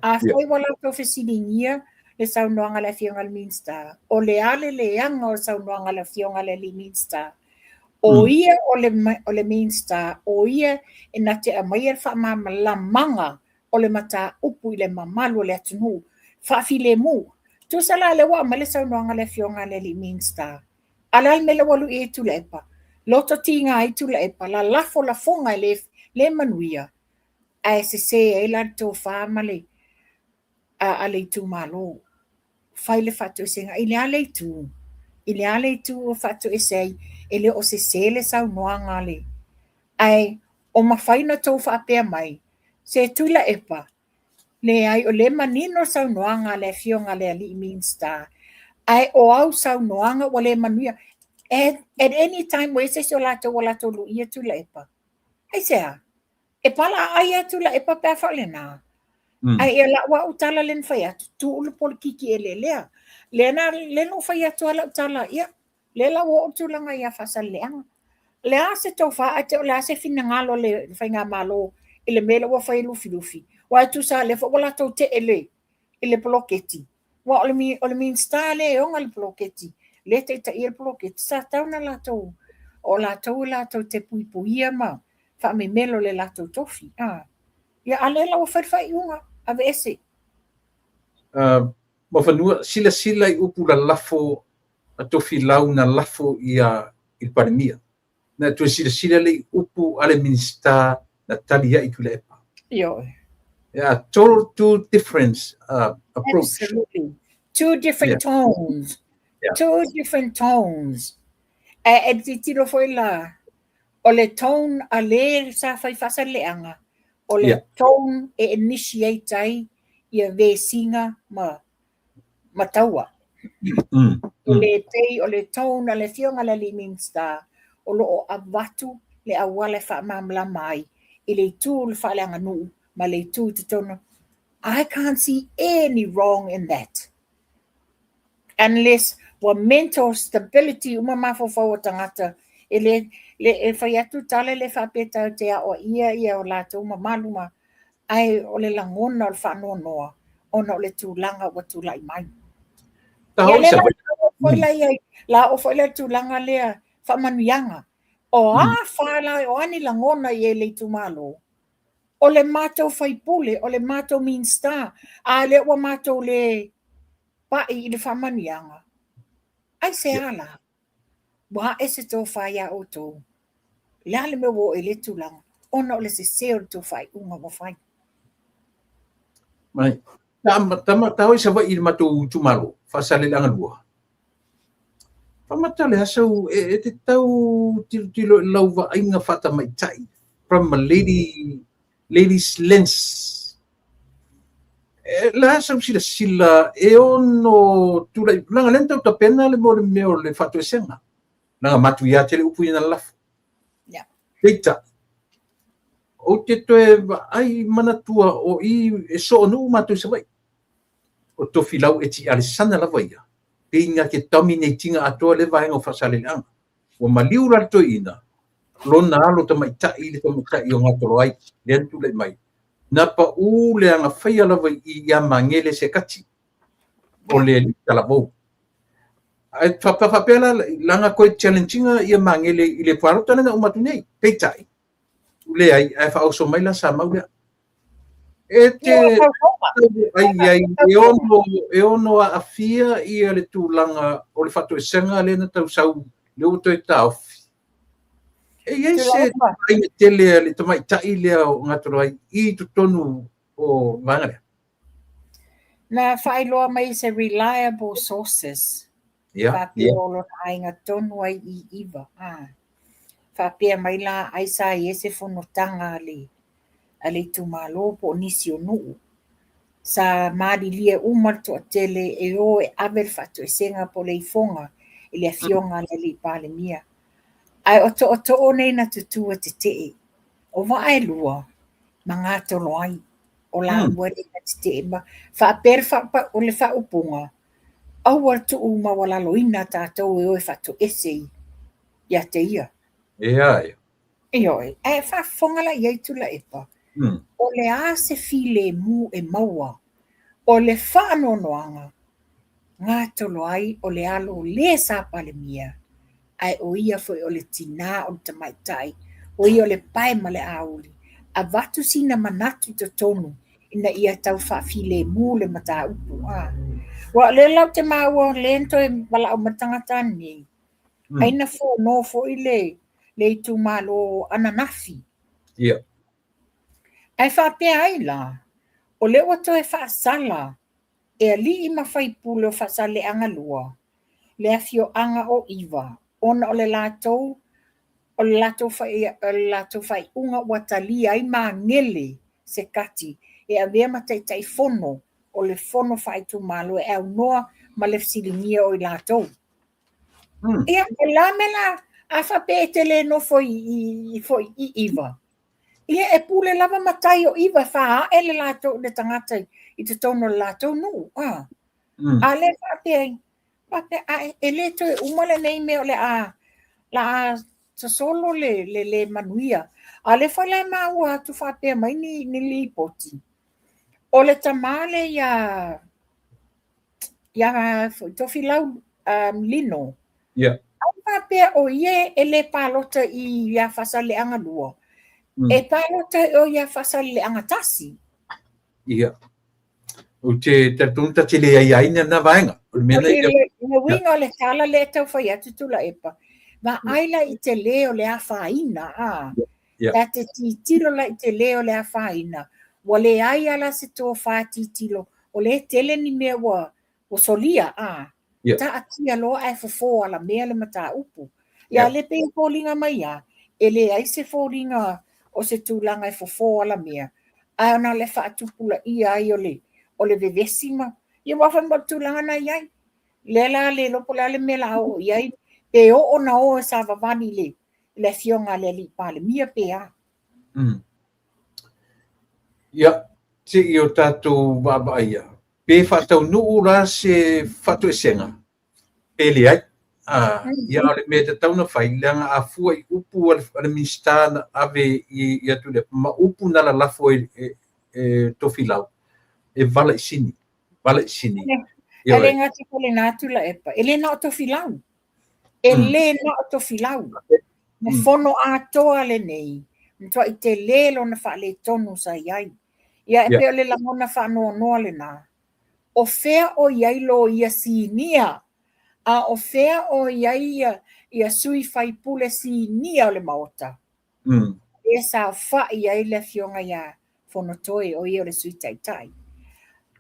Afai ua latou fesiligia le saunoaga a le Afioga i le Minisita, o le a le leaga o le saunoaga a le Afioga i le alii Minisita? O ia o le Minisita, o ia e na te aumaia le faamalamalamaga o le mataupu i le mamalu o le atunuu, faafilemu. Tusa la lea ua aumai le saunoaga a le Afioga i le alii Minisita, a o le a le mea lea ua lui ai Tuilaepa? Loto tiga ai Tuilaepa, lalafo lafoga e le, le manuia, ae sese ai la le tofa ma le a le itumalo. Fai le faatoesega i le a le itu? I le a le itu ua faatoese ai? E le o sese le saunoaga a le Ae o mafai ona tou faapea mai, se Tuilaepa, leai o lea e manino le saunoaga a le Afioga i le alii Minisita, ae o au saunoaga ua le manuia. At any time ua i ai se isi o latou ua latou luia Tuilaepa. Aisea? E palaaai lava Tuilaepa pe a fai o lena. Ae ia lau au tala lea na fai atu, tuu le polokiki eleelea. Lea na ou fai atu lava lau tala, ia, lea la ua oo le tulaga ia Faasaleleaga. O le a se tofa, ae o le a se finagalo o le faigamalo i le mea lea ua fai e Lufilufi? Aua e tusa lava o lea foi ua latou tee i le poloketi. Aua o le Minisita lea e ona le poloketi, lea e taitaia le poloketi, sa tatau ona latou, o latou latou te puipuia ma faamemelo i le latou tofi. Ia, a o lea la ua fai le faaiuga, aveese. Muafanua, silasila i upu lalafo a Tofilau na lafo ia i le Palemia. Na e toe silasila lea i upu a le Minisita na tali ai Tuilaepa. Ioe. Yeah, total two different approach. Absolutely. Two different tones. Two different tones. Ae e tilotilo foi la, o le tone a le sa fai Faasaleleaga, o le tone e initiate ai ia vesiga ma taua. E le pei o le tone a le Afioga i le alii Minisita o lo o avatu le auala e faamalamalama ai i le itu o le faaleaganuu ma le itu i totonu. I can't see any wrong in that. Unless ua mental stability uma mafaufau o tagata e le, le e fai atu tala le faapea tatou te aoaia ia o latou mamalu ma ae o le lagona o le faanoanoa ona o le tulaga ua tulai mai. Ia, lea la foi la iai, la oo foi la i le tulaga lea faamanuiaga. O a fa la, o a ni lagona i ai le itumalo, o le matou faipule, o le matou Minisita, a lea ua matou le pai i le faamanuiaga, aisea la? Ua ae se tofa ia outou. O le a le mea ua oo i lea tulaga? Ona o le sese o le tou faaiuga ua fai. Mai. Ta ta i Savaii i le matou itumalo, Faasaleleaga 2. Faamata le aso e te tau tilotilo i lau vaaiga faatamaitai from a lady's lens. E le a sau silasila e ono tulai leaga lea na tau tapena le mo le mea o le faatoesega. Leaga matuia tele upu ia na lalafo. Peitai, ou te toe vaai manatua o i e soonuu matou i Savaii. O Tofilau Eti Alesana lava ia, pei na te dominate ina atoa le vaega o Faasaleleaga. Ua maliu la le toeaina, lona alo tamaitai le tamaitai o Gatoloai, lea na tulai mai. Na pau le agafaia lava i ia Magele Sekati, o le alii talavou. Ae faapea la, leaga toe challenge ina ia Magele i le palota lea na uma atu nei. Peitai, leai, ae faaoso mai la Samau lea. E te ai ai e ono aafia ia le tulaga o le faatoesega lea na tausau lea ua toe taofi. E i ai se aiga tele a le tamaitai lea o Ngatoloai i totonu o vaega lea. Na faailoa mai se reliable sources. Faapea o lona aiga tonu ai i Iva. Faapea mai la ai sa i ai se fonotaga a le itumalo po o nisi o nuu. Sa malilie uma le toatele e o e ave le faatoesega po o le ifoga i le afioga a le alii Palemia. Ae o tootoo nei na tutū e tetee. O vaa e lua, ma Ngatoloai. O laua le na tetee ma faapea o le faaupuga, aua le tuu maualaloina tatou e o e faatoese ia te ia. Ia. Ioe, ae faafofoga la i ai Tuilaepa, o le a se filemu e maua, o le faanoanoaga, Ngatoloai o le alo le sa Palemia, ae o ia foi o le tinā o le tamaitai, o ia o le pae ma le auli, avatu sina manatu i totonu ina ia tau faafilemu le mataupu. Ua o lea la ou te maua lea na toe valaau mai le tagata nei, ai na fono foi le itumalo ananafi. Ia. Ae faapea ai la, o lea ua toe faasala e alii ma faipule o Faasaleleaga 2, le afioaga o Iva, ona o le latou faaiuga ua talia ai Magele Sekati e avea ma taitaifono o le fono faaitumalo e aunoa ma le fesiligia o i latou. Ia, o la mea la, a faapea e te le nofo i foi i Iva, ia e pule lava matai o Iva e faae le latou le tagata i totonu o le latou nuu. A le faapea, e le toe uma lenei mea o le a la sosolo le le manuia. A le foi la e maua atu faapea mai ni lipoti. O le tamā le ia Tofilau Lino. Yeah. Ai faapea o ia e le palota i ia Faasaleleaga 2. E palota o ia Faasaleleaga 1. Ia. O te talitonu ta te le aiaina na vaega. O le mea nei. Le uiga o le tala le tau fai atu Tuilaepa. Vaai la i te le o le afaina. Ta te titilo la i te le o le afaina. Ua le ai ala se tofa titilo. O le tele ni mea ua solia. Ta atia loa e fofo ala mea le mataupu. Ia le pe foliga mai ia. E le ai se foliga o se tulaga e fofo ala mea. Ae ona le faatupula ia ai o le vevesi ma. Ia ua whai mo tulaga na iai. Le la le lopo le mea la o iai. Pe o ona o e sa vavani le le afioga le alii Palemia pe a. Ia, te i o tātou vaavaai ia. Pe faataunuu la se faatoesega, pe leai. Ia o le mea tatau na fai, leaga a fua i upu a le Minista na ave i atu le ma upu na lalafo e Tofilau, e vala i sini. Vala i sini. E le ngati ko le nā Tuilaepa, e le na o Tofilau. E le na o Tofilau. Na fono atoa le nei, matua i te le lona faaletonu sa i ai. Ia e pe o le lagona faanoanoa lena. O fea o iai lo ia sinia, a o fea o iai ia sui faipule sinia o le maota. E sa fai ai le afioga ia Fonotoe o ia o le sui taitai.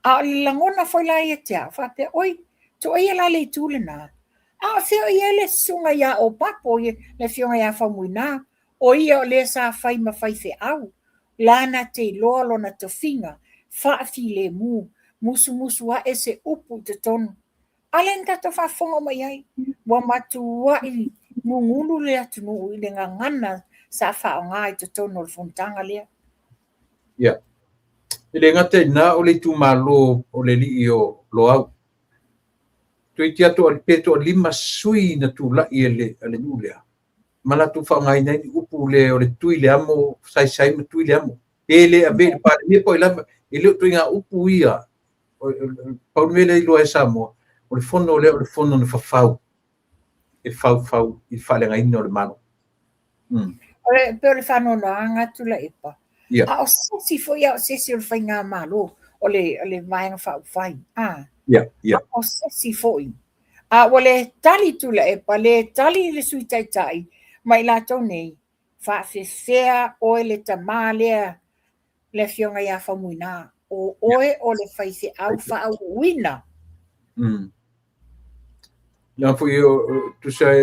A o le lagona foi la ia te au, faapea, oi, to ia la le itu lena. A o fea o ia le susuga ia o papo, le afioga ia Faumuina, o ia o le sa fai ma fai feau, lana te iloa lona tofiga, faafilemu, musumusu ae se upu i totonu. A le na tatou faafofoga uma i ai, ua matuai gugulu le atunuu i le gagana sa faaaoga i totonu o le fonotaga lea. Ia. E le gata i na o le itumalo o le alii o Loau. Toeitiiti atoa pe toalima sui na tulai e le nuu lea. Ma latou faaaogaina ai ni upu le o le tui le amo, saisai ma tui le amo. Pe le ave i le Palemia po o ai lava, e le o ituaiga upu ia. Pau le mea lea iloa e Samoa, o le fono lea o le fono na fafau, e faufau i le faaleagaina o le Malo. O le pe o le faanoanoaga Tuilaepa. A o se isi foi a o se isi o le faigamalo, o le Vaega Faaupufai, a o se isi foi. A ua le tali Tuilaepa, le tali le Sui Taitai ma i latou nei, faafefea oe le tama lea, le afioga ia Faumuina, o oe o le faifeau faauuina. La foi o tusa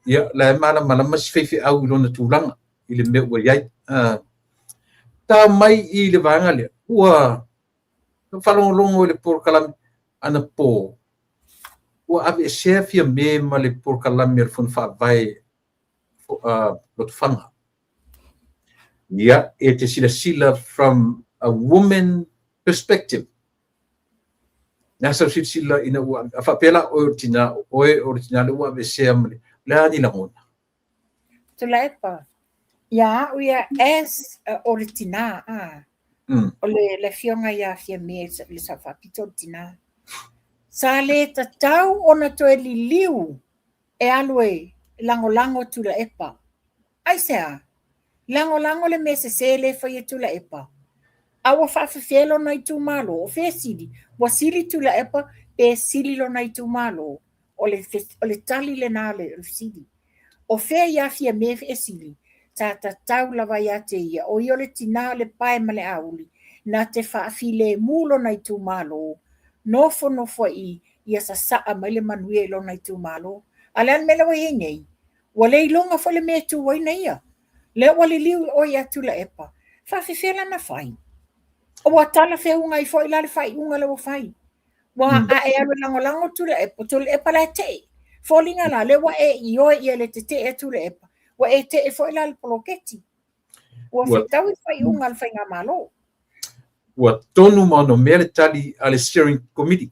ia la e malamalama si faifeau i lona tulaga i le mea ua i ai. Ta mai i le vaega lea, ua faalogologo i le polokalame anapo, ua aveesea Fiame ma le polokalame a le Fono Faavae Lotofaga. Ia, e te silasila from a woman perspective. Na sau silasila ina ua a faapea la oe o le tina, oe o le tina lea ua aveesea ma le, le a ni lagona? Tuilaepa, ia au ia as o le tina, a. O le afioga ia Fiame le Sao Faapito o le tina. Sa le tatau ona toe liliu e alu e lagolago Tuilaepa. Aisea? Lagolago le mea sese lea e fai e Tuilaepa. A ua faafefea lona itumalo? O fea e sili? Ua sili Tuilaepa pe sili lona itumalo? O le tali lena o le fesili. O fea ia Fiame e sili? Sa tatau lava ia te ia, o ia o le tina o le pae ma le auli, na te faafilemu lona itumalo, nofonofo ai i i, ia sasaa mai le manuia i lona itumalo. A o le a le mea lea ua i ai nei? Ua le iloga foi le mea e tu ai na ia. Lea ua liliu oe ia Tuilaepa, faafefea la na fai? Ua talafeuga ai foi la le faaiuga lea ua fai. Ua a e alu e lagolago Tuilaepa, Tuilaepa la e tee. Foliga la, lea ua e ioe ia le tetee a Tuilaepa, ua e tee foi la le poloketi. Ua fetaui le faaiuga a le faigamalo. Ua tonu ma onomea le tali a le steering committee.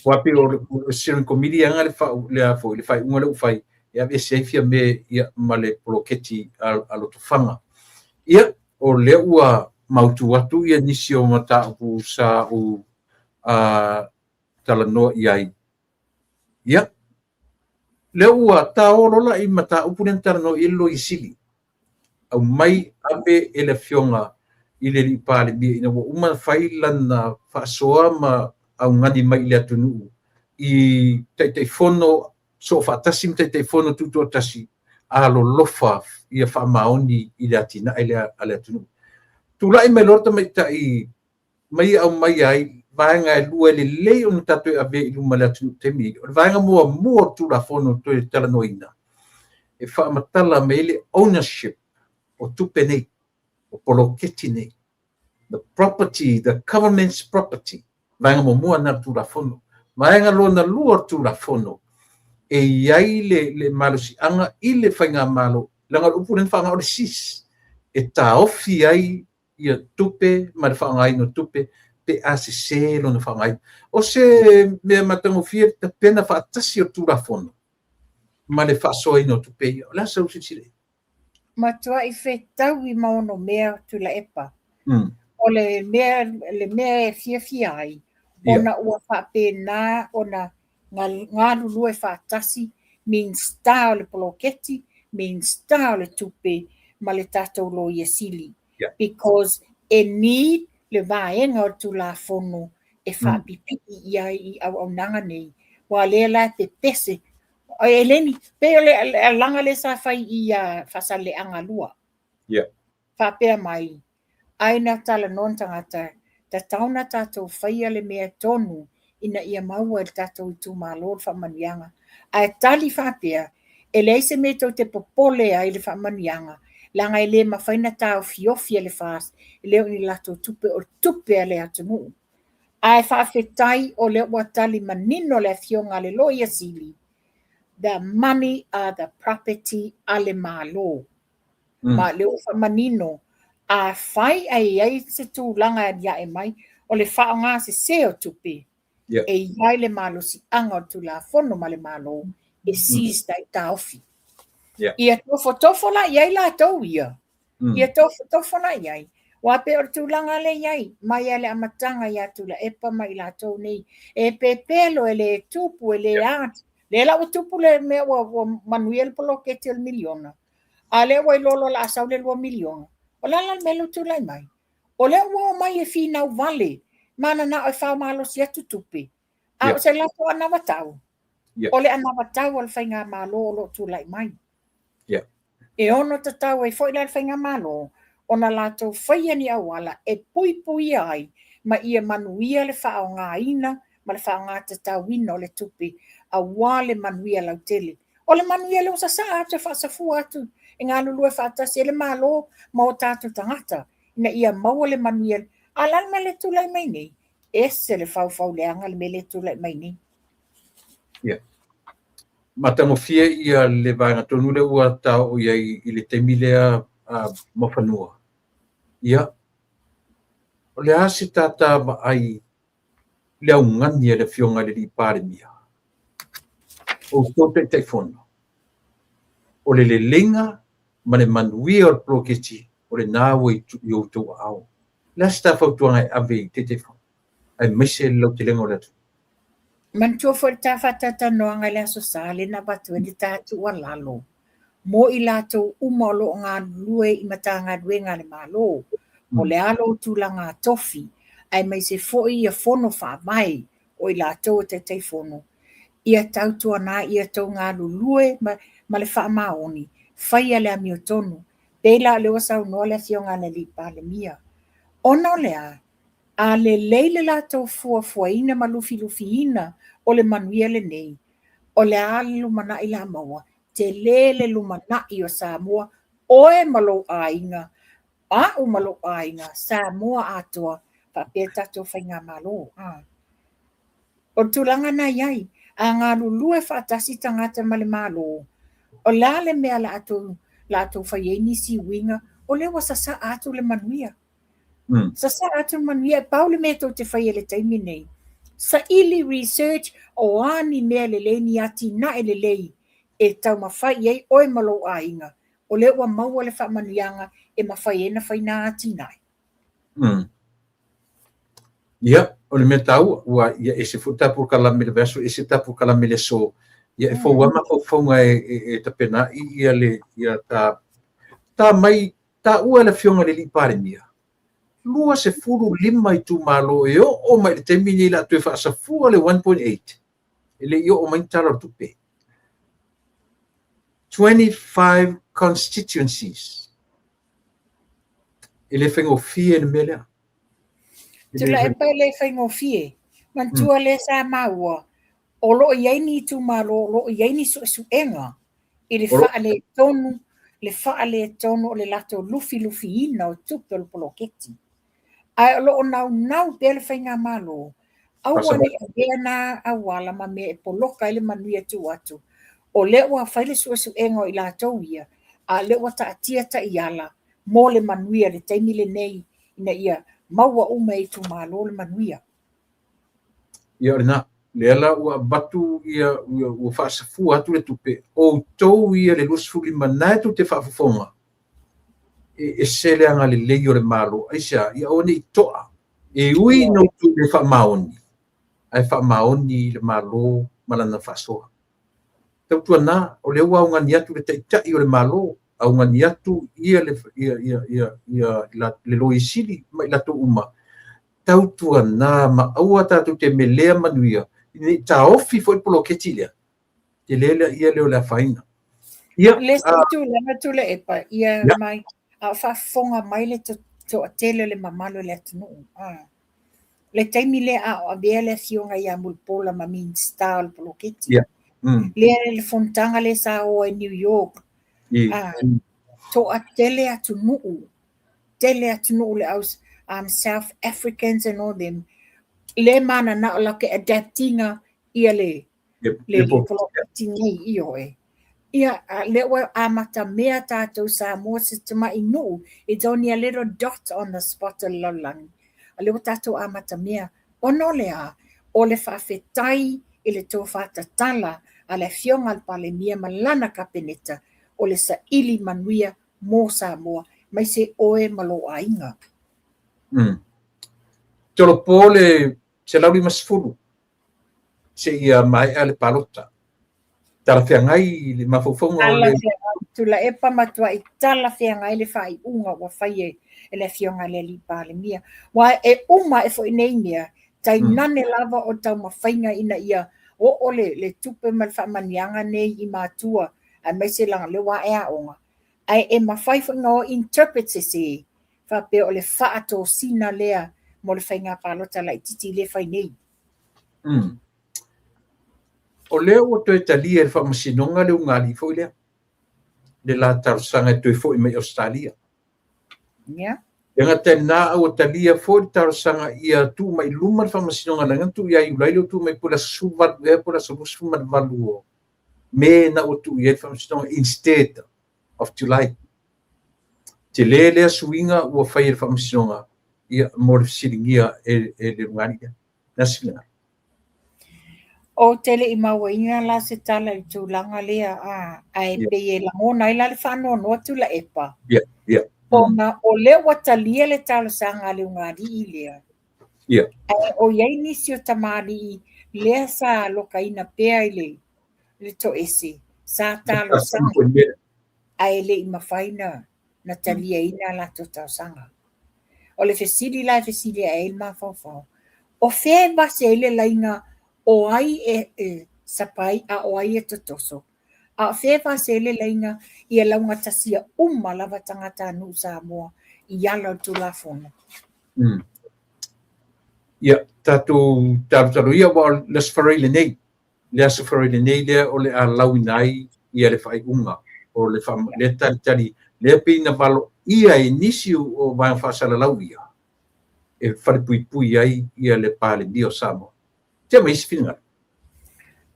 Ua pei o le steering committee anga le fa le a foi le faaiuga lea ua fai e aveese ai Fiame ia ma le poloketi a Lotofaga. Ia, o lea ua mautu atu ia nisi o mataupu sa ou talanoa i ai. Ia, lea ua taolo la i mataupu lea na talanoa i ai le Loia Sili. Aumai ave e le afioga i le alii Palemia ina ua uma ona fai lana faasoa ma augani mai i le atunuu i Taitaifono soofaatasi ma Taitaifono tutoatasi alolofa ia faamaoni i le atinae lea a le atunuu. Tulai mai loa le tamaitai mai aumai ai vaega e lua e lelei ona tatou avea i luma o le atunuu i taimi nei. O le vaega muamua o le Tulafono toe talanoaina, e faamatala mai ai le ownership o tupe nei, o poloketi nei. The property, the government's property. Vaega muamua na o le Tulafono. Vaega lona lua o le Tulafono, e i ai le malosiaga i le faigamalo, leaga o le upu lea na faaaoga o le seize, e taofi ai ia tupe ma le faaaogaina o tupe pe a sese lona faaaogaina. O se mea matagofie le tapena faatasi o le Tulafono ma le faasoaina o tupe ia. O le a sau silasila i ai? Matuai fetaui ma onomea Tuilaepa. O le mea e fiafia ai, ona ua faapena ona galulue faatasi Minisita o le poloketi, Minisita o le tupe ma le tatou Loia Sili. Because e need le vaega o le Tulafono e faapipii i ai i auaunaga nei. Aua o lea la e pepese. E le ni, pei o le alaga lea sa fai i Faasaleleaga 2. Faapea mai, ai na talanoa ni tagata, tatau na tatou faia le mea tonu ina ia maua e le tatou itumalo le faamanuiaga. Ae tali faapea, e leai se mea tou te popole ai i le faamanuiaga, leaga e le mafai na taofiofi e le FAST, e le o ni latou tupe, o tupe a le atunuu. Ae faafetai o lea ua tali manino le afioga a le Loia Sili, the money are the property a le Malo. Ma lea ua faamanino, afai ae i ai se tulaga e aliae mai, o le faaaoga sese o tupe, e i ai le malosiaga o le Tulafono ma le Malo e seize ai taofi. Ia tofotofo la i ai latou ia. Ia tofotofo la i ai. Aua pei o le tulaga lea i ai, mai lava i le amataga ia Tuilaepa ma i latou nei, e pepelo, e le tupu, e le a. Lea la ua tupu le mea ua manuia le poloketi o le miliona, a lea ua iloa loa o le a sau le $2 miliona. O le a la le mea lea ua tulai mai? O lea ua omai e finau vale, mananao e faamalosi atu tupe, a o se latou anavatau, o le anavatau a le Faigamalo o lo o tulai mai. E ono tatau ai foi la le Faigamalo ona latou faia ni auala e puipuia ai ma ia manuia le faaaogaina ma le faaaoga tatauina o le tupe aua le manuia lautele. O le manuia lea ua sasaa atu e faasafua atu e galulue faatasi ai le Malo ma o tatou tagata ina ia maua le manuia. A o le a le mea lea e tulai mai nei? Ese le faufau leaga le mea lea e tulai mai nei. Ia. Matagofie ia le vaega tonu lea ua taoo i ai i le taimi lea Muafanua. Ia, o le a se tata vaai le augani a le Afioga i le Alii Palemia? Outou Taitaifono, o le leleiga ma le manuia o le poloketi o lena ua i outou aao. O le a se ta fautuaga e ave i Taitaifono aemaise le lautelega o le atunuu? Manatua foi le ta faatalatalanoaga i le Aso Sa lea na avatu ai le ta tuualalo mo i latou uma o lo o galulue i Matagaluega a le Malo, po o le a lou tulaga tofi, aemaise foi ia fono faavae o i latou e Taitaifono, ia tautuana ia tou galulue ma le faamaoni, faia le amiotonu. Pei la o lea ua saunoa le Afioga i le Alii Palemia. Ona o le a? A lelei le latou fuafuaina ma lufilufiina o le manuia lenei, o le a le lumanai la maua? Tele le lumanai o Samoa, oe ma lou aiga, a'u ma lou aiga, Samoa atoa, faapea tatou Faigamalo. O le tulaga na i ai, a galulue faatasi tagata ma le Malo, o le a le mea la a outou fai ai nisi uiga, o lea ua sasaa atu le manuia. Sasaa atu le manuia, e pau le mea tou te faia i le taimi nei, saili research o a ni mea lelei, ni atinae lelei e taumafai i ai oe ma lou aiga, o lea ua maua le faamanuiaga e mafai ai ona fai nā atinae. Ia, o le mea taua, ua ia ese foi ta polokalame i le vaiaso, ese ta polokalame i le aso. Ia e fou lava mafaufauga e tapenaai ia le ia ta ta mai taua e le Afioga i le Alii Palemia, 25 itumalo e oo mai i le taimi lenei o le a toe faasafua le 1.8 e le i oo mai ni tala o le tupe. 25 constituencies. E le faigofie le mea lea. Tuilaepa e le faigofie. Manatua lea sa maua, o lo o i ai ni itumalo, o lo o i ai ni suesuega i le faaletonu, le faaletonu o le latou lufilufiina o tupe o le poloketi. Ae o lo o naunau pea le Faigamalo, aua ne i avea na auala ma mea e poloka ai le manuia tuu atu. O lea ua fai le suesuega o i latou ia, a o lea ua taatia taiala mo le manuia i le taimi lenei ina ia maua uma e itumalo le manuia. Ia o lena, lea la ua avatu ia, ua faasafua atu le tupe, outou ia le 25 na e tou te faafofoga, e ese le agalelei o le Malo. Aisea? Ia aua ne i toa. E ui ina outou le faamaoni, ae faamaoni i le Malo ma lana faasoa. Tautuana, o lea ua augani atu le Taitai o le Malo, augani atu ia le, ia, ia, ia, ia, le Loia Sili ma i latou uma, tautuana ma aua tatou te melea manuia, ne i taofi foi le poloketi lea, tele lea lea o le afaina. Ia, le isi tulaga Tuilaepa, ia mai, a o faafofoga mai le toatele o le mamalu o le atunuu. Le taimi lea a o avea le afioga ia Mulipola ma Minisita o le poloketi. Lea le fonotaga lea sa o ai i New York. Toatele atunuu, tele atunuu le au South Africans and all them, le mananao latou te adapt ina ia le le poloketi nei, ioe. Ia, lea ua amata mea tatou Samoa se tamai nuu, it's only a little dot on the spot o le lalolagi. A lea ua tatou amata mea. Ona o le a? O le faafetai i le tofa tatala a le Afioga a le Palemia ma lana Kapeneta o le saili manuia mo Samoa, aemaise oe ma lou aiga. Tolopo le 150 seia maea le palota. Talafeagai le mafaufauga o le... Tuilaepa matuai talafeagai le faaiuga ua faia e le Afioga i le Alii Palemia. Aua e uma ae foi nei mea, tainane lava o taumafaiga ina ia oo le tupe ma le faamanuiaga nei i matua, aemaise leaga o lea ua ae aoga, ae e mafai foi ona o interpret sese, faapea o le faatosina lea mo le faiga palota laitiiti lea e fai nei. O lea ua toe talia e le Faamasinoga le ulugalii foi lea, le la talosaga e toe foi mai Ausetalia. E gata i lena, a ua talia foi le talosaga ia tuu mai i luma le Faamasinoga, leaga na tuu ia Iulai, lea ua tuu mai po o le aso 18 ea po o le aso 28 o Me na ua tuu i ai le Faamasinoga instead of July. Tele lea suiga ua fai e le Faamasinoga ia, mo le fesiligia e le ulugalii lea. Le a se finagalo? Ou te le i mauaina la se tala i le tulaga lea, ae pei e lagona ai la le faanoanoa Tuilaepa. Ona o lea ua talia le talosaga a le ulugalii lea. Ae o i ai nisi o tamalii lea sa alokaina pea i le toese, sa talosaga ae le i mafai na taliaina a latou talosaga. O le fesili la e fesili ae ai le mafaufau, o fea e vase ai le laina o ai e sapa ai a o ai e totoso? A o fea e vase ai le laina ia laugatasia uma lava tagatanuu Samoa i ala o le Tulafono? Ia, tatou talotalo ia, aua o le Aso Faraile nei, le Aso Faraile nei lea o le a lauina ai ia le faaiuga o le lea talitali lea pei na valoia e nisi o vaega faasalalau ia e falepuipui ai ia le Palemia o Samoa. Tea mai isi finagalo.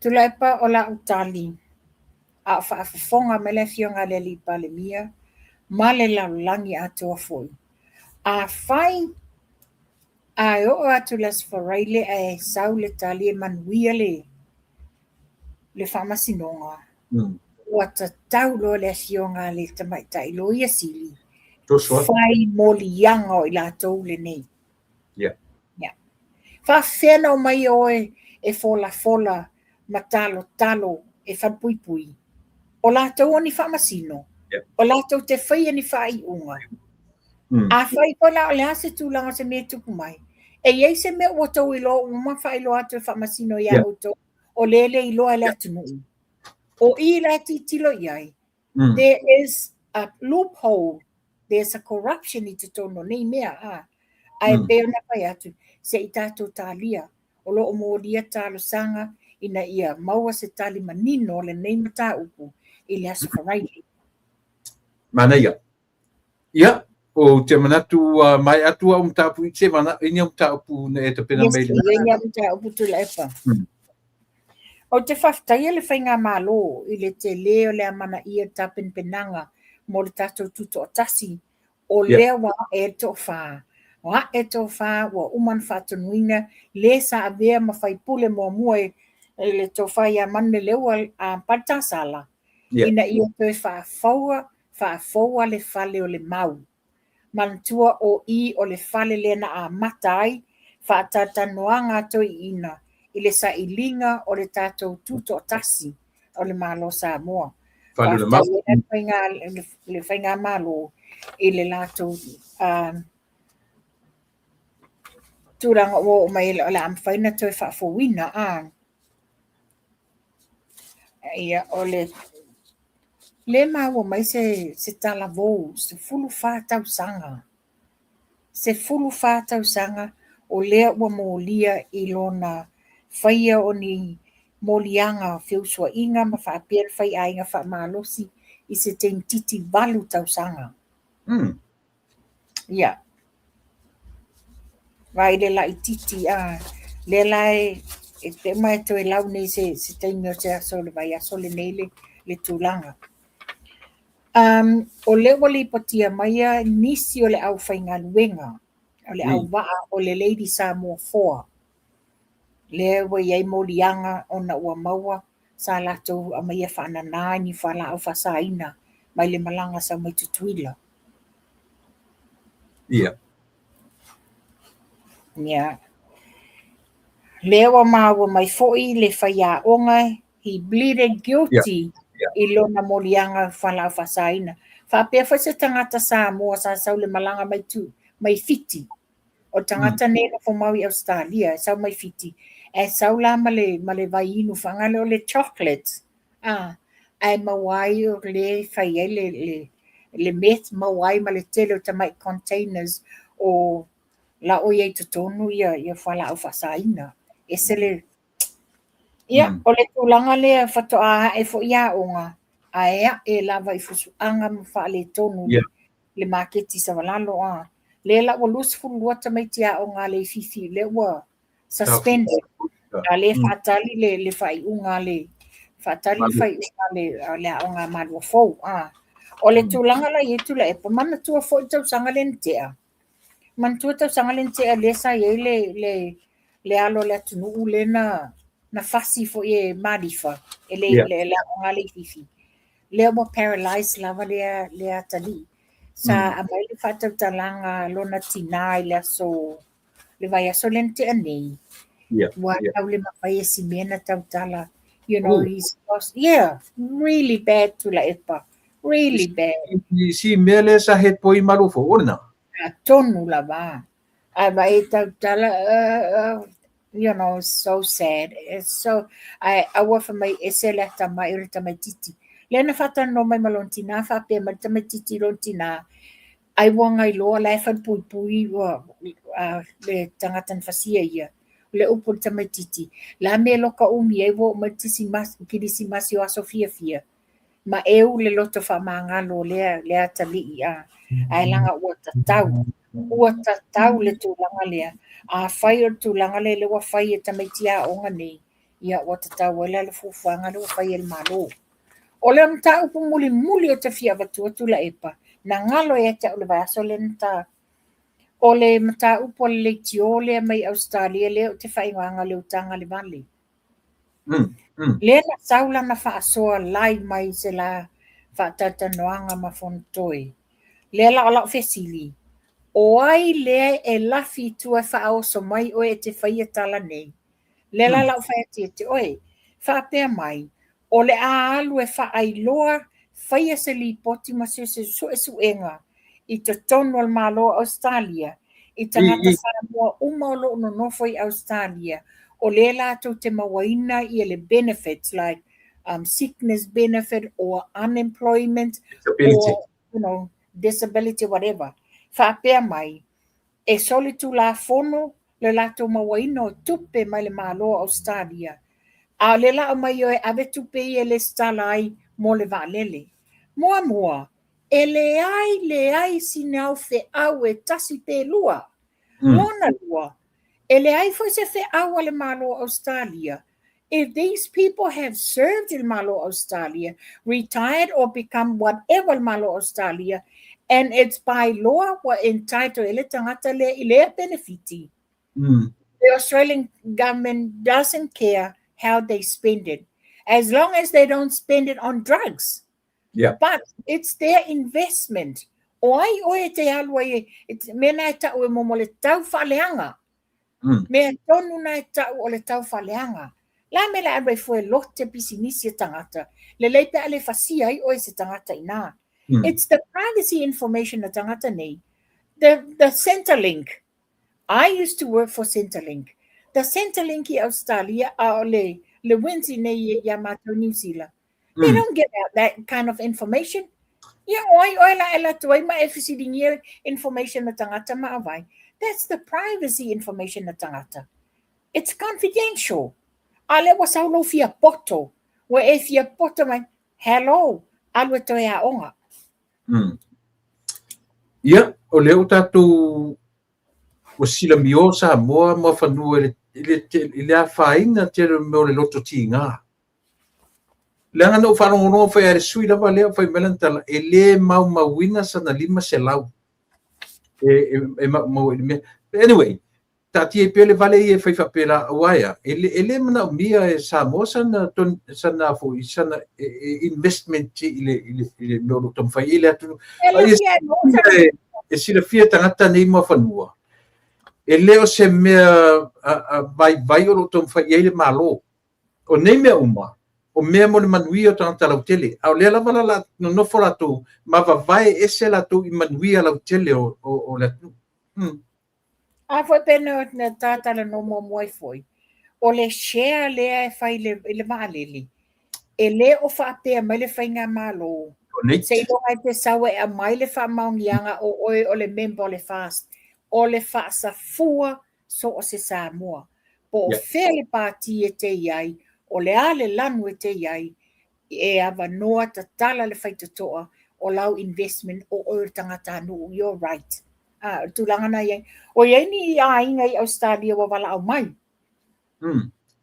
Tuilaepa, o lau tali, a o faafofoga mai le Afioga i le Alii Palemia ma le lalolagi atoa foi. Afai ae oo atu le Aso Faraile ae sau le tali e manuia le Faamasinoga, ua tatau loa le Afioga a le Tamaitai Loia Sili fai moliaga o i latou lenei. Yeah. Faafefea na omai oe e folafola ma talotalo e falepuipui? O latou o ni faamasino. O latou te faia ni faaiuga. Afai foi la o le a se tulaga o se mea e tupu mai, e i ai se mea ua outou iloa ua uma faailoa atu e faamasino ia outou, o lea e le iloa e le atunuu. O i la e tilotilo i ai, there is a loophole, there's a corruption i totonu o nei mea, a. Ae pei ona fai atu, se i tatou talia, o lo o molia talosaga ina ia maua se tali manino o lenei mataupu i le Aso Faraile. Manaia. Ia, ou te manatu ua maea atu au mataupu i se mana, i ni au mataupu na e tapena mai le. Yes, i ni au mataupu Tuilaepa. Ou te faafetaia le Faigamalo i le tele o le amanaia o le tapenapenaga mo le tatou tutoatasi, o lea ua ae le toafa. Ua ae le toafa ua uma ona faatonuina le sa avea ma faipule muamua i le tofa ia Manuleleua Paletasala, ina ia toe faafoua faafoua le fale o le mau. Manatua o i o le fale lea na amata ai faatalatalanoaga a toeaiina i le sailiga o le tatou tutoatasi o le Malo o Samoa. Faafetai ai le Faigamalo i le latou tulaga ua oo mai o le a mafai ona toe faafouina. Ia, o le lea maua mai se talavou 14 tausaga. 14 tausaga o lea ua molia i lona faia o ni moliaga feusuaiga ma faapea le faiaiga faamalosi i se teimititi 8 tausaga. Ia. Vaai le laitiiti a lea la e te uma e toe lau nei se taimi o se aso o le vaiaso lenei le tulaga. O lea ua lipotia mai nisi o le aufaigaluega o le auvaa o le Lady Samoa 4. Lea ua i ai moliaga ona ua maua sa latou aumaia faanana i ni fualaau faasaina mai le malaga sau mai Tutuila. Ia. Ia. Lea ua maua mai foi le faiaoga, he pleaded guilty. I lona moliaga fualaau faasaina. Faapea foi se tagata Samoa sa sau le malaga mai tu mai Fiti. O le tagata nei e nofo mau i Ausetalia, e sau mai Fiti, ae sau la ma le vaiinu faagale o le chocolate, ae maua ai o le e fai ai le meth, maua ai ma le tele o tamai containers o la o i ai totonu ia fualaau faasaina. Ese le. Ia, o le tulaga lea faatoa ae foi aoga, ae ae lava i fusuaga ma faaletonu le maketi savalalo. Lea la ua 22 tamaiti aoga a Leififi lea ua suspended, a lea faatali le faaiuga le faatali le faaiuga le aoga a Malua Fou. O le tulaga la i ai Tuilaepa, manatua foi le tausaga lea na tea. Manatua tausaga lea na tea lea sa i ai le alo o le atunuu lea na fasi foi e Malifa e le le aoga a Leififi. Lea ua paralyzed lava lea atalii. Sa aumai le faatautalaga lona tina i le aso le vaiaso lea na tea nei. Ua tau le mafai e si mea na tautala. He's lost, yeah, really bad, Tuilaepa. Really bad. Si mea lea sa head boy Malua Fou, o lena? Tonu lava. Ae va e tautala, so sad. It's so, ae aua fa mai ese le atamai o le tamaititi. Lea na whātano mai ma lona tina, whāpea mai le tamaititi lona tina, ai ua ngailoa la e whalipuipui ua le tagata na fasia ia. Le upu le tamaititi. La me loka umi ai ua o mai tisi mas, kirisimasi o aso fia fia. Ma eu le loto whaamangalo lea atalii a. Ae laga ua tatau. Ua tatau le tulaga lea. A fai o le tulaga lea le ua fai e tamaiti aoga nei. Ia ua tatau ai la le fuafuaga le ua fai e le Malo. O le mataupu mulimuli o te fia avatua Tuilaepa, na galo ia te au le vaiaso lea na ta. O le mataupu a le leitio lea mai Australia lea o te faaigoaina le utaga le vale. Lea na sau lana faasoa live mai se la faatalatalanoaga ma Fonotoe. Lea la o lau fesili, o ai lea e lafi i tua e faaoso mai oe e te faia tala nei? Lea la lau fai atu ia te oe, faapea mai, o le a alu e faailoa faia se lipoti ma se suesuega i totonu o le Malo o Australia i tagata Samoa uma o loo nonofo i Australia o lea latou te mauaina ia le benefits like sickness benefit or unemployment disability. Or disability, whatever. Faapea mai e solitulafono le latou mauaina o tupe mai le Malo o Australia. A o le la o mai oe ave tupe ia le stala ai mo le vaalele. Muamua, e leai leai sina au feau e tasi pe lua. Lona lua, e leai foi se feau a le Malo o Australia. If these people have served in Malo Australia, retired or become whatever Malo Australia, and it's by law wa entitled e le tagata le i lea benefiti. The Australian government doesn't care how they spend it, as long as they don't spend it on drugs. But it's their investment. O ai oe te alu ai, mena e tau e momo le tau whaaleanga. Mea tonu na e tau o le tau whaaleanga. La me la alu ai fue lote pisinisi e tangata. Le lei pe ale fasia ai oe se tangata ina. It's the privacy information na tangata nei. The Centrelink. I used to work for Centrelink. The Centrelink i Australia, a o le WINZ nei ia mātou New Zealand. They don't give out that kind of information. Ia oi oi la e la tuai ma e fisilingia information na tangata ma awai. That's the privacy information na tangata. It's confidential. A le wa saulo fia poto. Wa e fia poto mai, hello, alu e toe aoga. Ia, o lea o tātou ua silamio Samoa ma fanua i le afaina tele o mea o le loto tiga. Leaga na ou faalogologo fai a le sui lava lea fai mai lana tala e lē maumauina sana 500 e maumau i le mea. Anyway, taatia ai pea le vale ia e fai faapelā auā ea e lē manaomia e Samoa sana foi sana investment i le mea o loo taumafai ai le atunuu. E silafia tagata nei ma fanua e lē o se mea vaivai o loo taumafai ai le Malo o nei mea uma. O mea mo le manuia o tagata lautele. A o lea lava la la nonofo latou ma vavae ese latou i manuia lautele o le atunuu. A foi pe na talanoa muamua ai foi, o le share lea e fai i le vaalele, e le o faapea mai le faigamalo, seiloga e te sau e aumai le faamaoniaga o oe o le member o le FAST. O le faasafua so o se Samoa. Po o fea le pati e te i ai, o le a le lanu e te i ai, e avanoa tatala le faitotoa o lau investment o oe o le tagatanuu, you're right. Ah, o le tulaga na i ai. O i ai ni aiga i Ausetalia ua valaau mai.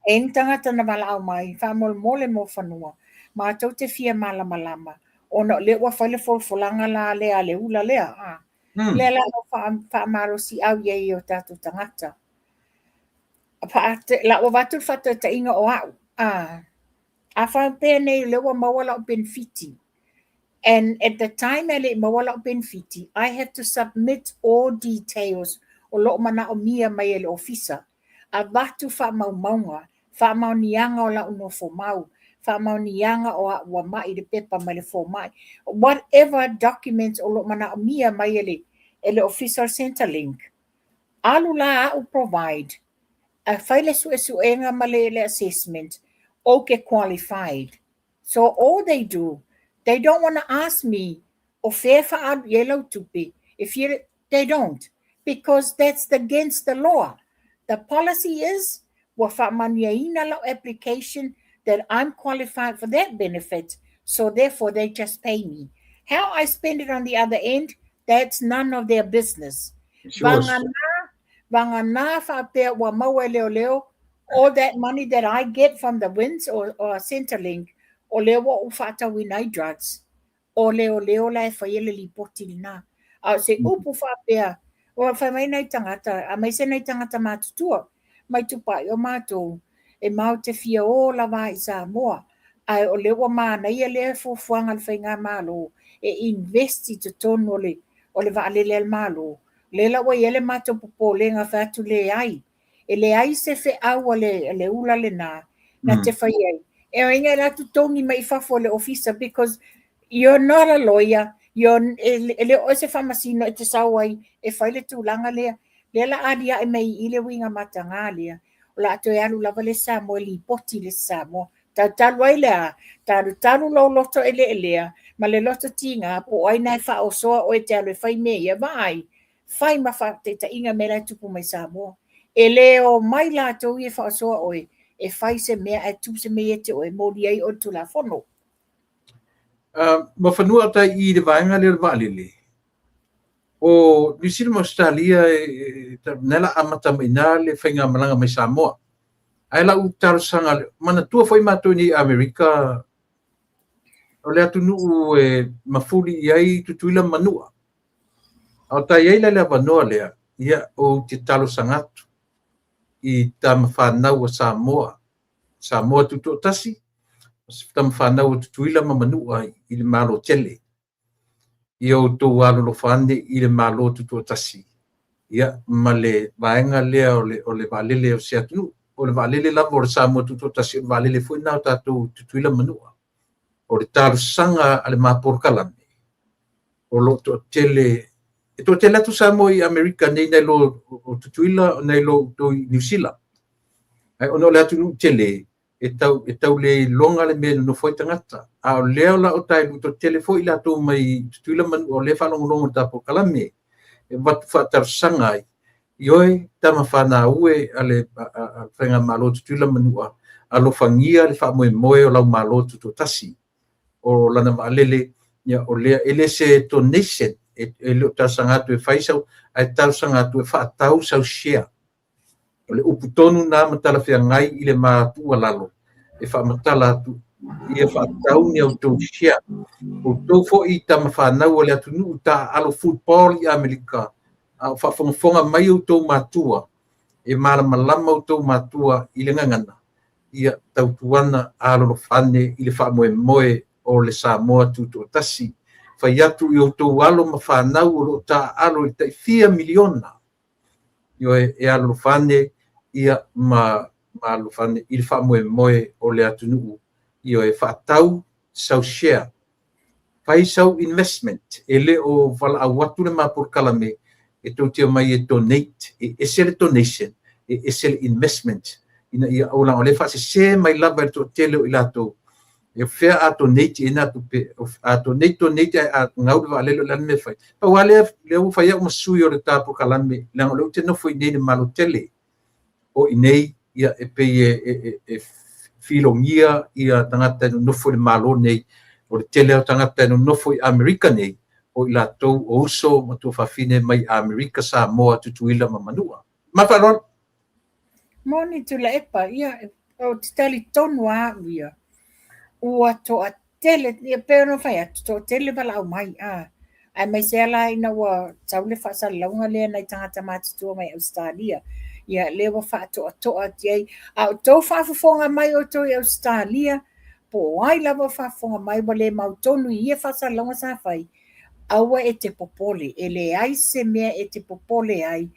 E ni tagata na valaau mai, faamolemole mo fanua. Matou te fia malamalama, ona o lea ua fai le folafolaga la lea a le ula lea. Ah. Lea la o faamalosiau i ai i o tatou tagata. La ua avatu le faataitaiga o au. Ah. A faapea nei o lea ua maua lau penefiti. And at the time e le i maua lau penefiti, I have to submit all details o loo manaomia mai e le ofisa. Avatu faamaumauga, faamaoniaga o lau nofo mau, faamaoniaga o au ua mai le pepa mai le fomai. Whatever documents o loo manaomia mai e le ofisa o Centrelink. Alu la au provide. A fai le suesuega ma le assessment, ou ke qualified. So all they do, they don't want to ask me, o fea faalu i ai lau tupe. If you, they don't, because that's against the law. The policy is, ua faamanuiaina lau application that I'm qualified for that benefit, so therefore they just pay me. How I spend it on the other end, that's none of their business. Vagana faapea ua maua e leoleo, all that money that I get from the WINZ or Centrelink, o lea ua ou faatauina ai drugs, o leoleo la e faia le lipoti lena. A o se upu faapea, ua fai mai nai tagata, aemaise nai tagata matutua, mai tupai o matou, e mau te fia o lava i Samoa. Ae o lea ua manaia lea fuafuaga a le faigamalo e invest i totonu o le vaalele a le Malo. Lea la ua i ai le matou popolega fai atu leai. E leai se feau a le ula lena na te fai ai. E oiga e latou togi mai i fafo o le ofisa because you're not a lawyer. You're, e le o se faamasino e te sau ai e fai le tulaga lea. Lea la aliae mai i le uiga mataga lea. O la toe alu lava le Samoa e lipoti le Samoa. Talu ai lea, talutalu lou loto e leelea, ma le loto tiga, po o ai na e faaosoa oe te alu e fai mea ia, vaai, fai ma faataitaiga mea la e tupu mai Samoa. E le o mai latou ia e faaosoa oe, e fai se mea ae tupu se mea ia te oe, moli ai o le Tulafono. Ma fanua o tai i le vaega lea o le vaalele. O New Zealand ma Australia e na la amata mai na le faigamalaga mai Samoa. Ae lau talosaga, manatua foi matou nei Amerika, o le atunuu e mafuli i ai Tutuila ma Manua. A o tai ai la le avanoa lea, ia ou te talosaga atu i tama fanau a Samoa, Samoa tutoatasi, tama fanau a Tutuila ma Manua i le Malo tele. Ia outou alolofa ane i le Malo tutoatasi. Ia ma le vaega lea o le vaalele o se atunuu. O le vaalele lava o le Samoa tutoatasi, o le vaalele foi na o tatou Tutuila ma Manua. O le talosaga a le ma polokalame, o lo o toatele, e toatele atu Samoa i Amerika nei nai lo o Tutuila, nai lo outou i Niu Sila. Ai ona o le atunuu tele, e tau le iloga le mea e nonofo ai tagata. A o lea o la o tai toatele foi latou mai Tutuila ma Manua o lea e faalogologo i le ta polokalame. E avatu faatalosaga ai, ioe tama fanau e a le faigamalo Tutuila ma Manua, alofagia le faamoemoe o lau Malo tutoatasi. O lana vaalele, ia, o lea, e le se donation, e le o talosaga atu e fai sau, ae talosaga atu e faatau sau share. O le upu tonu na ma talafeagai i le ma tuualalo, e faamatala atu, ia faatau ni outou share. Outou foi tama fanau o le atunuu taaalo football i Amerika, a o faafogafoga mai outou matua, e malamalama outou matua i le gagana, ia tautuana alolofa ane i le faamoemoe o le Samoa tutoatasi. Fai atu i outou alo ma fanau o lo o taaalo i le tai fia miliona. Ioe, e alolofa ane ia ma alolofa ane i le faamoemoe o le atunuu. Ioe, faatau sau share, fai sau investment, e le o valaau atu le ma polokalame e tou te omai e donate, e ese le donation, e ese le investment, ina ia aua leaga o lea e faasese mai lava e le toatele o i latou, e fea a donate i ai na tupe, a donate, donate, ae a gau le vaalele o le a le mea e fai. Pau lava lea, lea ua fai au ma sui o le ta polokalame, leaga o lea ou te nofo i inei i le Malo tele. O i inei, ia, e pei e filogia ia tagata e nonofo i le Malo nei, o le tele o tagata e nonofo i Amerika nei, o i latou o uso ma tuafafine mai Amerika, Samoa, Tutuila ma Manua. Ma le faaaloalo. Moni Tuilaepa, ia, ou te talitonu lava au ia, ua toatele, ia pei ona fai atu, toatele valaau mai, a, aemaise lava la ina ua sau le faasalalauga lea nai tagata matutua mai Ausetalia, ia lea ua faatoatoa atu i ai. A o outou faafofoga mai outou i Ausetalia, po o ai lava o faafofoga mai ua le mautonu i ia faasalalauga sa fai, aua e te popole, e leai se mea e te popole ai,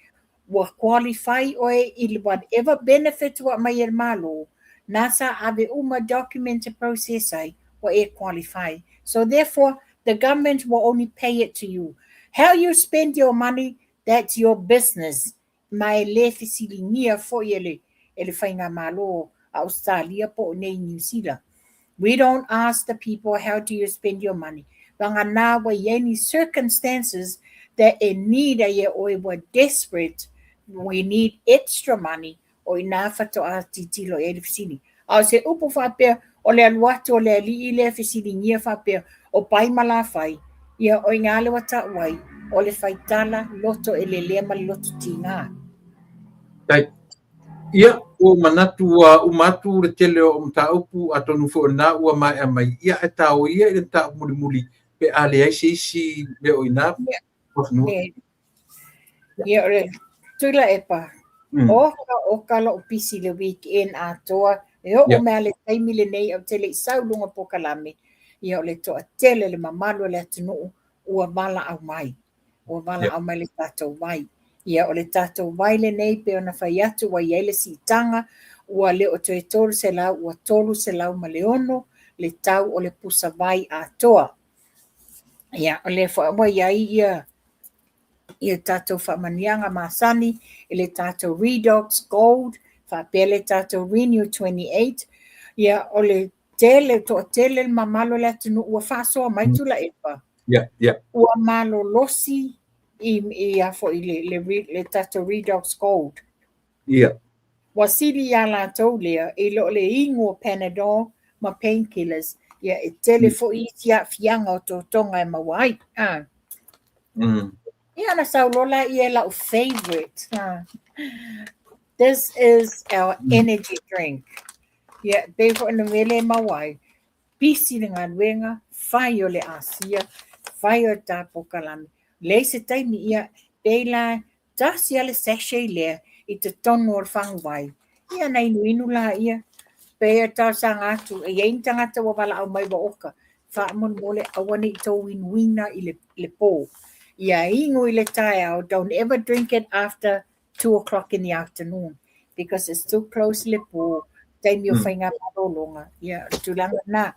ua qualify oe i whatever benefit ua aumai e le Malo, na sa ave uma document e process ai, ua e qualify. So therefore, the government will only pay it to you. How you spend your money, that's your business. Ma e le fesiligia foi e le faigamalo a Ausetalia po o nei Niu Sila. We don't ask the people how do you spend your money. Vagana ua i ai ni circumstances that e need ai e oe ua desperate, we need extra money, o i ina faatoa tilotilo i ai le fesili. A o se upu faapea, o le alu atu o le alii lea fesiligia faapea, o pai ma lafai, ia o i ina lea ua tau ai, o le faitala loto elelea ma le loto tiga. Tai. Ia, ua ou manatu ua uma atu le tele o mataupu, atonu foi o lena ua maea mai, ia ae taoia ia i le mataupu mulimuli pe a leai se isi mea o i ina. Ia, o le Tuilaepa, oka oka lou pisi i le weekend atoa, e oo mai lava i le taimi lenei ou te le i sau i luga o polokalame, ia o le toatele le mamalu o le atunuu ua valaau mai. Ua valaau mai le tatou vai. Ia, o le tatou vai lenei pei ona fai atu ua i ai le siitaga, ua le o toe 300, ua 306 le tau o le pusa vai atoa. Ia, o lea foi ua i ai ia ia tatou faamanuiaga masani i le tatou Redox Gold, faapea le tatou Renew 28. Ia, o le tele, toatele le mamalu o le atunuu ua faasoa mai Tuilaepa. Ua malolosi i a foi le tatou Redox Gold. Ua sili iā latou lea i lo le inu o Panadol ma painkillers. Ia, e tele foi isi aafiaga o totoga e maua ai. Ah. Ia, na sau loa lea lau favorite. Ah. This is our energy drink. Ia, pei foi ona mea lea e maua ai, pisi le galuega, fai o le asia, fai o le ta polokalame. Leai se taimi, ia, pei la tasi lava le sachet lea i totonu o le faguvai. Ia, na inuinu laia. Pei e talosaga atu, e i ai ni tagata ua valaau mai ua oka, faamolemole aua ne i tou inuina i le po. Ia inu i le taeao, don't ever drink it after 2 o'clock in the afternoon because it's too close le po, taimi o faiga malologa. Ia, o le tulaga lena.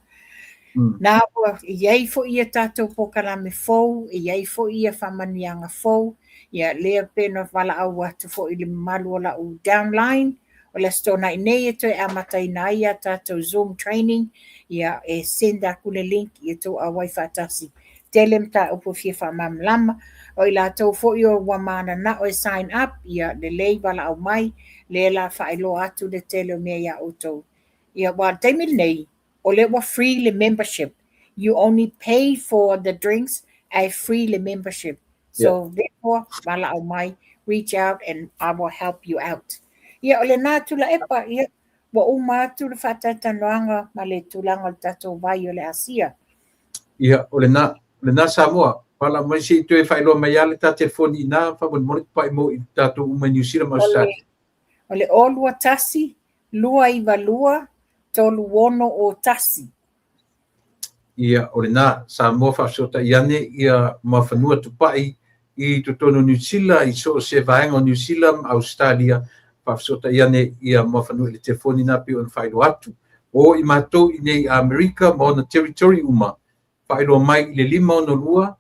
Na ua i ai foi ia tatou polokalame fou, e i ai foi ia faamanuiaga fou, ia lea pei ona valaau atu foi i le mamalu o lau downline, o le Aso Toonai nei e toe amataina ai ia tatou Zoom training, ia e send atu le link ia tou auai faatasi. Tele mataupu e fia faamalamalama, o i latou foi o ua mananao e sign up, ia lelei valaau mai, lea la faailoa atu le tele o mea ia outou. Ia, aua o le taimi lenei, o lea ua free le membership. You only pay for the drinks, ae free le membership. So, therefore, valaau mai, reach out and I will help you out. Ia, o lena Tuilaepa, ia, ua uma atu le faatalatalanoaga ma le tulaga o le tatou vai o le Asia. Ia, o lena, o lena Samoa, valaau mai se i toe faailoa mai lava le ta telefoni i ina, faamolemole tupai mo i tatou uma i Niu Sila ma Ausetalia. O le 021 292 3601. Ia, o lena, Samoa faafesootai ane ia Muafanua Tupai i totonu o Niu Sila, i so o se vaega o Niu Sila ma Ausetalia, faafesootai ane ia Muafanua i le telefoni lena pei ona faailoa atu. O i matou i nei Amerika ma ona territory uma, faailoa mai i le 562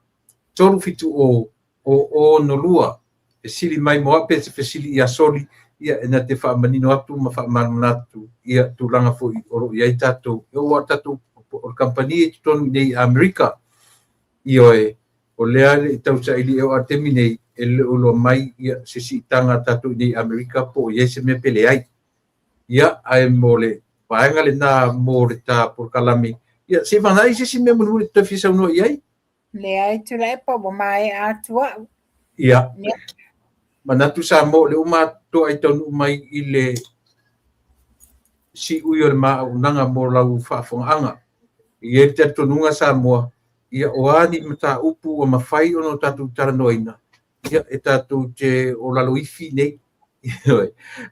370 0062. Fesili mai mo au pe se fesili ia Soli, ia e na te faamanino atu ma faamalamalama atu ia tulaga foi o lo o i ai tatou, e oo lava tatou o le kamupani i totonu i nei Amerika. Ioe, o lea le i tausaili e oo lava i le taimi nei, e le o iloa mai ia se siitaga a tatou i nei Amerika po o i ai se mea pe leai. Ia, ae mo le vaega lena mo le ta polokalame, ia se i vagana ai se isi mea mulimuli e te toe fia saunoa i ai. Leai, Tuilaepa, ua maea atu au. Ia, manatu Samoa o lea ua matoa ai taunuu mai i le siui o le ma auaunaga mo lau faafofogaaga. E i ai le talitonuga Samoa, ia o a ni mataupu ua mafai ona tatou talanoaina, ia e tatou te o lalo ifi nei.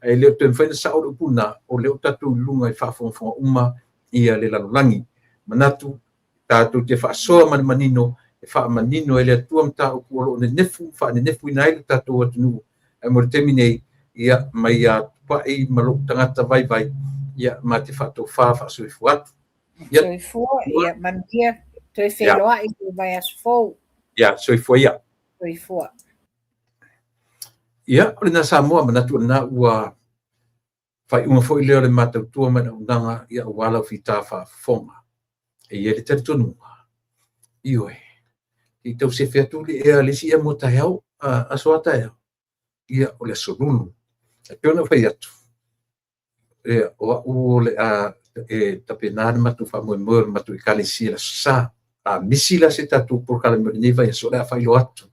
Ae le o toe mafai ona sao le upu lena, o lea ua tatou i luga i faafogafoga uma ia le lalolagi. Manatu tatou te faasoa ma le manino e faamanino e le Atua mataupu o lo o nenefu faanenefuina ai le tatou atunuu. Ae mo le taimi nei, ia mai ia Tupai ma lou tagata vaivai, ia ma te faatofa faasoifua atu. Ia. Soifua, ia manuia, toe feiloai i le vaiaso fou. Ia, soifua ia. Soifua. Ia, o lena Samoa, manatu o lena ua faaiuga foi lea o le matautua ma le auaunaga, ia aua lau fita faafofoga. E i ai le talitonuga, ioe, se i tau sefe atu le ea le isi ea mo taeao, aso a taeao, ia o le aso Lulu. E pei ona ou fai atu, ia, o au o le a e tapena le matou faamoemoe o le matou ekalesia i le Aso Sa. A misi la se tatou polokalame o lenei vaiaso, o le a faailoa atu.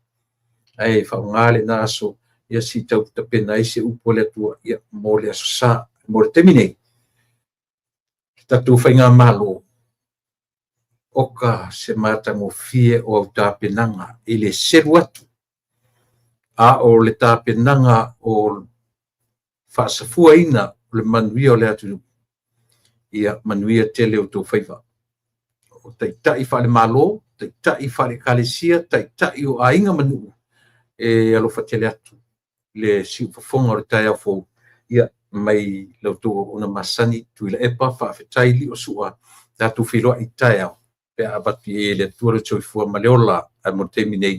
Ae faaaoga lena aso ia se i tau tapena ai se upu a le Atua ia, mo le Aso Sa. Mo le taimi nei, le tatou Faigamalo, oka se matagofie o au tapenaga i le selu atu, a o le tapenaga o faasafuaina o le manuia o le atunuu, ia manuia tele outou faiva. O taitai faale-Malo, taitai faale-Ekalesia, taitai o aiga ma nuu, e alofa tele atu le siufofoga o le taeao fou, ia mai la outou auauna masani Tuilaepa, faafetai Liosua, tatou feiloai taeao pe a avatu i ai e le Atua le soifua ma le ola. Ae mo le taimi nei,